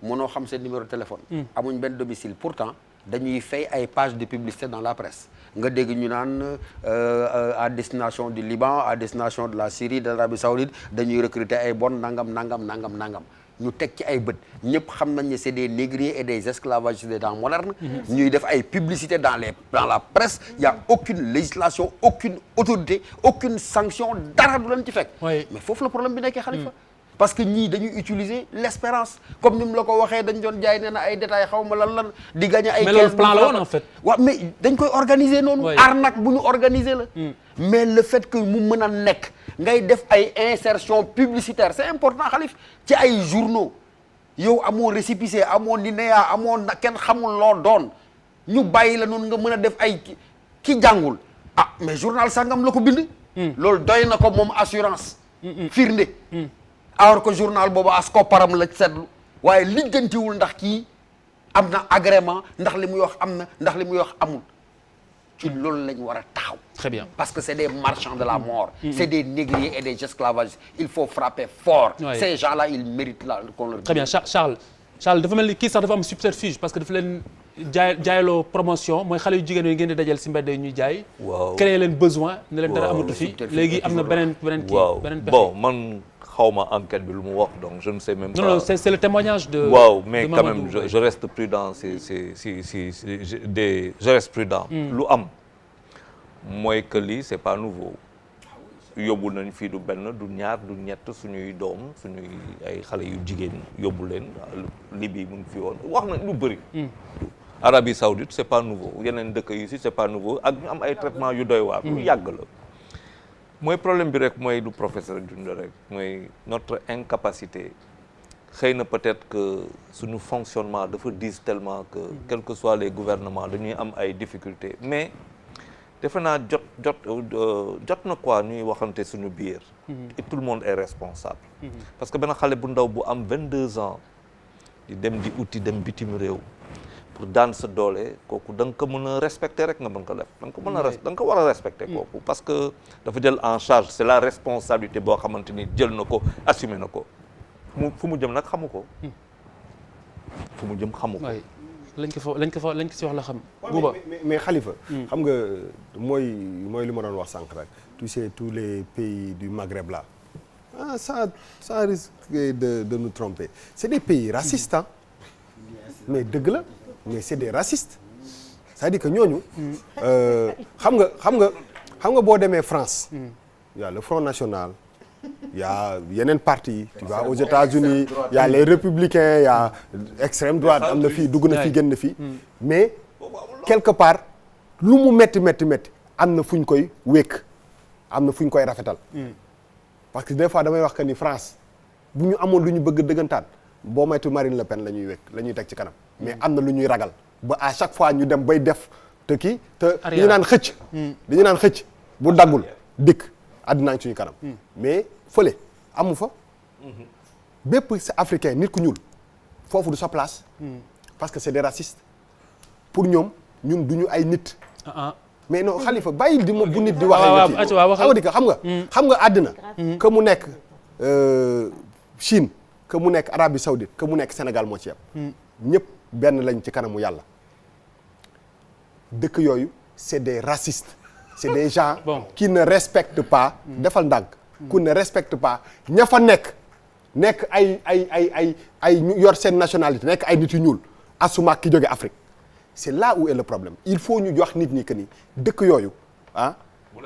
mënoo xam seen numéro de téléphone. amuñ benn domicile pourtant dañuy fay ay pages de publicité dans la presse. nga dégg ñu naan à destination du Liban à destination de la Syrie de l'Arabie Saoudite dañuy recruter ay bon nangam. ñu teg ci ay bët ñëpp xam nañ ne c'est des négriers et des esclavagistes des temps modernes. ñuy def ay publicité dans la presse. Il y a aucune législation aucune autorité aucune sanction dara du leen ci fekk. mais foofu la problème bi nekkee Khalifa. parce que ñii dañuy utiliser l'espérance comme ni mu la ko waxee dañ doon jaay nee na ay détails xaw ma lan di gagner ay. 15 mais loolu plan la woon en fait. waaw mais dañ koy organiser noonu. arnaque bu ñu organiser la. mais le fait que mu mën a nekk ngay def ay insertion publicitaire c'est important Khalif ci ay journaux yow amoo récépissé amoo linéa amoo kenn xamul loo doon ñu bàyyi la noonu nga mën a def ay ki jàngul ah mais journal sangam la ko bind. loolu doy na ko moom assurance. firnde. alors que journal boobu as kopparam la seetlu waaye lijjantiwul ndax kii am na agrément ndax li muy wax am na ndax li muy wax amul ci loolu lañ war a taxaw. très bien parce que c'est des marchands de la mort. c'est des négriers et des esclavagistes il faut frapper fort. ces gens-là ils méritent là qu'on leur. très bien Charles dafa mel ni kii sax dafa am subterfuge parce que dafa leen jaayloo promotion mooy xale yu jigéen yi ngeen di dajal si mbedd yi ñuy jaay. waaw créer leen besoin. ne leen dara amatu fi léegi am na beneen kii. beneen pexe bon man. xawma enquête bi lu mu wax donc je ne sais même pas. non c'est le témoignage de. waaw mais quand même je reste prudent je reste prudent. lu am mooy que lii c'est pas nouveau yóbbu nañ fii du benn du ñaar du ñett suñuy doom suñuy ay xale yu jigéen yóbbu leen Libye mu ngi fi woon wax nañ lu bëri. Arabie Saoudite c'est pas nouveau yeneen dëkk yi si c'est pas nouveau ak ñu am ay traitement yu doy waar. lu yàgg la. mooy problème bi rek mooy du professeur Diounda rek mooy notre incapacité xëy na peut-être que suñu fonctionnement dafa diis tellement que quels que soient les gouvernements dañuy am ay difficultés mais defe naa jot na quoi ñuy waxante suñu biir. et tout le monde est responsable. parce que benn xale bu ndaw bu am 22 ans di dem di uti dem bitim réew pour daan sa doole kooku da nga ko mën a respecter rek nga mën ko def da nga ko mën a da nga ko war a respecter kooku parce que dafa jël en charge c'est la responsabilité boo xamante ni jël na ko assumer na ko fu mu jëm nag xamu ko fu mu jëm xamu ko lañ ko si wax la xam buuba mais Khalifa xam nga mooy li ma doon wax sànq rek tu sais tous les pays du Maghreb là ça risque de nous tromper c'est des pays racistes mais dëgg la mais c'est des racistes c'est-à-dire que ñooñu xam nga boo demee France il y a le Front National il y a yeneen parti tu vas aux États-Unis il y a les républicains il y a extrême droite am na fii dugg na fii génn na fii mais quelque part lu mu métti am na fu ñu koy wékk am na fu ñu koy rafetal parce que des fois damay wax que ni France bu ñu amoon lu ñu bëgg dëggantaan boo moytu Marine Le Pen la ñuy teg ci kanam mais am na lu ñuy ragal ba à chaque fois ñu dem bay def te dañu naan xëcc bu daggul dikk àddinaa suñu kanam mais fële amu fa bépp africain nit ku ñuul foofu du sa place parce que c'est des racistes pour ñun duñu ay nit mais non Khalifa bàyyil di ma bu nit di waxee xam nga àddina que mu nekk Chine que mu nekk Arabie Saoudite que mu nekk Sénégal moo ci yem ñëpp benn lañ ci kanamu yàlla dëkk yooyu c'est des racistes c'est des gens qui ne respectent pas defal ndànk ku ne respecte pas ña fa nekk ay ñu yor seen nationalité nekk ay nit yu ñuul asuma ki jóge Afrique c'est là où est le problème il faut ñu jox nit ñi que ni dëkk yooyu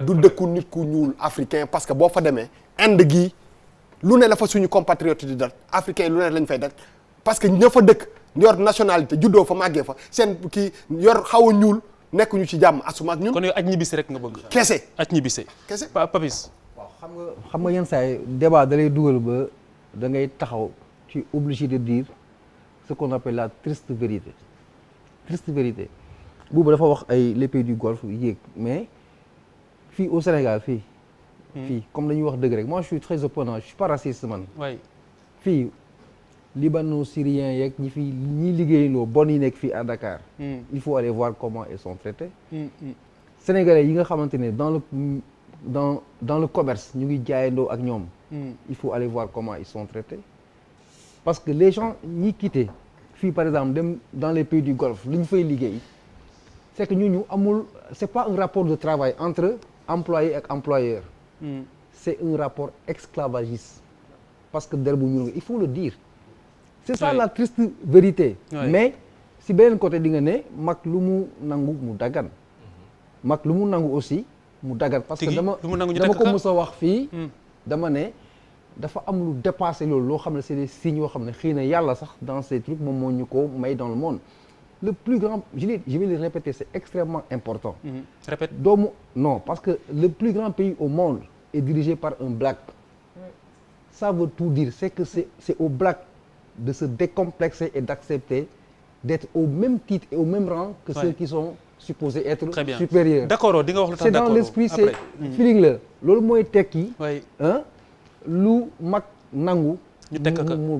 du dëkku nit ku ñuul africain parce que boo fa demee Inde gii lu ne la fa suñu compatriotes di dal africain lu ne lañ fay dal parce que ña fa dëkk yor nationalité juddoo fa màggee fa seen kii yor xaw a ñuul nekkuñu ci jàmm asuma ak ñun. kon yow aj ñibbisi rek nga bëgg. kese aj ñibbisi. kese Papis. waaw xam nga yenn saa yi débat da lay dugal ba da ngay taxaw tu es obligé de dire ce qu'on appelle la triste vérité boobu dafa wax ay les pays du Golfe yéeg mais fii au Sénégal fii comme dañuy wax dëgg rek moi je suis très opposant je suis pas raciste man. fii Libano Syrien yeeg ñi liggéeyandoo bon yi nekk fii à Dakar. il faut aller voir comment ils sont traités. Sénégalais yi nga xamante ne dans le commerce ñu ngi jaayandoo ak ñoom. il faut aller voir comment ils sont traités parce que les gens ñi quitté fii par exemple dem dans les pays du Golfe li ñu fay liggéey c'est que ñu amul c'est pas un rapport de travail entre employé ak employeur. C'est un rapport esclavagiste parce que der bu ñuul il faut le dire c'est ça la triste vérité. Mais si beneen côté di nga ne mag lu mu nangu mu dagan. mag lu mu nangu aussi mu dagan. parce que dama ko mës a wax fii. dama ne dafa am lu dépassé loolu loo xam ne c'est des signes yoo xam ne xëy na yàlla sax dans ces trucs moom moo ñu ko may dans le monde. le plus grand je vais le répéter c'est extrêmement important. Répète. Non parce que le plus grand pays au monde est dirigé par un black. Ça veut tout dire c'est que c'est aux blacks de se décomplexer et d'accepter d'être au même titre et au même rang que ceux qui sont supposés être supérieurs. D'accord di nga wax lu tax c'est dans l'esprit c'est feeling la loolu mooy tekki. lu mag nangu. ñu tekk ka mu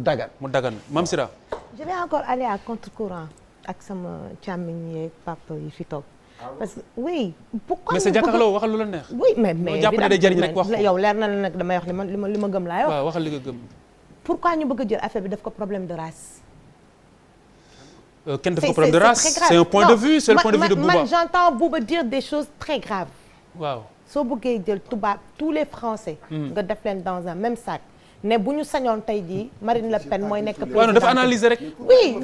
dagan Mame Sira. je vais encore aller à contre-courant ak sama càmmiñ yeeg papa yi fi toog. parce que oui. pourquoi mais sa jàkkaarloo waxal lu la neex. oui mais jàpp ne day jëriñ rek wax ko yow leer na la nag damay wax li ma gëm laay wax. waaw waxal li nga gëm. pourquoi ñu bëgg a jël affaire bi def ko problème de race. kenn def ko problème de race c'est un point de vue c'est le point de vue de Bouba. man j'entends Bouba dire des choses très graves. waaw soo bëggee jël tubaab tous les français. nga def leen dans un même sac. ne bu ñu sañoon tey jii Marine Le Pen mooy nekk président. waaw dafa analyser rek. oui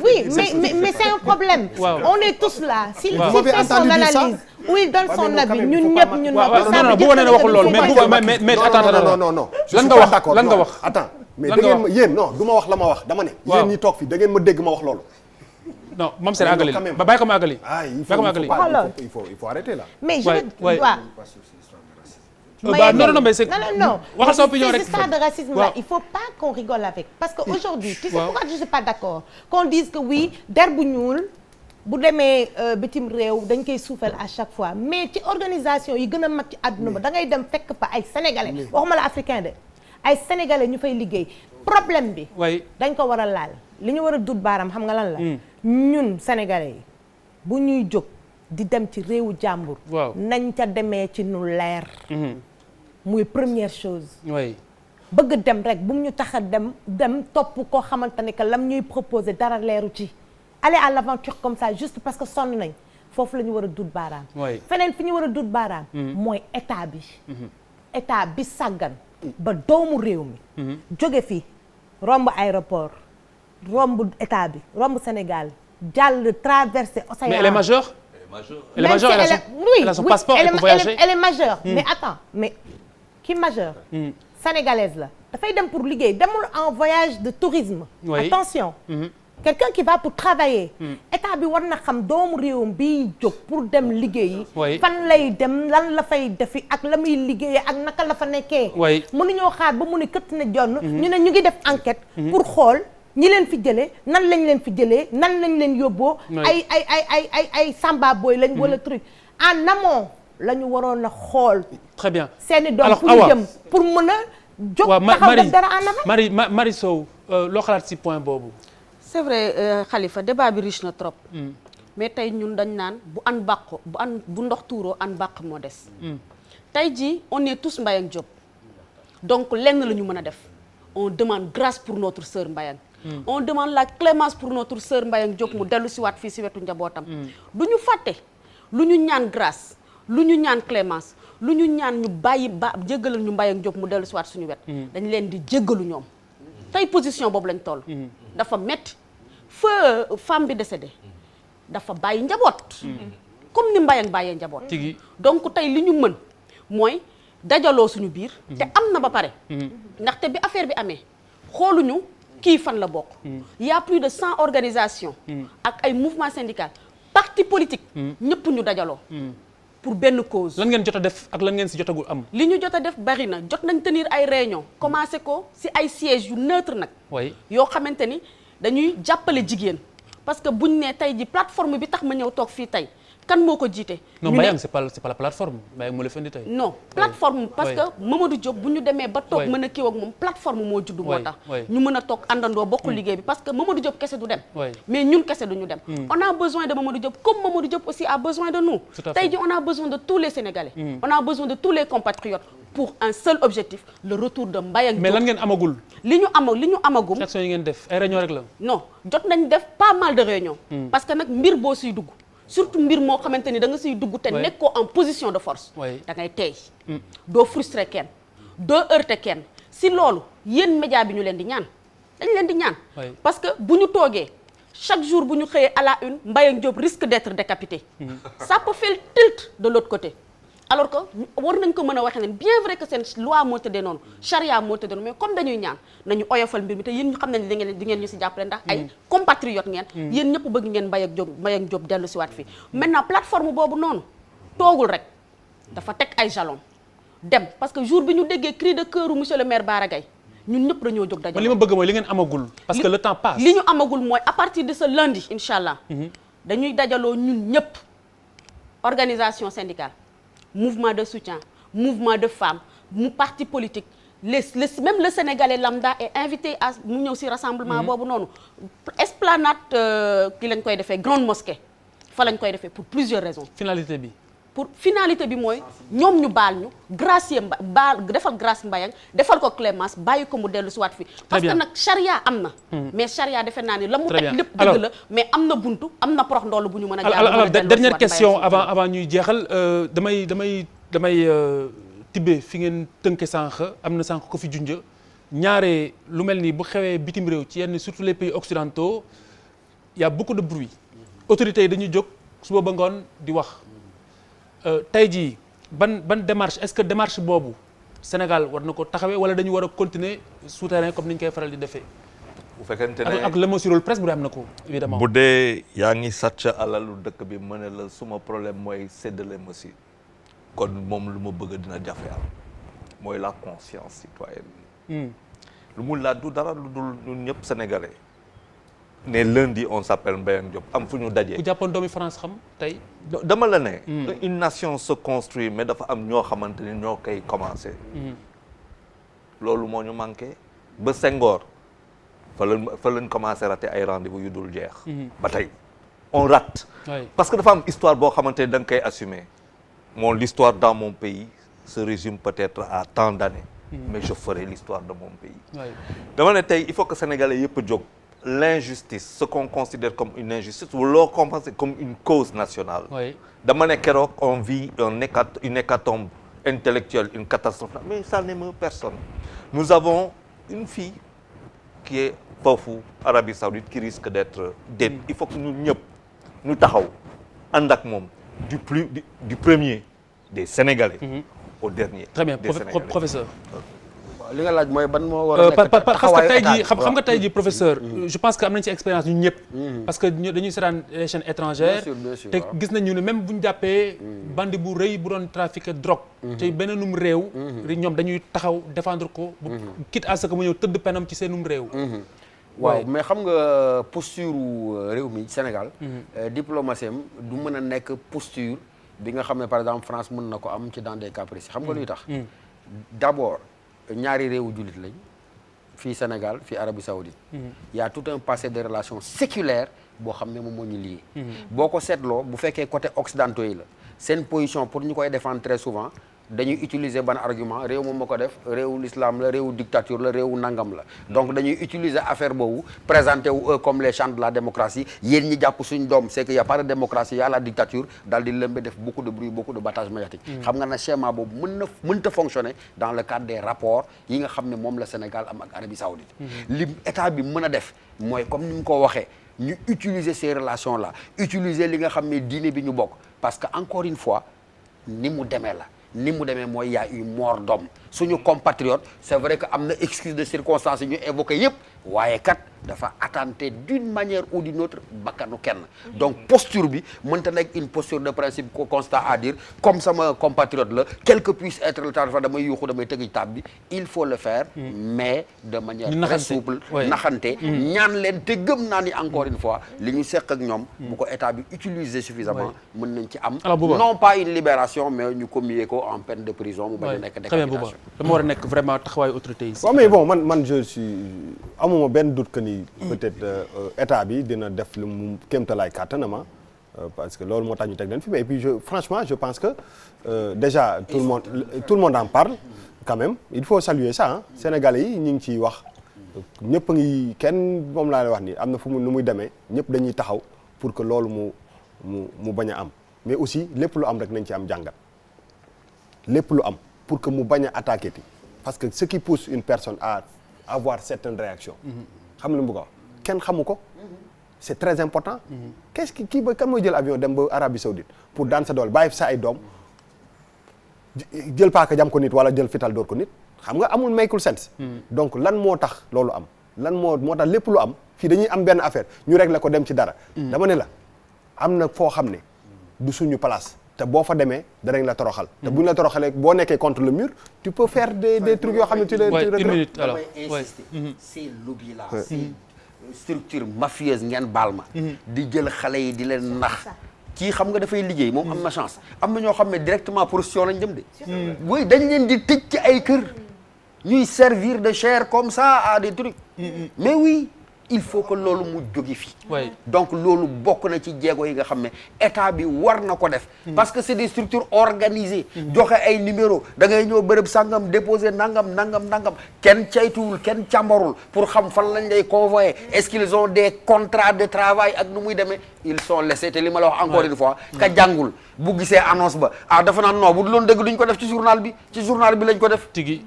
mais c'est un problème. on est tous là. s'il fait son analyse ou il donne son avis ñun ñëpp ñun. non bu wane ne waxul loolu mais attends non lan nga wax. attends mais da ngeen ma yéen non du ma wax la ma wax dama ne. yéen ñi toog fii da ngeen ma dégg ma wax loolu. non Mame Sira àggali ba bàyyi ko ma àggali. il faut arrêter là. mais je dois. non mais c'est non waxal sa opinion rek. c'est ça de racisme là il faut pas qu'on rigole avec parce que aujourd'hui tu sais pourquoi je suis pas d'accord qu'on dise que oui der bu ñuul bu demee bitim réew dañ koy suufal à chaque fois mais ci organisation yi gën a mag ci àdduna ba da ngay dem fekk fa ay sénégalais waxuma la africain de ay sénégalais ñu fay liggéey problème bi dañ ko war a laal li ñu war a dut baaram xam nga lan la ñun sénégalais yi bu ñuy jóg di dem ci réewu jàmbur nañ ca demee ci nu leer muy première chose. bëgg dem rek bu mu ñu tax a dem topp koo xamante ne que lam ñuy proposer dara leeru ci. aller à l'aventure comme ça juste parce que sonn nañ foofu la ñu war a dut baaraam. feneen fi ñu war a dut baaraam. mooy état bi. état bi sàggan. ba doomu réew mi. jóge fi romb aéroport romb état bi romb Sénégal jàll traversé océan. mais elle est majeure. Elle est majeure. Elle a son passeport. Elle peut voyager. Elle est majeure. Mais attends mais. qui majeure sénégalaise la dafay dem pour liggéey demul en voyage de tourisme attention quelqu'un qui va pour travailler état bi war na xam doomu réewam bi jóg pour dem liggéeyi fan lay dem lan la fay defi ak la muy liggéeyee ak naka la fa nekkee mënuñoo xaar ba mu ne këtt na jonn ñu ne ñu ngi def enquête pour xool ñi leen fi jëlee nan lañ leen fi jëlee nan lañ leen yóbboo ay samba boy lañ wala truc en amont la ñu waroon a xool. très bien seeni doom fu ñu jëm pour mën a jóg taxaw def dara en avant. Marie Sow loo xalaat ci point boobu. c'est vrai Khalifa débat bi riche na trop. mais tey ñun dañ naan bu ndox tuuroo an bàq moo des. tey jii on est tous Mbayang Diop donc lenn la ñu mën a def on demande grâce pour notre sœur Mbayang. on demande la clémence pour notre sœur Mbayang Diop mu dellu si waat fii si wetu njabootam. du ñu fàtte lu ñu ñaan grâce. lu ñu ñaan clémence lu ñu ñaan ñu bàyyi jéggalal ñu Mbayang Diop mu dellu si waat suñu wet dañ leen di jéggalu ñoom tey position boobu lañ toll dafa metti femme bi décédé dafa bàyyi njaboot comme ni Mbayang bàyyee njaboot donc tey li ñu mën mooy dajaloo suñu biir te am na ba pare ndaxte bi affaire bi amee xooluñu kii fan la bokk y a plus de 100 organisations ak ay mouvement syndical parti politique ñëpp ñu dajaloo pour benn cause. lan ngeen jot a def ak lan ngeen si jotagul am. li ñu jot a def bari na jot nañ tenir ay réunion commencé ko si ay sièges yu neutre nag. yoo xamante ni dañuy jàppale jigéen. parce que buñ ne tey ji plateforme bi tax ma ñëw toog fii tey kan moo ko jiite. non Mbayang c'est pas la plateforme Mbayang moo la fi indi tey. non plateforme parce que Mamadou Diop bu ñu demee ba toog mën a kiiw ak moom plateforme moo judd moo tax. ñu mën a toog àndandoo bokk liggéey bi parce que Mamadou Diop kese du dem. mais ñun kese du ñu dem. on a besoin de Mamadou Diop comme Mamadou Diop aussi a besoin de nous. tey ji on a besoin de tous les Sénégalais. on a besoin de tous les compatriotes pour un seul objectif le retour de Mbayang Diop. mais lan ngeen amagul. li ñu amagum. action yi ngeen def ay réunion rek la. non jot nañ def pas mal de réunions. parce que nag mbir boo siy dugg. surtout mbir moo xamante ni da nga siy dugg te nekkoo en position de force da ngay teey doo frustré kenn doo heurté kenn si loolu yéen média bi ñu leen di ñaan dañ leen di ñaan parce que bu ñu toogee chaque jour bu ñu xëyee à la une Mbayang Diop risque d'être décapité ça peut faire tilt de l'autre côté alors que war nañ ko mën a waxee ne bien vrai que seen loi moo tëddee noonu charia moo tëddee noonu mais comme dañuy ñaan nañu oyofal mbir mi te yéen ñu xam nañ di ngeen ñu si jàppale ndax ay compatriotes ngeen yéen ñëpp bëgg ngeen Mbayang Diop dellu si waat fii maintenant plateforme boobu noonu toogul rek dafa teg ay jalons dem parce que jour bi ñu déggee cri de cœur monsieur le maire Bara Gaye ñun ñëpp dañoo jóg dajaloo. li ma bëgg mooy li ngeen amagul. parce que le temps passe. li ñu amagul mooy à partir de ce lundi incha allah. dañuy dajaloo ñun ñëpp organisation syndicale mouvement de soutien mouvement de femmes mu parti politique même le sénégalais lambda est invité à mu ñëw si rassemblement boobu noonu. esplanade ki lañ koy defee grande mosquée fa lañ koy defee pour plusieurs raisons. finalité bi. pour finalité bi mooy ñoom ñu baal ñu gracier defal grâce Mbayang defal ko clémence bàyyi ko mu dellu si waat fi parce que nag charia am na mais charia defe naa ni la mu teg lépp dëgg la mais am na buntu am na porox ndoolu bu ñu mën a jaar alors dernière question avant ñuy jeexal damay tibbee fi ngeen tënke sànq am na sànq ko fi junja ñaare lu mel ni bu xewee bitim réew ci yenn surtout les pays occidentaux y a beaucoup de bruit autorités yi dañuy jóg suba ba ngoon di wax tey jii ban démarche est-ce que démarche boobu Sénégal war na ko taxawee wala dañu war a continuer souterrain comme ni ñu koy faral di defee. bu fekkente ne ak le mot sur le presse bu dee am na ko évidemment. bu dee yaa ngi sàcc alalu dëkk bi ma ne la suma problème mooy séddale ma si kon moom lu ma bëgg dina jafe am mooy la conscience citoyenne. lu mu laaj du dara lu dul ñun ñëpp sénégalais. ne lundi on s'appelle Mbayang Diop am fu ñu dajee. ku jàppoon doomi France xam tey. dama la ne. une nation se construit mais dafa am ñoo xamante ni ñoo koy commencé. loolu moo ñu manqué ba Senghor fa lañ commencé raté ay rendez-vous yu dul jeex. ba tey on rate. parce que dafa am histoire boo xamante ni da nga koy assumer. l'histoire dans mon pays se résume peut-être à tant d'années. mais je ferai l'histoire de mon pays. dama ne tey il faut que sénégalais yëpp jóg. L'injustice, ce qu'on considère comme une injustice, ou l'on pense comme une cause nationale. Dama ne keroog on vit une hécatombe intellectuelle, une catastrophe, mais ça n'émeut personne. Nous avons une fille qui est foofu Arabie Saoudite qui risque d'être détenue. Il faut que nous ñëpp ñu taxaw ànd ak moom du premier des Sénégalais au dernier. Très bien, professeur. li nga laaj mooy ban moo war a nekk parce que tey jii xam nga tey jii professeur je pense que am nañ ci expérience ñun ñëpp parce que dañuy seetaan les chaînes étrangères te gis nañu ne même bu ñu jàppee bandi bu rëy bu doon trafiquer drogue te beneenum réew ñoom dañuy taxaw défendre ko quitte à ce que mu ñëw tëdd penam ci seenum réew waaw mais xam nga posture réew mi Sénégal diplomatie am du mën a nekk posture bi nga xam ne par exemple France mën na ko am ci dans des cas précis xam nga luy tax d'abord ñaari réewu jullit lañ fii Sénégal fii Arabie Saoudite y a tout un passé de relations séculaires boo xam ne moom moo ñu lié boo ko seetloo bu fekkee côté occidentaux yi la seen position pour ñu koy défendre très souvent dañuy utiliser ban argument réew moom moo ko def réewu l'islam la réewu dictature la réewu nangam la donc dañuy utiliser affaire boobu présenter wu eux comme les champs de la démocratie yéen ñi jàpp suñ doom c'est que y a pas de démocratie y a la dictature daal di lëmbe def beaucoup de bruit beaucoup de battage médiatique xam nga ne schéma boobu mënta fonctionner dans le cadre des rapports yi nga xam ne moom la Sénégal am ak Arabie Saoudite li état bi mën a def mooy comme ni mu ko waxee ñu utiliser ces relations là utiliser li nga xam ne diine bi ñu bokk parce que encore une fois ni mu demee la ni mu demee mooy y a eu mort d'homme suñu compatriote c'est vrai que am na excuse de circonstances yi ñu évoqué yëpp waaye kat dafa attenter d'une manière ou d'une autre bakkanu kenn donc posture bi mënta nekk une posture de principe ko constat à dire comme sama compatriote la quel que puisse être le temps damay yuuxu damay tëgg tab bi il faut le faire mais de manière très souple naxante ñaan leen te gëm naa ni encore une fois li ñu seq ak ñoom bu ko état bi utiliser suffisamment mën nañ ci am non pas une libération mais ñu commuer ko en peine de prison mu bañ a nekk décapitation dama war a nekk vraiment taxawaayu autorité yi mais bon man je suis amuma benn doute que ni peut-être état bi dina def lu mu kéemtalaay kàttanama parce que loolu moo tax ñu teg leen fi mais et puis franchement je pense que déjà tout le monde en parle quand même il faut saluer ça Sénégalais yi ñu ngi ciy wax ñëpp a ngi kenn moom laa lay wax ni am na fu mu nu muy demee ñëpp dañuy taxaw pour que loolu mu bañ a am mais aussi lépp lu am rek nañ ci am jàngat lépp lu am pour que mu bañ a attaquer ti parce que ce qui pousse une personne à avoir certaines réactions xam nga lu mu bëgg a wax kenn xamu ko c'est très important qu'est-ce que kii ba kan mooy jël avion dem ba Arabie Saoudite pour daan sa doole bàyyi sa ay doom jël paaka jam ko nit wala jël fital door ko nit xam nga amul maykul sense donc lan moo tax loolu am lan moo tax lépp lu am fii dañuy am benn affaire ñu régler ko dem ci dara dama ne la am na foo xam ne du suñu place te boo fa demee danañ la toroxal te buñ la toroxalee boo nekkee contre le mur tu peux faire des trucs yoo xam ne tu les une minute alors insister ces lobbies là ces structure mafieuse ngeen baal ma di jël xale yi di leen nax kii xam nga dafay liggéey moom am na chance am na ñoo xam ne directement prostitution lañ jëm de oui dañ leen di tëj ci ay kër ñuy servir de chair comme ça à des trucs mais oui il faut que loolu mu jóge fi donc loolu bokk na ci jéego yi nga xam ne état bi war na ko def parce que c'est des structures organisées joxe ay numéro da ngay ñëw bërëb sangam déposer nangam kenn caytuwul kenn càmbarul pour xam fan lañ lay convoyer est-ce qu'ils ont des contrats de travail ak nu muy demee ils sont laissés te li ma la wax encore une fois ka jàngul bu gisee annonce ba dafa naan non bu loon dëgg duñ ko def ci journal bi lañ ko def tigi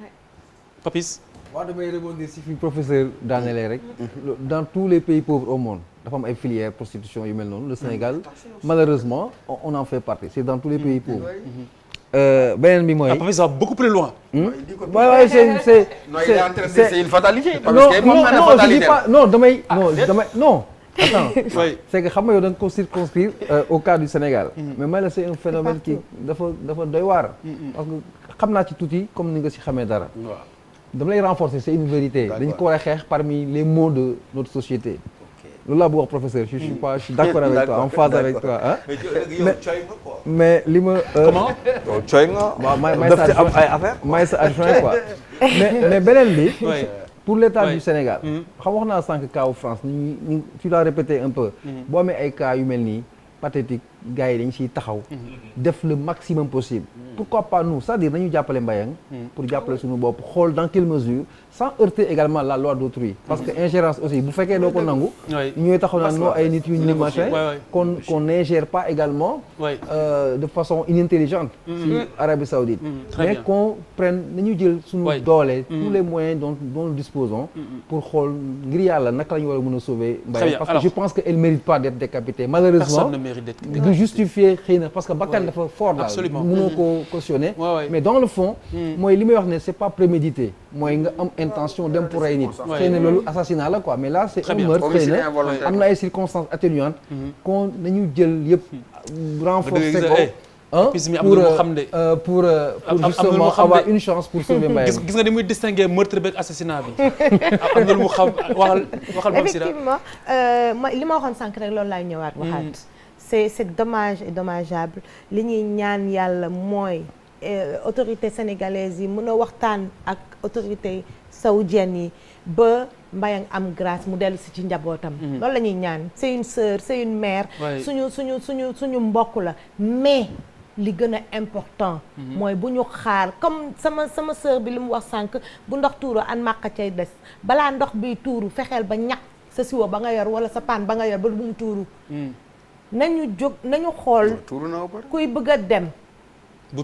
Papis waaw damay rebondir si fi professeur daanelee rek dans tous les pays pauvres au monde dafa am ay filières prostitution yu mel noonu le Sénégal malheureusement on en fait partie c'est dans tous les pays pauvres beneen bi mooy Papis va beaucoup plus loin ouais c'est une fatalité non attends c'est que xam nga yow da nga ko circonscrire au cas du Sénégal mais may la c'est un phénomène qui dafa doy waar parce que xam naa ci tuuti comme ni nga si xamee dara dama lay renforcer c'est une vérité dañ ko war a xeex parmi les maux de notre société loolu laa bëgg wax professeur je suis d'accord avec toi en phase avec toi ah mais li ma comment coy nga waaw may sa adjoint quoi mais beneen bi pour l'état du Sénégal xam wax naa sànq cas France ni tu l'as répété un peu boo amee ay cas yu mel nii pathétique gars yi dañ siy taxaw def le maximum possible pourquoi pas nous c'est-à-dire nañu jàppale Mbayang pour jàppale suñu bopp xool dans quelle mesure sans heurter également la loi d'autrui parce que ingérence aussi bu fekkee doo ko nangu ñooy taxaw naan noo ay nit yu ñu machin qu'on n'ingère pas également de façon inintelligente si Arabie Saoudite mais qu'on prenne nañu jël suñu doole tous les moyens dont nous disposons pour xool ngir yàlla naka la ñu war a mën a sauver Mbayang parce que je pense que elle mérite pas d'être décapitée malheureusement de justifier xëy na parce que bakkan dafa fort daal mënoo ko cautionner mais dans le fond mooy li may wax ne c'est pas prémédité mooy nga am intention dem pour rey nit xëy na loolu assassinat la quoi mais là c'est un meurtre xëy na am na ay circonstances atténuantes qu'on nañu jël yëpp renforcer ko pour justement avoir une chance pour sauver Mbayang gis nga ni muy distinguer meurtre beeg assassinat bi am na lu mu xam waxal effectivement li ma waxoon sànq rek loolu laay ñëwaat waxaat c'est dommage et dommageable li ñuy ñaan yàlla mooy autorités sénégalaises yi mën a waxtaan ak autorités saoudiennes yi ba Mbayang am grâce mu dellu si ci njabootam loolu la ñuy ñaan c'est une sœur c'est une mère suñu mbokk la mais li gën a important mooy bu ñu xaar comme sama sœur bi li mu wax sànq bu ndox tuuru an màqa cay des balaa ndox bi tuuru fexeel ba ñaq sa siwo ba nga yor wala sa paan ba nga yor ba bu mu tuuru nañu jóg nañu xool kuy bëgg a dem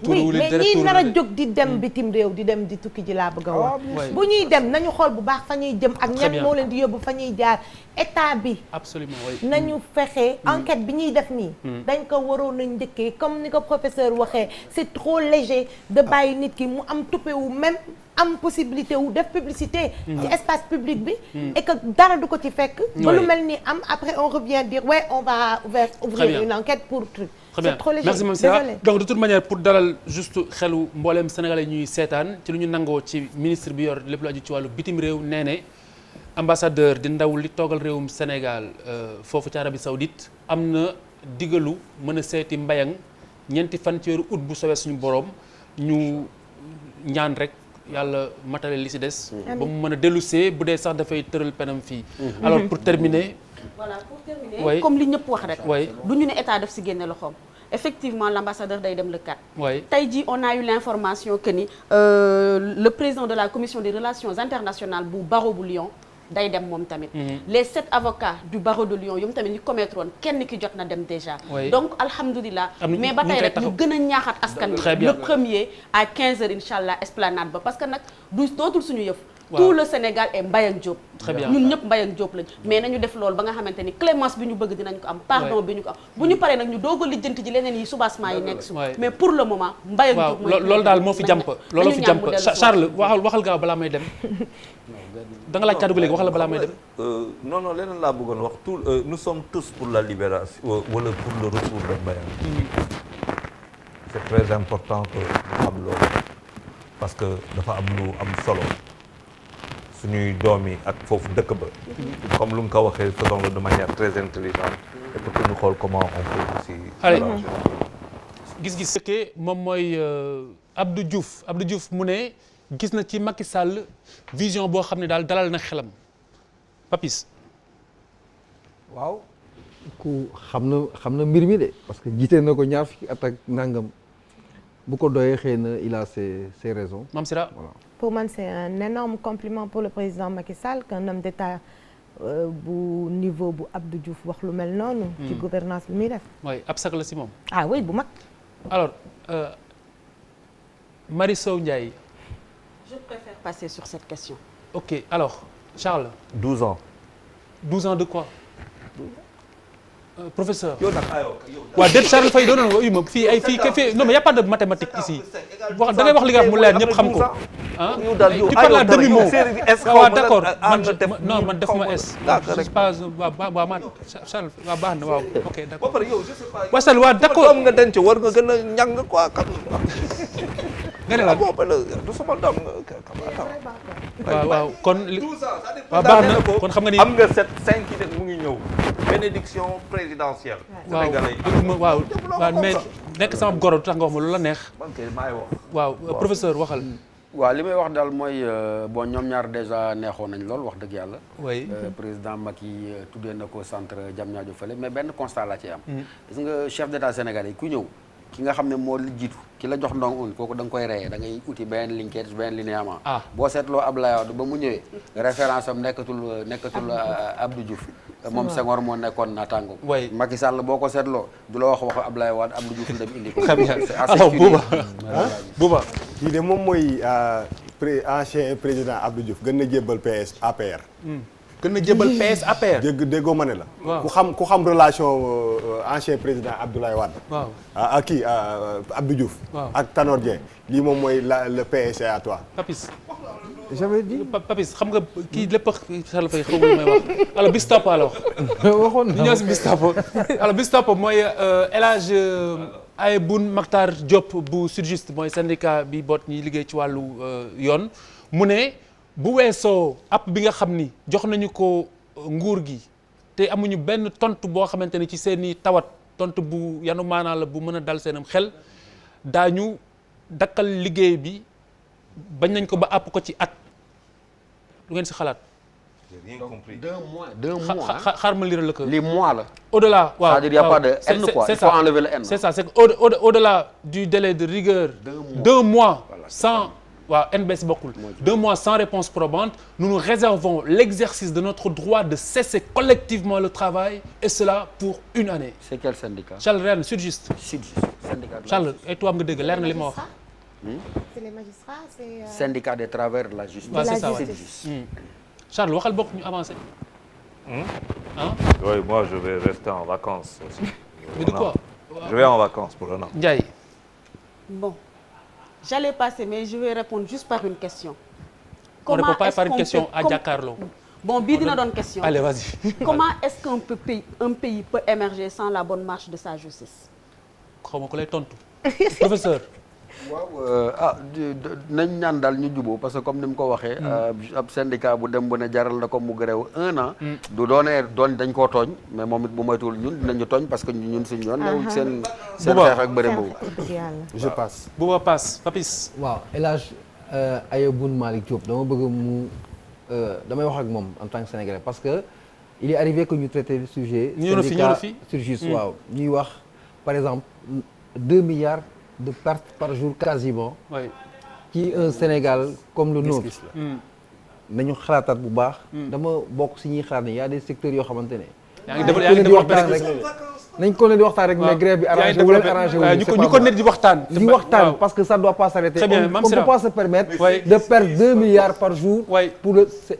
oui mais ñii nar a jóg di dem bitim réew di dem di tukki ji laa bëgg a wax bu ñuy dem nañu xool bu baax fa ñuy jëm ak ñan moo leen di yóbbu fa ñuy jaar état bi absolument nañu fexe enquête bi ñuy def nii dañ ko waroon a njëkkee comme ni ko professeur waxee c'est trop léger de bàyyi nit ki mu am tuppewu même am possibilité wu def publicité ci espace public bi et que dara du ko ci fekk ba lu mel ni am après on revient dire ouais on va ouvrir une enquête pour truc c'est trop léger merci Mame Sira donc de toute manière pour dalal juste xelu mbooleem sénégalais ñuy seetaan ci lu ñu nangoo ci ministre bi yor lépp lu aju ci wàllu bitim réew nee ne ambassadeur di ndaw li toogal réewum Sénégal foofu ci Arabie Saoudite am na digalu mën a seeti Mbayang ñeenti fan ci weeru août bu soobee suñu borom ñu ñaan rek yàlla matale li ci des ba mu mën a dellusee bu dee sax dafay tëral penam fii alors pour terminer voilà pour terminer comme li ñëpp wax rek du ñu ne état daf ci génne loxoom effectivement l'ambassadeur day dem le 4 tey jii on a eu l'information que ni le président de la commission des relations internationales bu barreau bu Lyon day dem moom tamit les 7 avocats du barreau de Lyon yoom tamit ñu commettre woon kenn ki jot na dem déjà donc alhamdulilah mais ba tey rek ñu gën a ñaaxaat askan wi le premier à 15h incha allah esplanade ba parce que nag du dootul suñu yëf tout le Sénégal est Mbayang Diop. Très bien. ñun ñëpp Mbayang Diop lañ mais nañu def loolu ba nga xamante ni clémence bi ñu bëgg dinañ ko am pardon bi ñu ko am bu ñu paree nag ñu doog a lijjanti ji leneen yi soubassement yi nekk su mais pour le moment Mbayang Diop mooy loolu daal moo fi jàmp loolu fi jàmp Charles waxal gaaw balaa may dem da nga laaj kàddu gi léegi waxal balaa may dem non leneen laa bëggoon wax tout nous sommes tous pour la libération wala pour le retour de Mbayang. C'est très important que ñu xam loolu parce que dafa am lu am solo suñuy doom yi ak foofu dëkk ba comme lu nga ko waxee faisons-le de manière très intelligente et pour que ñu xool comment on peut aussi gis-gis fekkee moom mooy Abdou Diouf mu ne gis na ci Macky Sall vision boo xam ne daal dalal na xelam Papis waaw ku xam na mbir mi de parce que jiite na ko ñaar fukki at ak nangam bu ko doyee xëy na il a ses raisons. Mame Sira voilà. Pour moi c'est un énorme compliment pour le président Macky Sall qu'un homme d'État bu niveau bu Abdou Diouf wax lu mel noonu. ci gouvernance bi muy def. oui ab sag la si moom. ah oui bu mag. alors Marie Sow Ndiaye. Je préfère passer sur cette question. Ok alors Charles. 12 ans. 12 ans de quoi? Professeur. waaw déet Charles Faye doon na fii ay fii non mais y a pas de mathématiques ici wax da ngay wax li nga wax mu leer ñëpp xam ko ah tu parles à demi mot waaw d'accord man def ma S. je sais pas waaw man Charles waaw baax na waaw ok d'accord waaw Charles waaw d'accord doom nga denc war nga gën a ñàng quoi kam nga ne la du sama doom waaw kon waaw baax na kon xam nga ni am nga 5 yi mu ngi ñëw bénédiction présidentielle. waaw mais nekk sama goro tax nga wax ma lu la neex. waaw professeur waxal. waaw li may wax daal mooy bon ñoom ñaar déjà neexoon nañ lool wax dëgg yàlla. oui président Macky tuddee na ko centre Diamniadio fële mais benn constat la ci am. gis nga chef d'état sénégalais yi ku ñëw ki nga xam ne moo li jiitu ki la jox ndong un kooku da nga koy reyee da ngay uti benn linkage benn linéament. boo seetloo Abdoulaye Wade ba mu ñëwee référence am nekkatul Abdou Diouf. moom Senghor moo nekkoon naataango. oui Macky Sall boo ko seetloo du la wax waxu Abdoulaye Wade Abdou Diouf dem indi ko. très bien alors Bouba. kii de moom mooy ancien président Abdou Diouf gën na jébbal PS APR. gën na jébbal PS APR. déggoo ma ne la. waaw ku xam relation ancien président Abdoulaye Wade. waaw ak kii Abdou Diouf. ak Tanor Dieng lii moom mooy le PS à toi. Papis. j'avais dit Papis xam nga kii lépp Charles Faye xaw ma may wax alors bis topp alors. waxoon naa ñëw si bis topp alors bis topp mooy El Hadj Ayeboun Makhtar Diop bu Sudjust mooy syndicat bi boot ñi liggéey ci wàllu yoon mu ne bu weesoo app bi nga xam ni jox nañu ko nguur gi te amuñu benn tontu boo xamante ni ci seeni tawat tontu bu yanu maanaa la bu mën a dal seenam xel daañu dakkal liggéey bi bañ nañ ko ba àpp ko ci at lu ngeen si xalaat. J'ai rien compris. 2 mois xaar ma liral la ko. les mois là. au-delà waaw c'est-à-dire y a pas de N quoi il faut enlever le N. c'est ça c'est au-delà du délai de rigueur. 2 mois sans waaw NBS bokkul. 2 mois sans réponse probante nous nous réservons l'exercice de notre droit de cesser collectivement le travail et cela pour 1 année. c'est quel syndicat. Charles Rennes Sudjust. Sudjust syndicat. Charles ay tubaab nga dégg leer na li ma wax. c'est les magistrats c'est. syndicat des travailleurs de la justice. waaw c'est ça Charles waxal bokk ñu avancé. Oui, moi je vais rester en vacances aussi. Mais de quoi? Je vais en vacances pour 1 an. Ndiaye. Bon, j'allais passer mais je vais répondre juste par une question. On ne répond pas par une question à Jakaarlo. Bon bii dina doon question. Allez, vas-y. Comment est-ce qu'un pays peut émerger sans la bonne marche de sa justice? xaw ma ko lay tontu. Professeur. waaw nañ ñaan daal ñu juboo parce que comme ni mu ko waxee. ab syndicat bu dem bu ne jaral na ko mu gréew 1 an. du doonee dañ koo tooñ mais moom it bu moytuwul ñun dinañu tooñ parce que ñun suñu yoon. newul seen xeex ak bëre boobu. je passe. Bouba passe Papis. waaw El Hadj Ayeboun Malick Diop dama bëgg mu damay wax ak moom en tant que sénégalais parce que il est arrivé que ñu traité le sujet. syndicat Sudjust waaw ñuy wax par exemple 2 milliards. de pertes par jour quasiment. oui ci un Sénégal comme le nôtre. nañu xalaataat bu baax. dama bokk si ñuy xalaat ne y a des secteurs yoo xamante ne. yaa ngi développé rek nañ ko ne di waxtaan rek mais grève bi arrangé wu leen arrangé wu ñu ko nekk di waxtaan. di waxtaan parce que ça doit pas s'arrêter. Très bien, on ne peut pas se permettre de perdre 2 milliards par jour. Pour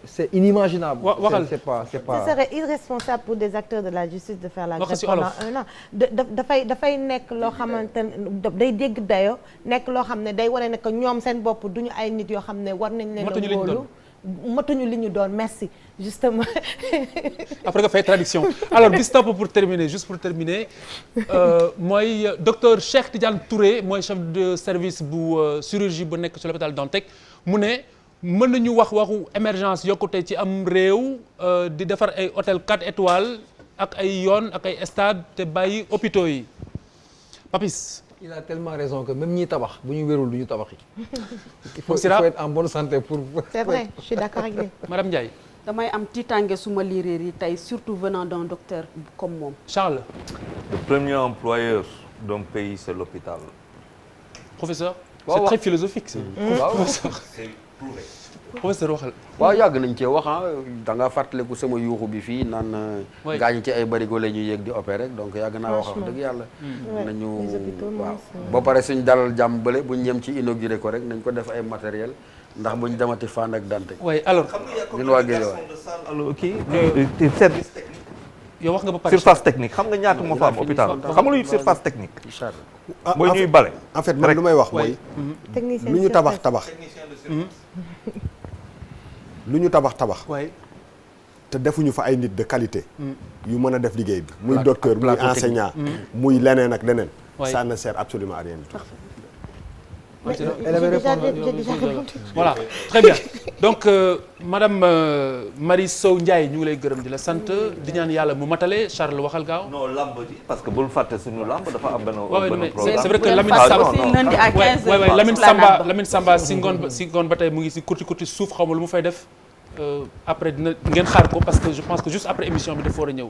c'est inimaginable. C'est pas. Ce serait irresponsable pour des acteurs de la justice de faire la grève pendant 1 an. dafay nekk loo xamante ne day dégg dayo nekk loo xam ne day wane ne que ñoom seen bopp duñu ay nit yoo xam ne war nañ leen a wóolu matuñu li ñu doon merci justement. après nga fay traduction alors bis topp pour terminer juste pour terminer mooy docteur Cheikh Tidiane Touré mooy chef de service bu chirurgie bu nekk ci l'hôpital Dantec mu ne mën nañu waxu émergence yokkute ci am réew di defar ay hôtel 4 étoiles ak ay yoon ak ay stade te bàyyi hôpitaux yi Papis. Il a tellement raison que même ñi tabax bu ñu wérul du ñu tabax yi. Il faut être en bonne santé pour. C'est vrai, je suis d'accord avec lui. Madame Ndiaye. damay am tiitange su ma liiree yi tey surtout venant d'un docteur comme moom. Charles. Le premier employeur d'un pays c'est l'hôpital. Professeur. C'est très philosophique ça. Professeur. C'est prouvé. Professeur waxal. waaw yàgg nañ cee wax da nga fàttaliku sama yuuxu bi fii naan gaañ ci ay barigo la ñuy yéeg di opérer donc yàgg naa wax dëgg yàlla nañu waaw ba pare suñ dalal jàmm bële buñ ñem ci inauguré ko rek nañ ko def ay matériel ndax buñ demati Fann ak Dantec. oui alors ñun waa Guédiawaye kii service technique. yow wax nga ba pare surface technique xam nga ñaata moo fa am hôpital xam nga luy surface technique. mooy ñuy bale. en fait man lu may wax mooy. lu ñu tabax. lu ñu tabax te defuñu fa ay nit de qualité yu mën a def liggéey bi muy docteur muy enseignant muy leneen ak leneen ça ne sert absolument à rien du tout. Voilà très bien donc madame Marie Sow Ndiaye ñu ngi lay gërëm di la sant di ñaan yàlla mu matale Charles waxal gaaw. non lamb ji parce que bul fàtte suñu lamb dafa am benn programme. c'est vrai que Lamine Samba si ngoon ba tey mu ngi si kurti suuf xaw ma lu mu fay def après dina ngeen xaar ko parce que je pense que juste après émission bi dafa war a ñëw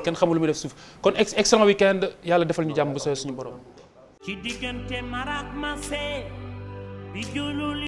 kenn xamul lu muy def suuf kon excellent week-end yàlla defal ñu jàmm bu sooy suñu borom. ci diggante marak ma see bi julul